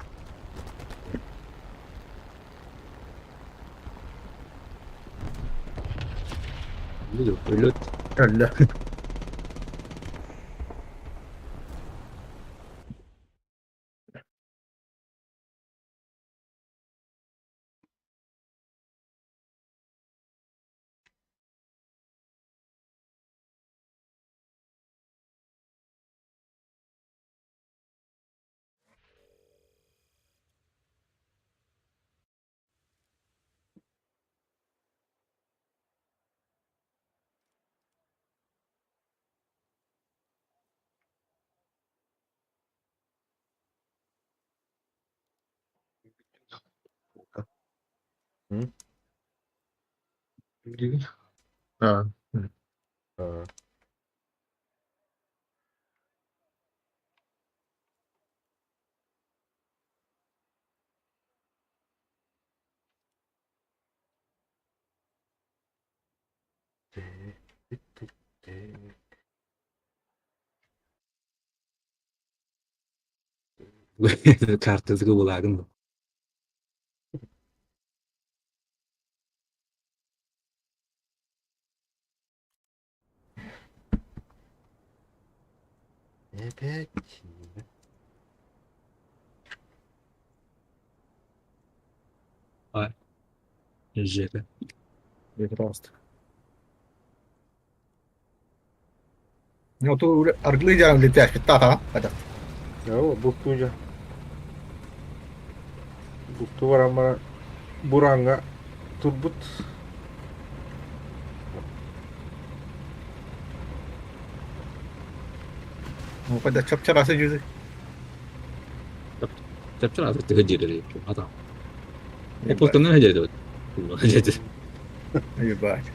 Өлөт. Алла. А, А. Картызгы булагын. Опять. Жека. Пожалуйста. Ну, ту арглы дьаам летящий, та-та, это. Оо, бултуу Бултуу баран бураҥҥа турбут. Ну, когда чап-чарасы жүзі. Чапчар азыр тыгы жери ата. Опостонун хежеди. Хежеди. Ебать.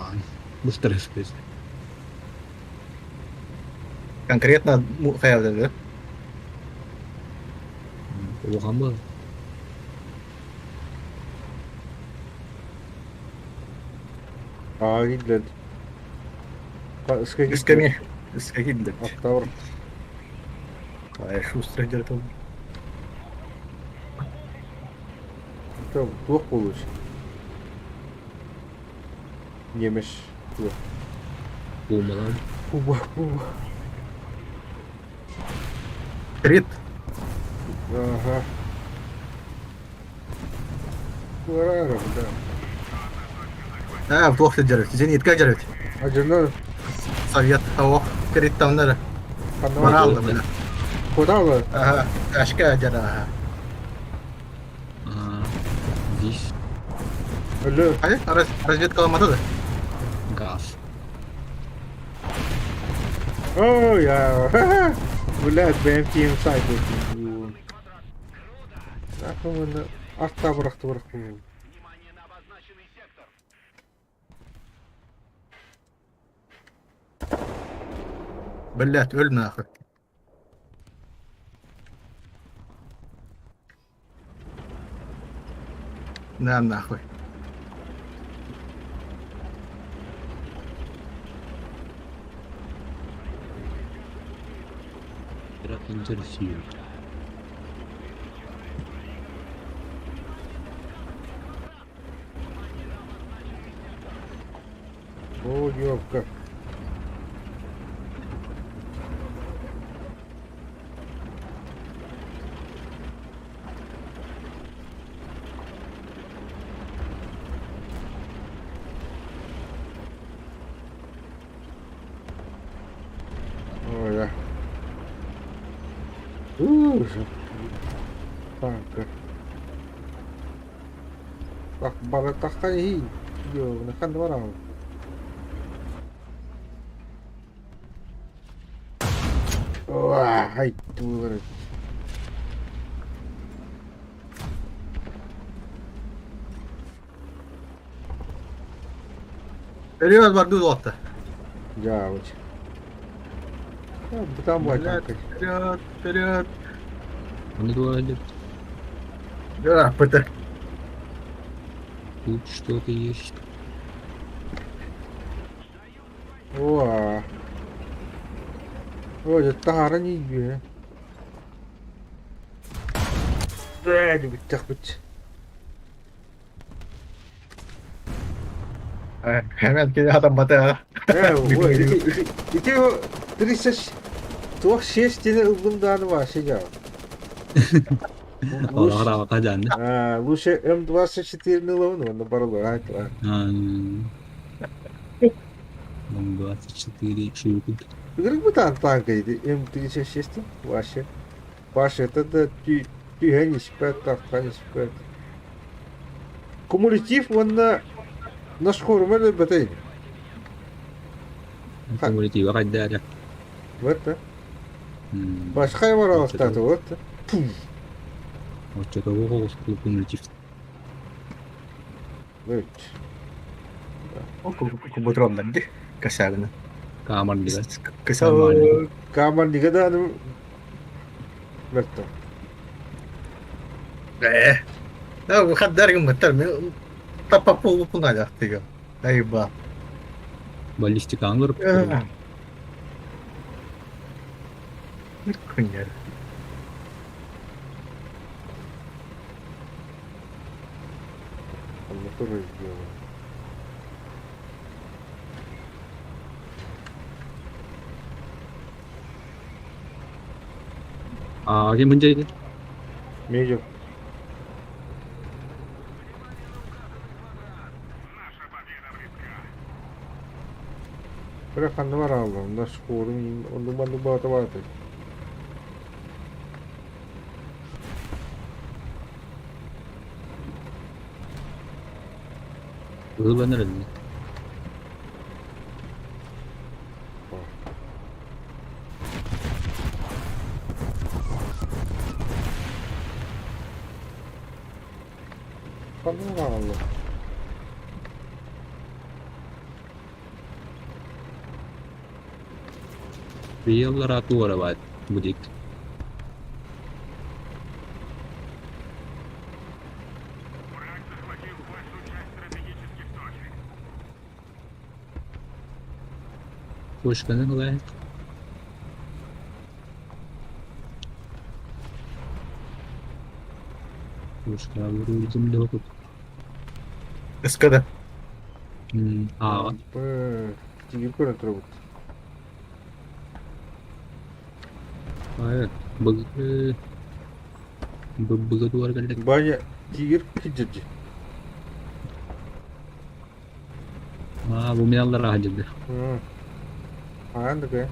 Бан. Быстро спес. Конкретно хайа да? Улахан ба. Аа, киирдилэр. Ыска Исками. Иска киирдилэр. Октябрь. А, шустрый где-то. Туох буолуо Немеш туох. Буумалар. Куба, куба. Крит. Ага. Ура, да. А, плохо деревья. Зенитка деревья. А жена Совет того. Крит там надо. Морально, бля. Куда вы? Ага, кашка дьара. Ага. А, здесь Алло. А разведка да? Газ. О, я. Блядь, BMT сайт Нахуй арта бырахты бырахты. Блядь, өл нахуй. На нахуй. Интересует. О, ёбка. Ой, да. Ужас. Танка. Так, бара тахха иһи. Йоо, нахан барам. Ай, дура. Вперед, барду лотта. Дявоч. Там Блядь, вперед, вперед. Он говорит. Да, ПТ. Тут что-то есть. О. Ой, это тара не бе. Да, не бит. Hemen ki adam бата. Ой, ити 30 туох шесть тени ыллым дааны вообще жа. Олох хадан. А, лучше М24 ныловын, онно барылы, айт. М24 шиукут. Игры бы там танка иди, М36 вообще. Паша, это да түйен испэт, тартқан испэт. Кумулятив онна наш хорумел бетейн. Кумулятив қайда Вот. Башка бар алыстаты, вот. Оччотоҕу кумулятив. Вот. Куботроннар ди. Касагына. Камар дига. Каса. Камар дига да Бетте. Э. Да, хаддар гымматтар. Мен тапа пул пунага тига. Айба. Баллистика аңгыр. Хуйня. Там тоже сделаю. А, кем 문제 Медиа. Бля, ханны бар алды. Наш хорум, онду банду бата бата. Ыланыр эле. Ханны бар алды. Приеллара туара бат будик. Враг захватил большую часть стратегических точек. Пушканы гылай. Пушка вроде лёгут. СКД. А, Тигир көрөн турабыт. Былыр быгы туар кэллик. Баня тигр кыдьырдьы. Аа, бу мин аллараа сылдьыбыт. Хаан да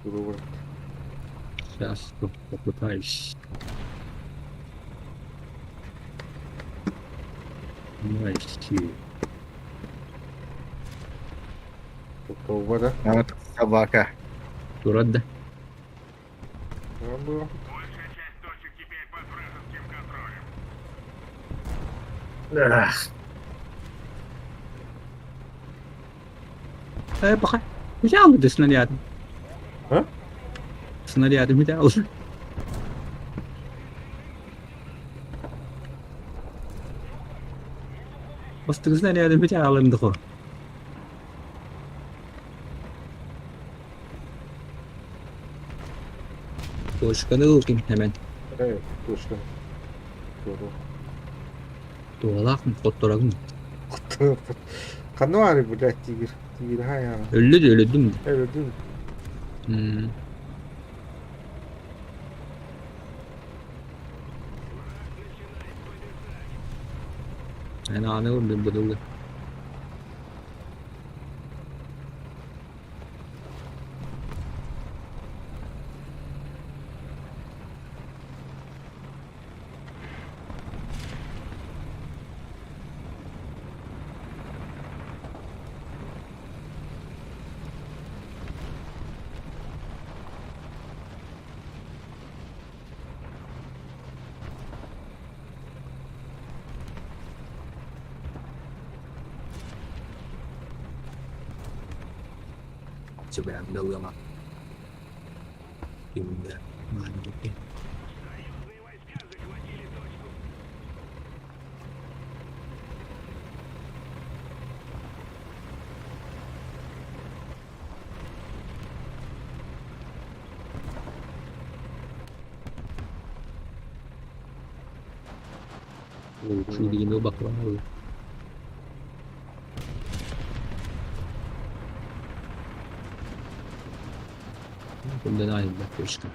Тугу Сейчас попытаюсь. Найти. Толбада. Собака. Турар да. Большая часть точек теперь под вражеским контролем. Э, пока. Взял ты снаряд. А? Снаряд взял. Бастык снаряды взял им дохо. Точканы ылкин hemen. Evet, точка. Doğru. Туалаах хотторагын. Ханна баар, блядь, тигр. Тигр хай Өллү да өлөдүм. Evet, değil mi? М. Эн ааны ылбын быдылы. Сүбэм ылыама. Юнда. Маанньык. Союзные войска захватили точку. Шүлігін бақылан. Bundan ayrılmak başka.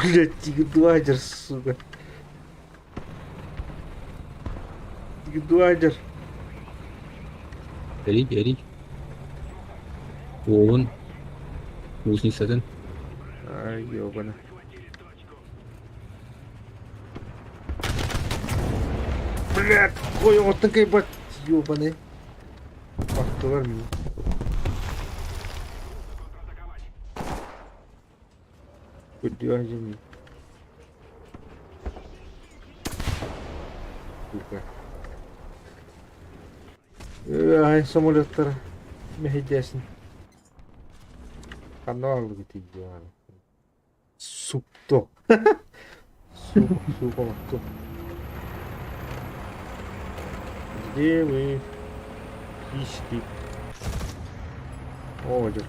Блядь, тигр сука. Тигр. Эрий, эрий. Оон. Гусеницатын. Ай, ёбана. Блядь, ой, вот такой бат, ёбаный. Баттылар мені. Куда же Сука. Ай, самолеттар. Мехидесин. Канал где Супто. Суп, супо. Где вы? Киски. О, идет.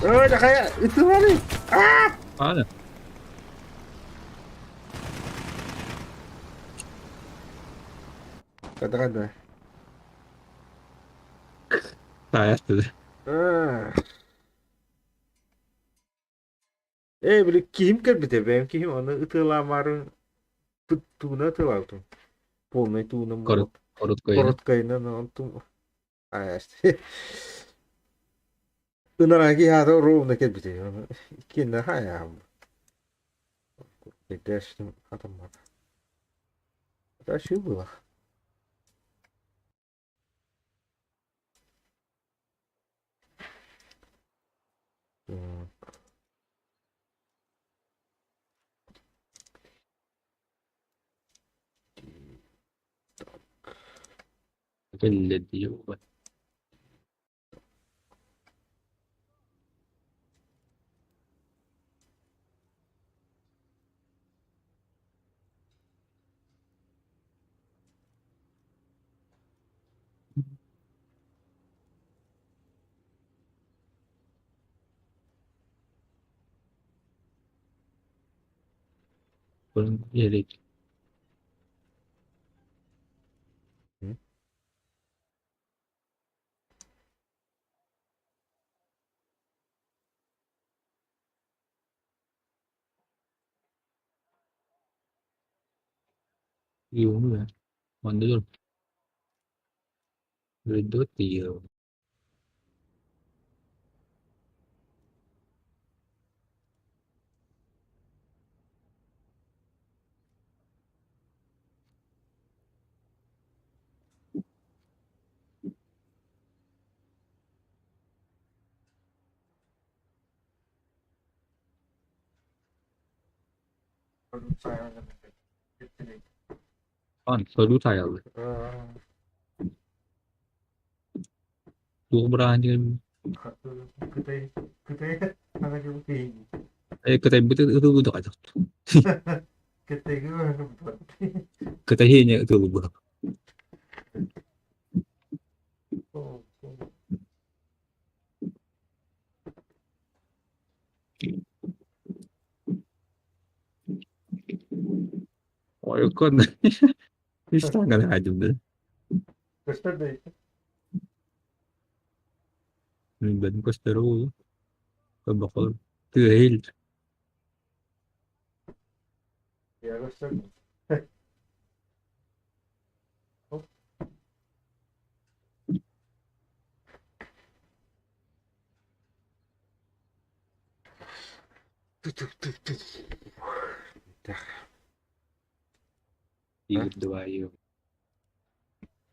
Ой, такая, это смотри. А! Аны. Когда, когда? Таяқты. Э, били кихим кэлбитэ, бэйэм кихим аны ытыалаамаарын тууна ытыалаабытым. Полный тууна Корот, короткой. Короткайынан онтум. Ынараа киһи ровно кэлбитэ. Аны иккиэннэ хаяам. Дэштим хатаммат. Это было. Так. Кэллэди. Көрөн иһэрик. Иуну Манна дьон Үөрдүбэт тиийиэҕим. Салют айаллар. Туох бырааһынньыгын Кытайбыт ытыллыбыта хайдах Кытай иһиэнэ ытыллыбыта. Ойуккун үс таҥара хаайдым да. Билбэтим көстөрө буолуо. Көрбөххө тыаһа иһиллэр. Игорь Дваев.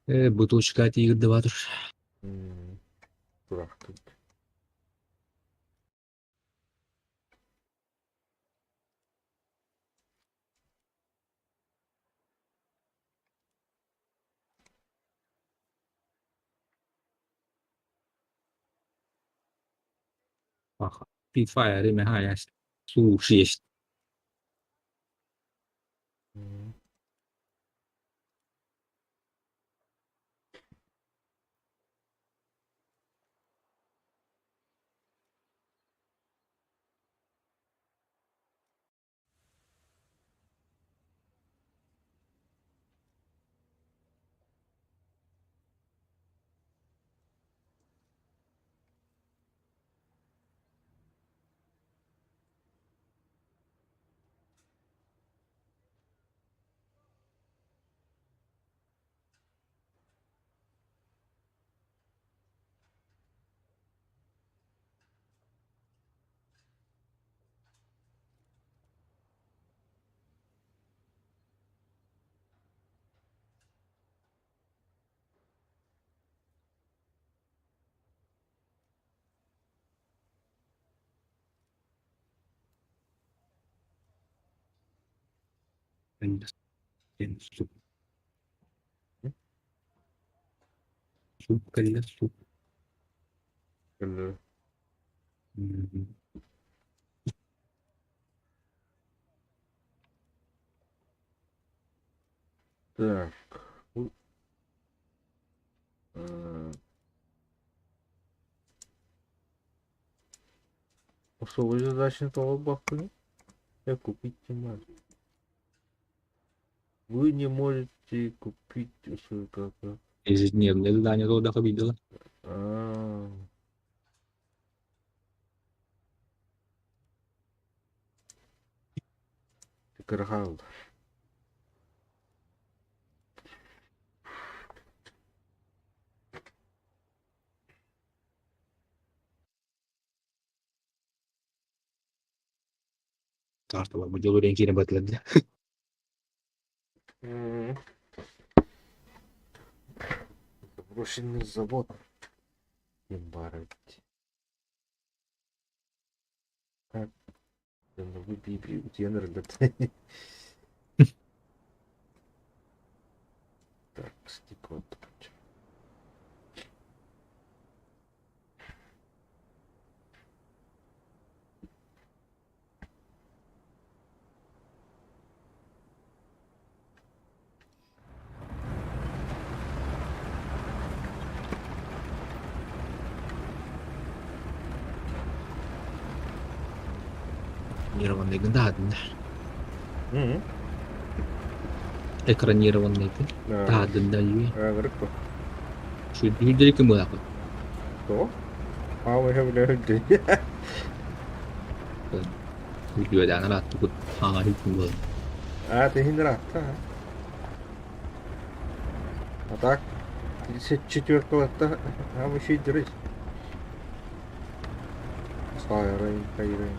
Бутылочка Игорь Дватур. Free Fire med sushi. Суп. Суп кэллэ суп. Так. Особой задачи толбакны я купить не могу. Вы не можете купить услугу. Ежедневное задание рода видела. А. Ты Карталар бу дьолу киирэ батылар Заброшенный завод. Как? Так, стекло. Нерванныйгын да Экранированный ты. Да. Таһырдында үгүй. Ыҥырык бу. Сүүрдүһүрдэри ким буолаахпыт? Тоҕо? Аамай сөбүлэһэр Үтүөдээн арааттыбыт хаҥа күн буолан. Аа, тиһин ыраатта. А так, 34 латта аамай сүйдүрүй. Сайрын, кайрын.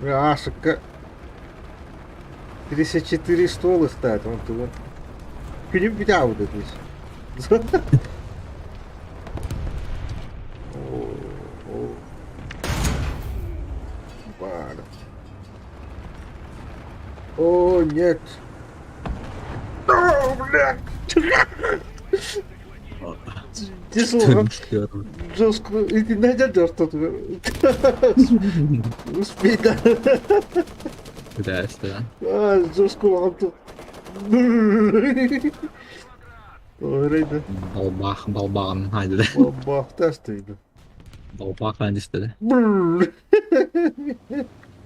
Аашыкка 34 ствол ыстаат, он тугун. Күнүм бүтэ здесь. Бар. О, нет. О, блядь. Тяжело. Жестко. Иди найдешь что-то. Успей, да. Да, что? А, жестко вам тут. Рейда. Балбах, балбаҕын хайдыда. Балбах тастыйды. Балбах хайдыстыда.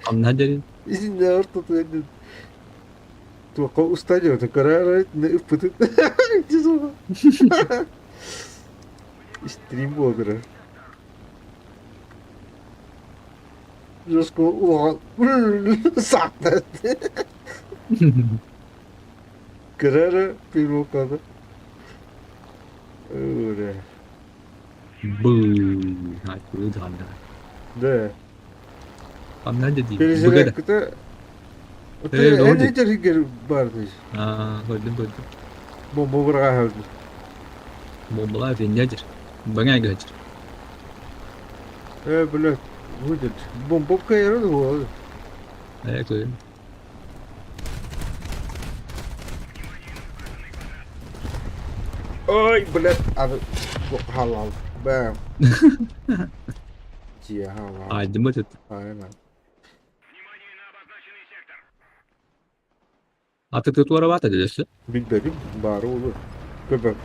Ханна дэрин? Исинне ортотугар туохха устадиота көрөр ыппытын стрим буолар жестко улахан саатта көрөр пилокада Öyle. Бу, ханна. Да. Ханна дии. Перезарядката Эн барды. Аа, көрдүм, көрдүм. Бомба быраҕа Бомбалар финнядер. Баңа гачыр. Э, блядь, будет. Бомба кайры вот. Э, көрдүм. Ой, блядь, а халал. Бэм. Тихо, халал. Айдым өтөт. Айна. Аты тротуара бата дедesi. Билбэтим, баары olur. Көбөк.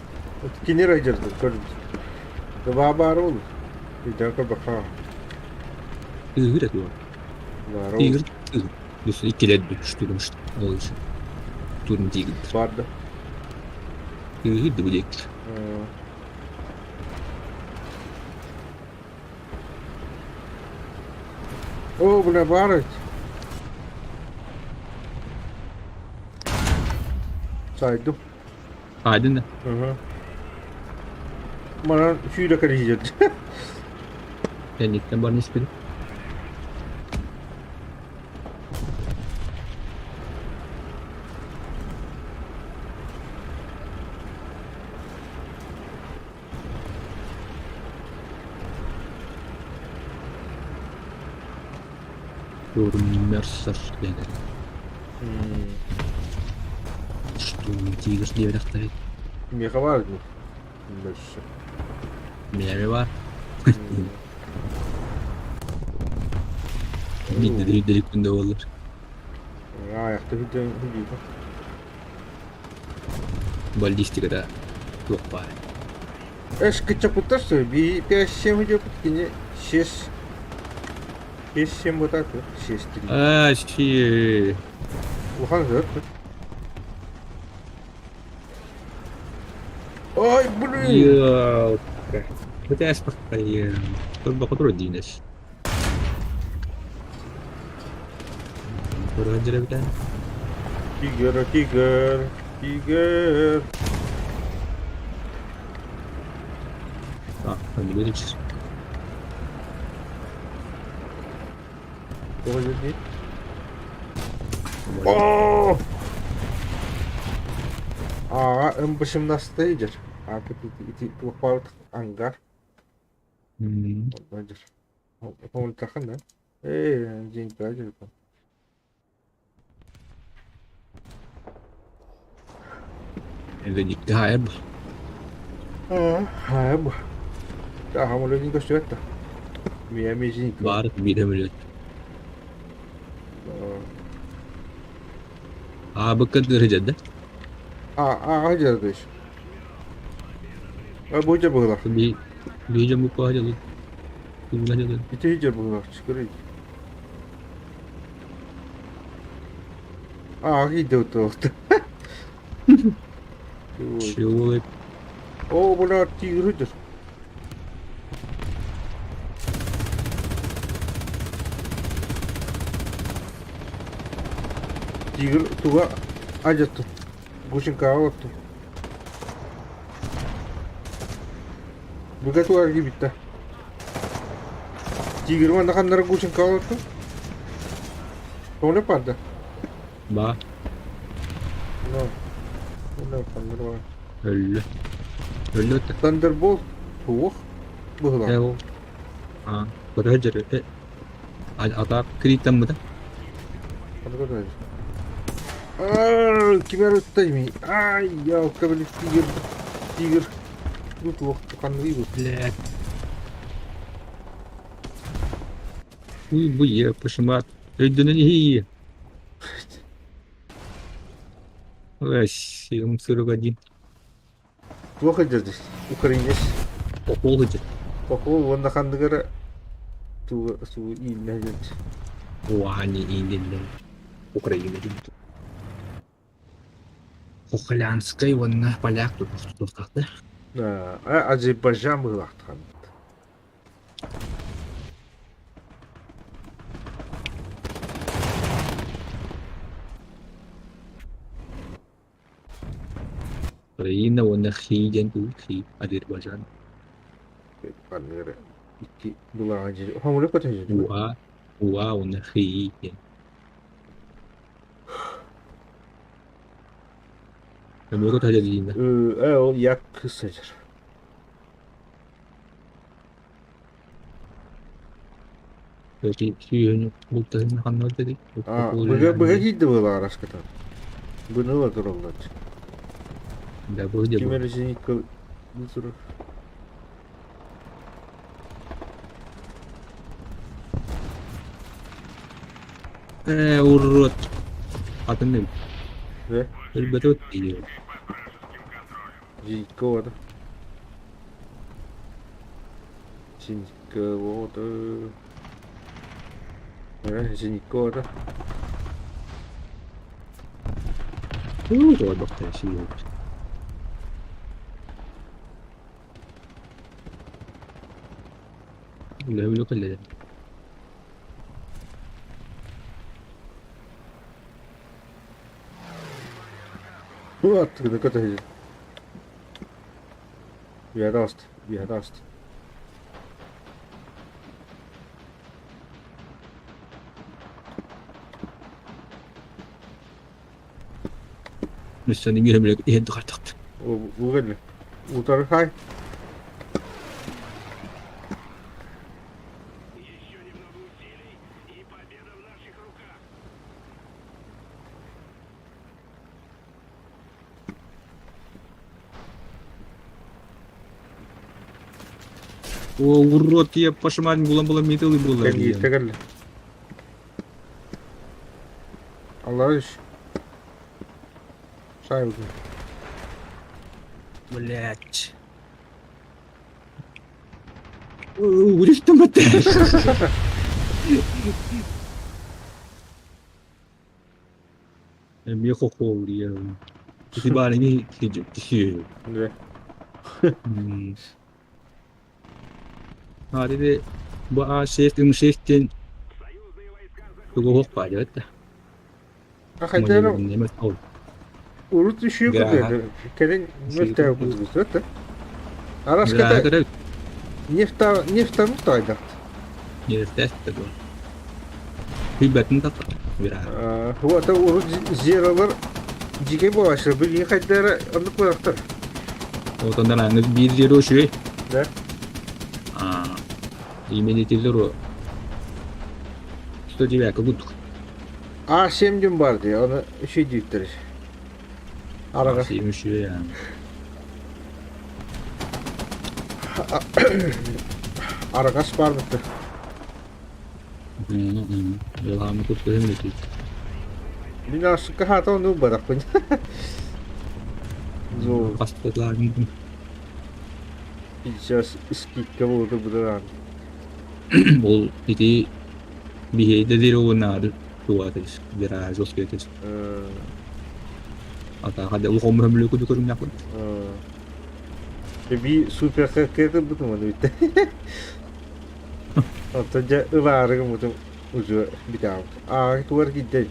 Кини райдерді көрдүм. Ба баары olur. Үйден көбөк ха. Тыгыр эту. Баары olur. Тыгыр, тыгыр. Düsün ikkiler düştürmüş. Ол için. Турун тигир. Барды. Тыгыр bu дек. О, бля, бары. Сайдым. Айдын да. Ага. Манан сүүрэ кэлиһиэр. Кэнниттэн баран испитим. Мерсер диэн Штурм Тигр диэбэтэхтэрий. Миэхэ баар дуу? Мерсер. Миэхэ баар. Биирдэ биирдэ күндэ буоллар. Аайахта хүдэ хүдүүбэ. Баллистиката туох баар. Эс кыччапыттар би 5-7 хүдүүпүт кини 6 5-7 бутак 6-3. Аа, чи. Улахан сөп. Ой, блин! Йоо. Бэтээс бахтай. Турба динес. Көрө битэн. Тигр, тигр, тигр. А, не будешь. Тоҕо дии? О! Аа, МБ-17 идер. А, ити туох ангар. Идер. По-моему, да? Эй, день правильно. Эвеник хайб. Аа, хайб. Да, хамолюдин көстүөттэ. Миэми зенитка. Баар биир сөмөлүөт. Аабыкка тыыры да? А, дьарыгыш. А бу дьэ быһылах. Би би дьэ бу дьэ дьэ. Ити дьэ быһылах чыкырый. А, иди вот. Чего? О, бля, тигр идет. Тигр туга адьаттын. Гусенькаҕа олортум. Бүгэ туга киирбиттэ. Тигр манна ханнара Гусенькаҕа олортум. Тоҕо барда? Ба. Ну, ну, ханнара бар. Өллө. Өллө Thunderbolt туох быһылаах. Э, а, көрө э, атаак кирииттаммыта. Ким эрэ ыттай Ай, ялка били тигр, тигр. Бу туох ханныгый бу? Блядь. Уй, бу е, пошимат. Өйдөнөн иһии. Ой, М41. Туох илдьэрдий? Украинец. Хохол илдьэр. Хохол уонна ханныгара туу суу ииннэ илдьэр. Уани ииннэллэр. Украина диэн. Хохолянскай уонна поляк тутуохтаахтар. Азербайджан быһыылаахтахан. Украина уонна Хи диэн туу Хи Азербайджан. Ханныгара икки былааҕа дьиэ. Хомурук көтөһү. Уа Уа уонна Хи диэн. Өмүрү көтөһү диинэ. Э, ол як кысыжыр. Сүүһүн бултаһын ханна дedi. Быга быга киирди буолар араската. Быны ла тураллар. Да бу Ким эрэ зенитка турар. Э, урод. Атын Э? Өлбөтө диир. Зенитка ода. Зенитка ода. Э, зенитка ода. Уу, доктор, сиир. Үлэ кэллэ. Аттыгына көтөһү. Үөдэ үөдэ Өссө иҥиһэ иһэн тухартахт. Уу кэллэ. Утары хай. Еще немного усилий, и победа в наших руках. О, урод, я пошман булан була металлы була. Кэлгииртэ кэллэ. Аллара үс. Саайбытын. Блять. Урифтан бата. Эмиэ хохуолуйа. Ити баар эми киһи. Дэ. А диди бу А6 М6 диэн тугу суох баайа да. Хайдара Неме ол. урут үшүү курдук. Кэлин мөлтөө курдук да. Араската нефта нефтаны тайдат. Нефтә бу. Хибәтин тапа. Бира. Вот урут зералар дьике буолааччы. Билигин хайдара оннук буолахтар. Отондан аны биир жери ошуй. Да. А. Имени телеру. 109 курдук. А7 диэн баар дии, оны үчүй дииттэр. Араҕас. Семь я. Араҕас баар бытта. Дьылаамы куртуһун бүтүй. Мин аашыкка хаата ону барахпын. Зо Хастылааҥ. Сейчас скидка буолута быдараан. Ол ити биһиэйдэ дири унаады туатыс вираж оспетис. Атаха да улахан мөмлө куду көрүҥнэхпин. Би супер кыркы бутум оны битте. Оттон дьэ ылаары гыммытым уже бүтээҕим. Аа тугар киирдэй?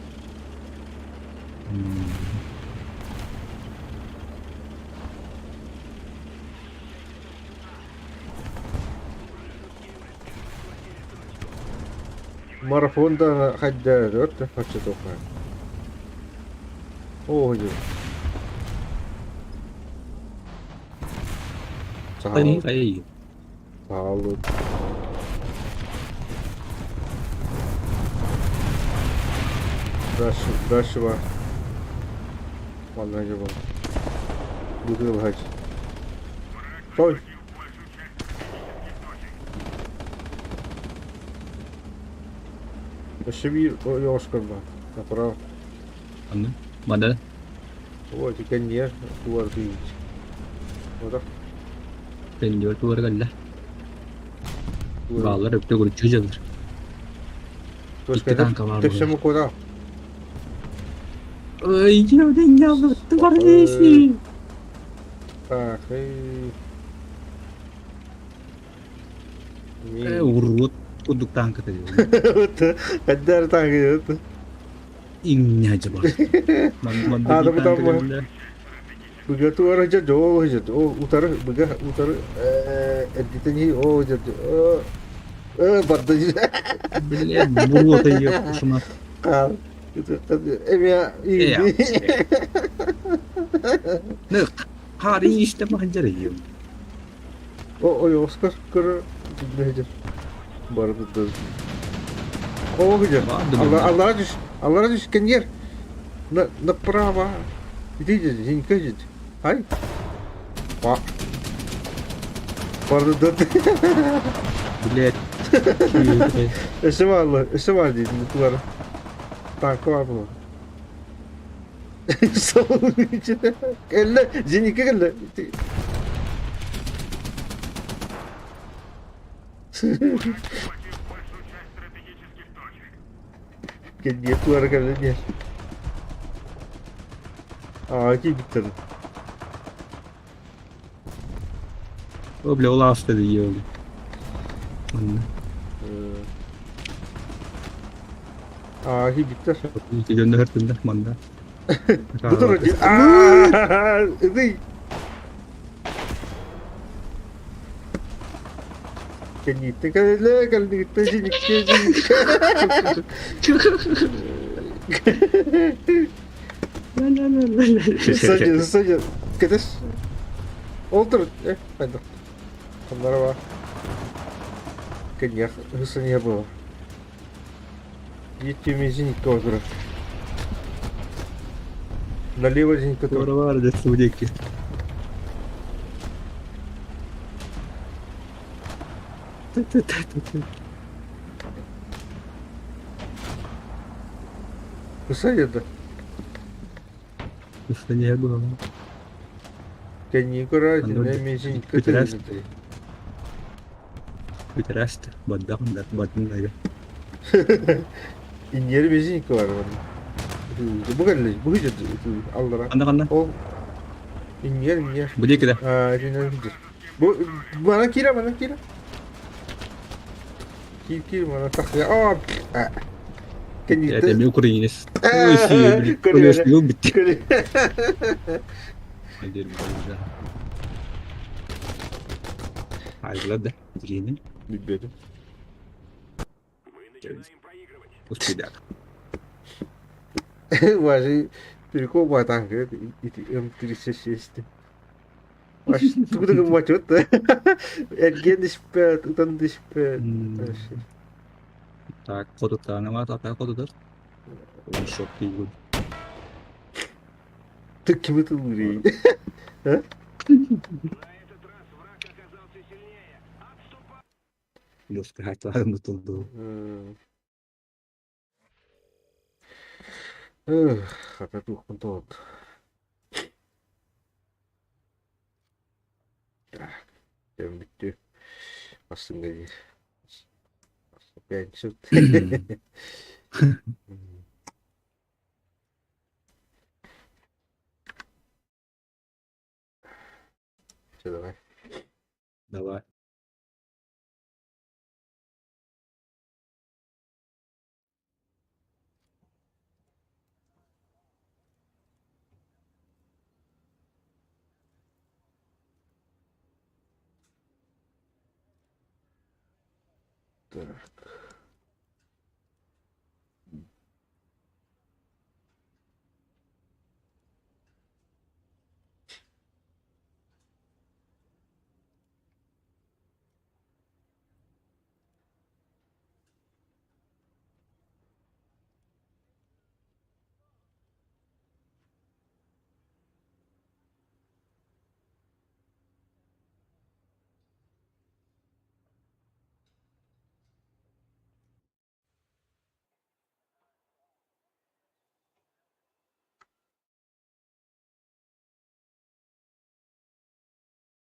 Марафон да хайда өрт оччотуохха. Оо дьэ. Хайы хайы. Sağ Дальше, дальше бар. Манна дьэ бар. Быһыылаһач. Стой! Өссө биир ойоҕоскор бар. Направо. Анны. Мада. Ой, ити кэнниэр туар тыйыч. Отох. Кэнниэр туар кэллэ. Бааллар өптө куруччу дьаллар. Икки танка баар Төссө куда? Ой, дьиэ Так, Урут курдук танка Эддэр танка Иҥнэ дьаба. Аада бутаммы. Быга туара дьэ дьоо дьэ о утары быга утары эрдитени о дьэ э барда Блин, буруота ешма. Эме Хари истэ маханжар О ой Оскар көрө Барбыт О где? Аллара түс, аллара түс кеньер. На направо. Иди, Зинька иди. Ай. Па. Барды Блядь. Өссө бааллар, өссө баар диэтин тулары. Танка бар буолар. Кэллэ, Зинька кэллэ. Кэлбиэ туора кэлэн иһэр. Аа, киирбиттэр. О, бля, ол ааста дии ол. Манна. Аа, киирбиттэр. Дьонно хөртүннэр манна. Бу тура Аа, ый. Кэнниттэн кэллэ, кэллигиттэн синиккэ, синиккэ. Садьы, садьы. Кэтэс. Ол тур, э, хайдах. Ханнара бар. Кэнниэх хысыния было. Еттеме зенитка отырар. Налево зенитка тұр. Туора бар десу диэки. Кысайды. Кысания было. Кэнни көрө мен зенитка тұрды. Бүтэрээст баддах бадын Иннери мезинка бар. Бу кэллэ, бу аллара. Ханна ханна? Ол иннер иннер. Бу диэки да. Аа, иннер Бу мана киирэ, мана киирэ. Киир киир мана тахса. Аа. Кэнниттэн. Эми украинец. Көрү. Айгыла да. Билиэнин. Билбэтим. Успедак. Важи прикол батан ити М36. Ваш тугу да мачот. Эрген диспет, утан диспет. Так, хотуттаана ата хотутар. Шок дейгүн. Ты кими тылырый? Лёска хатыларын тулду. Хата туохпун тоҕот. Так, бүттү. Бастыҥҥа диир. Пятницу. Все, давай. Давай. Так.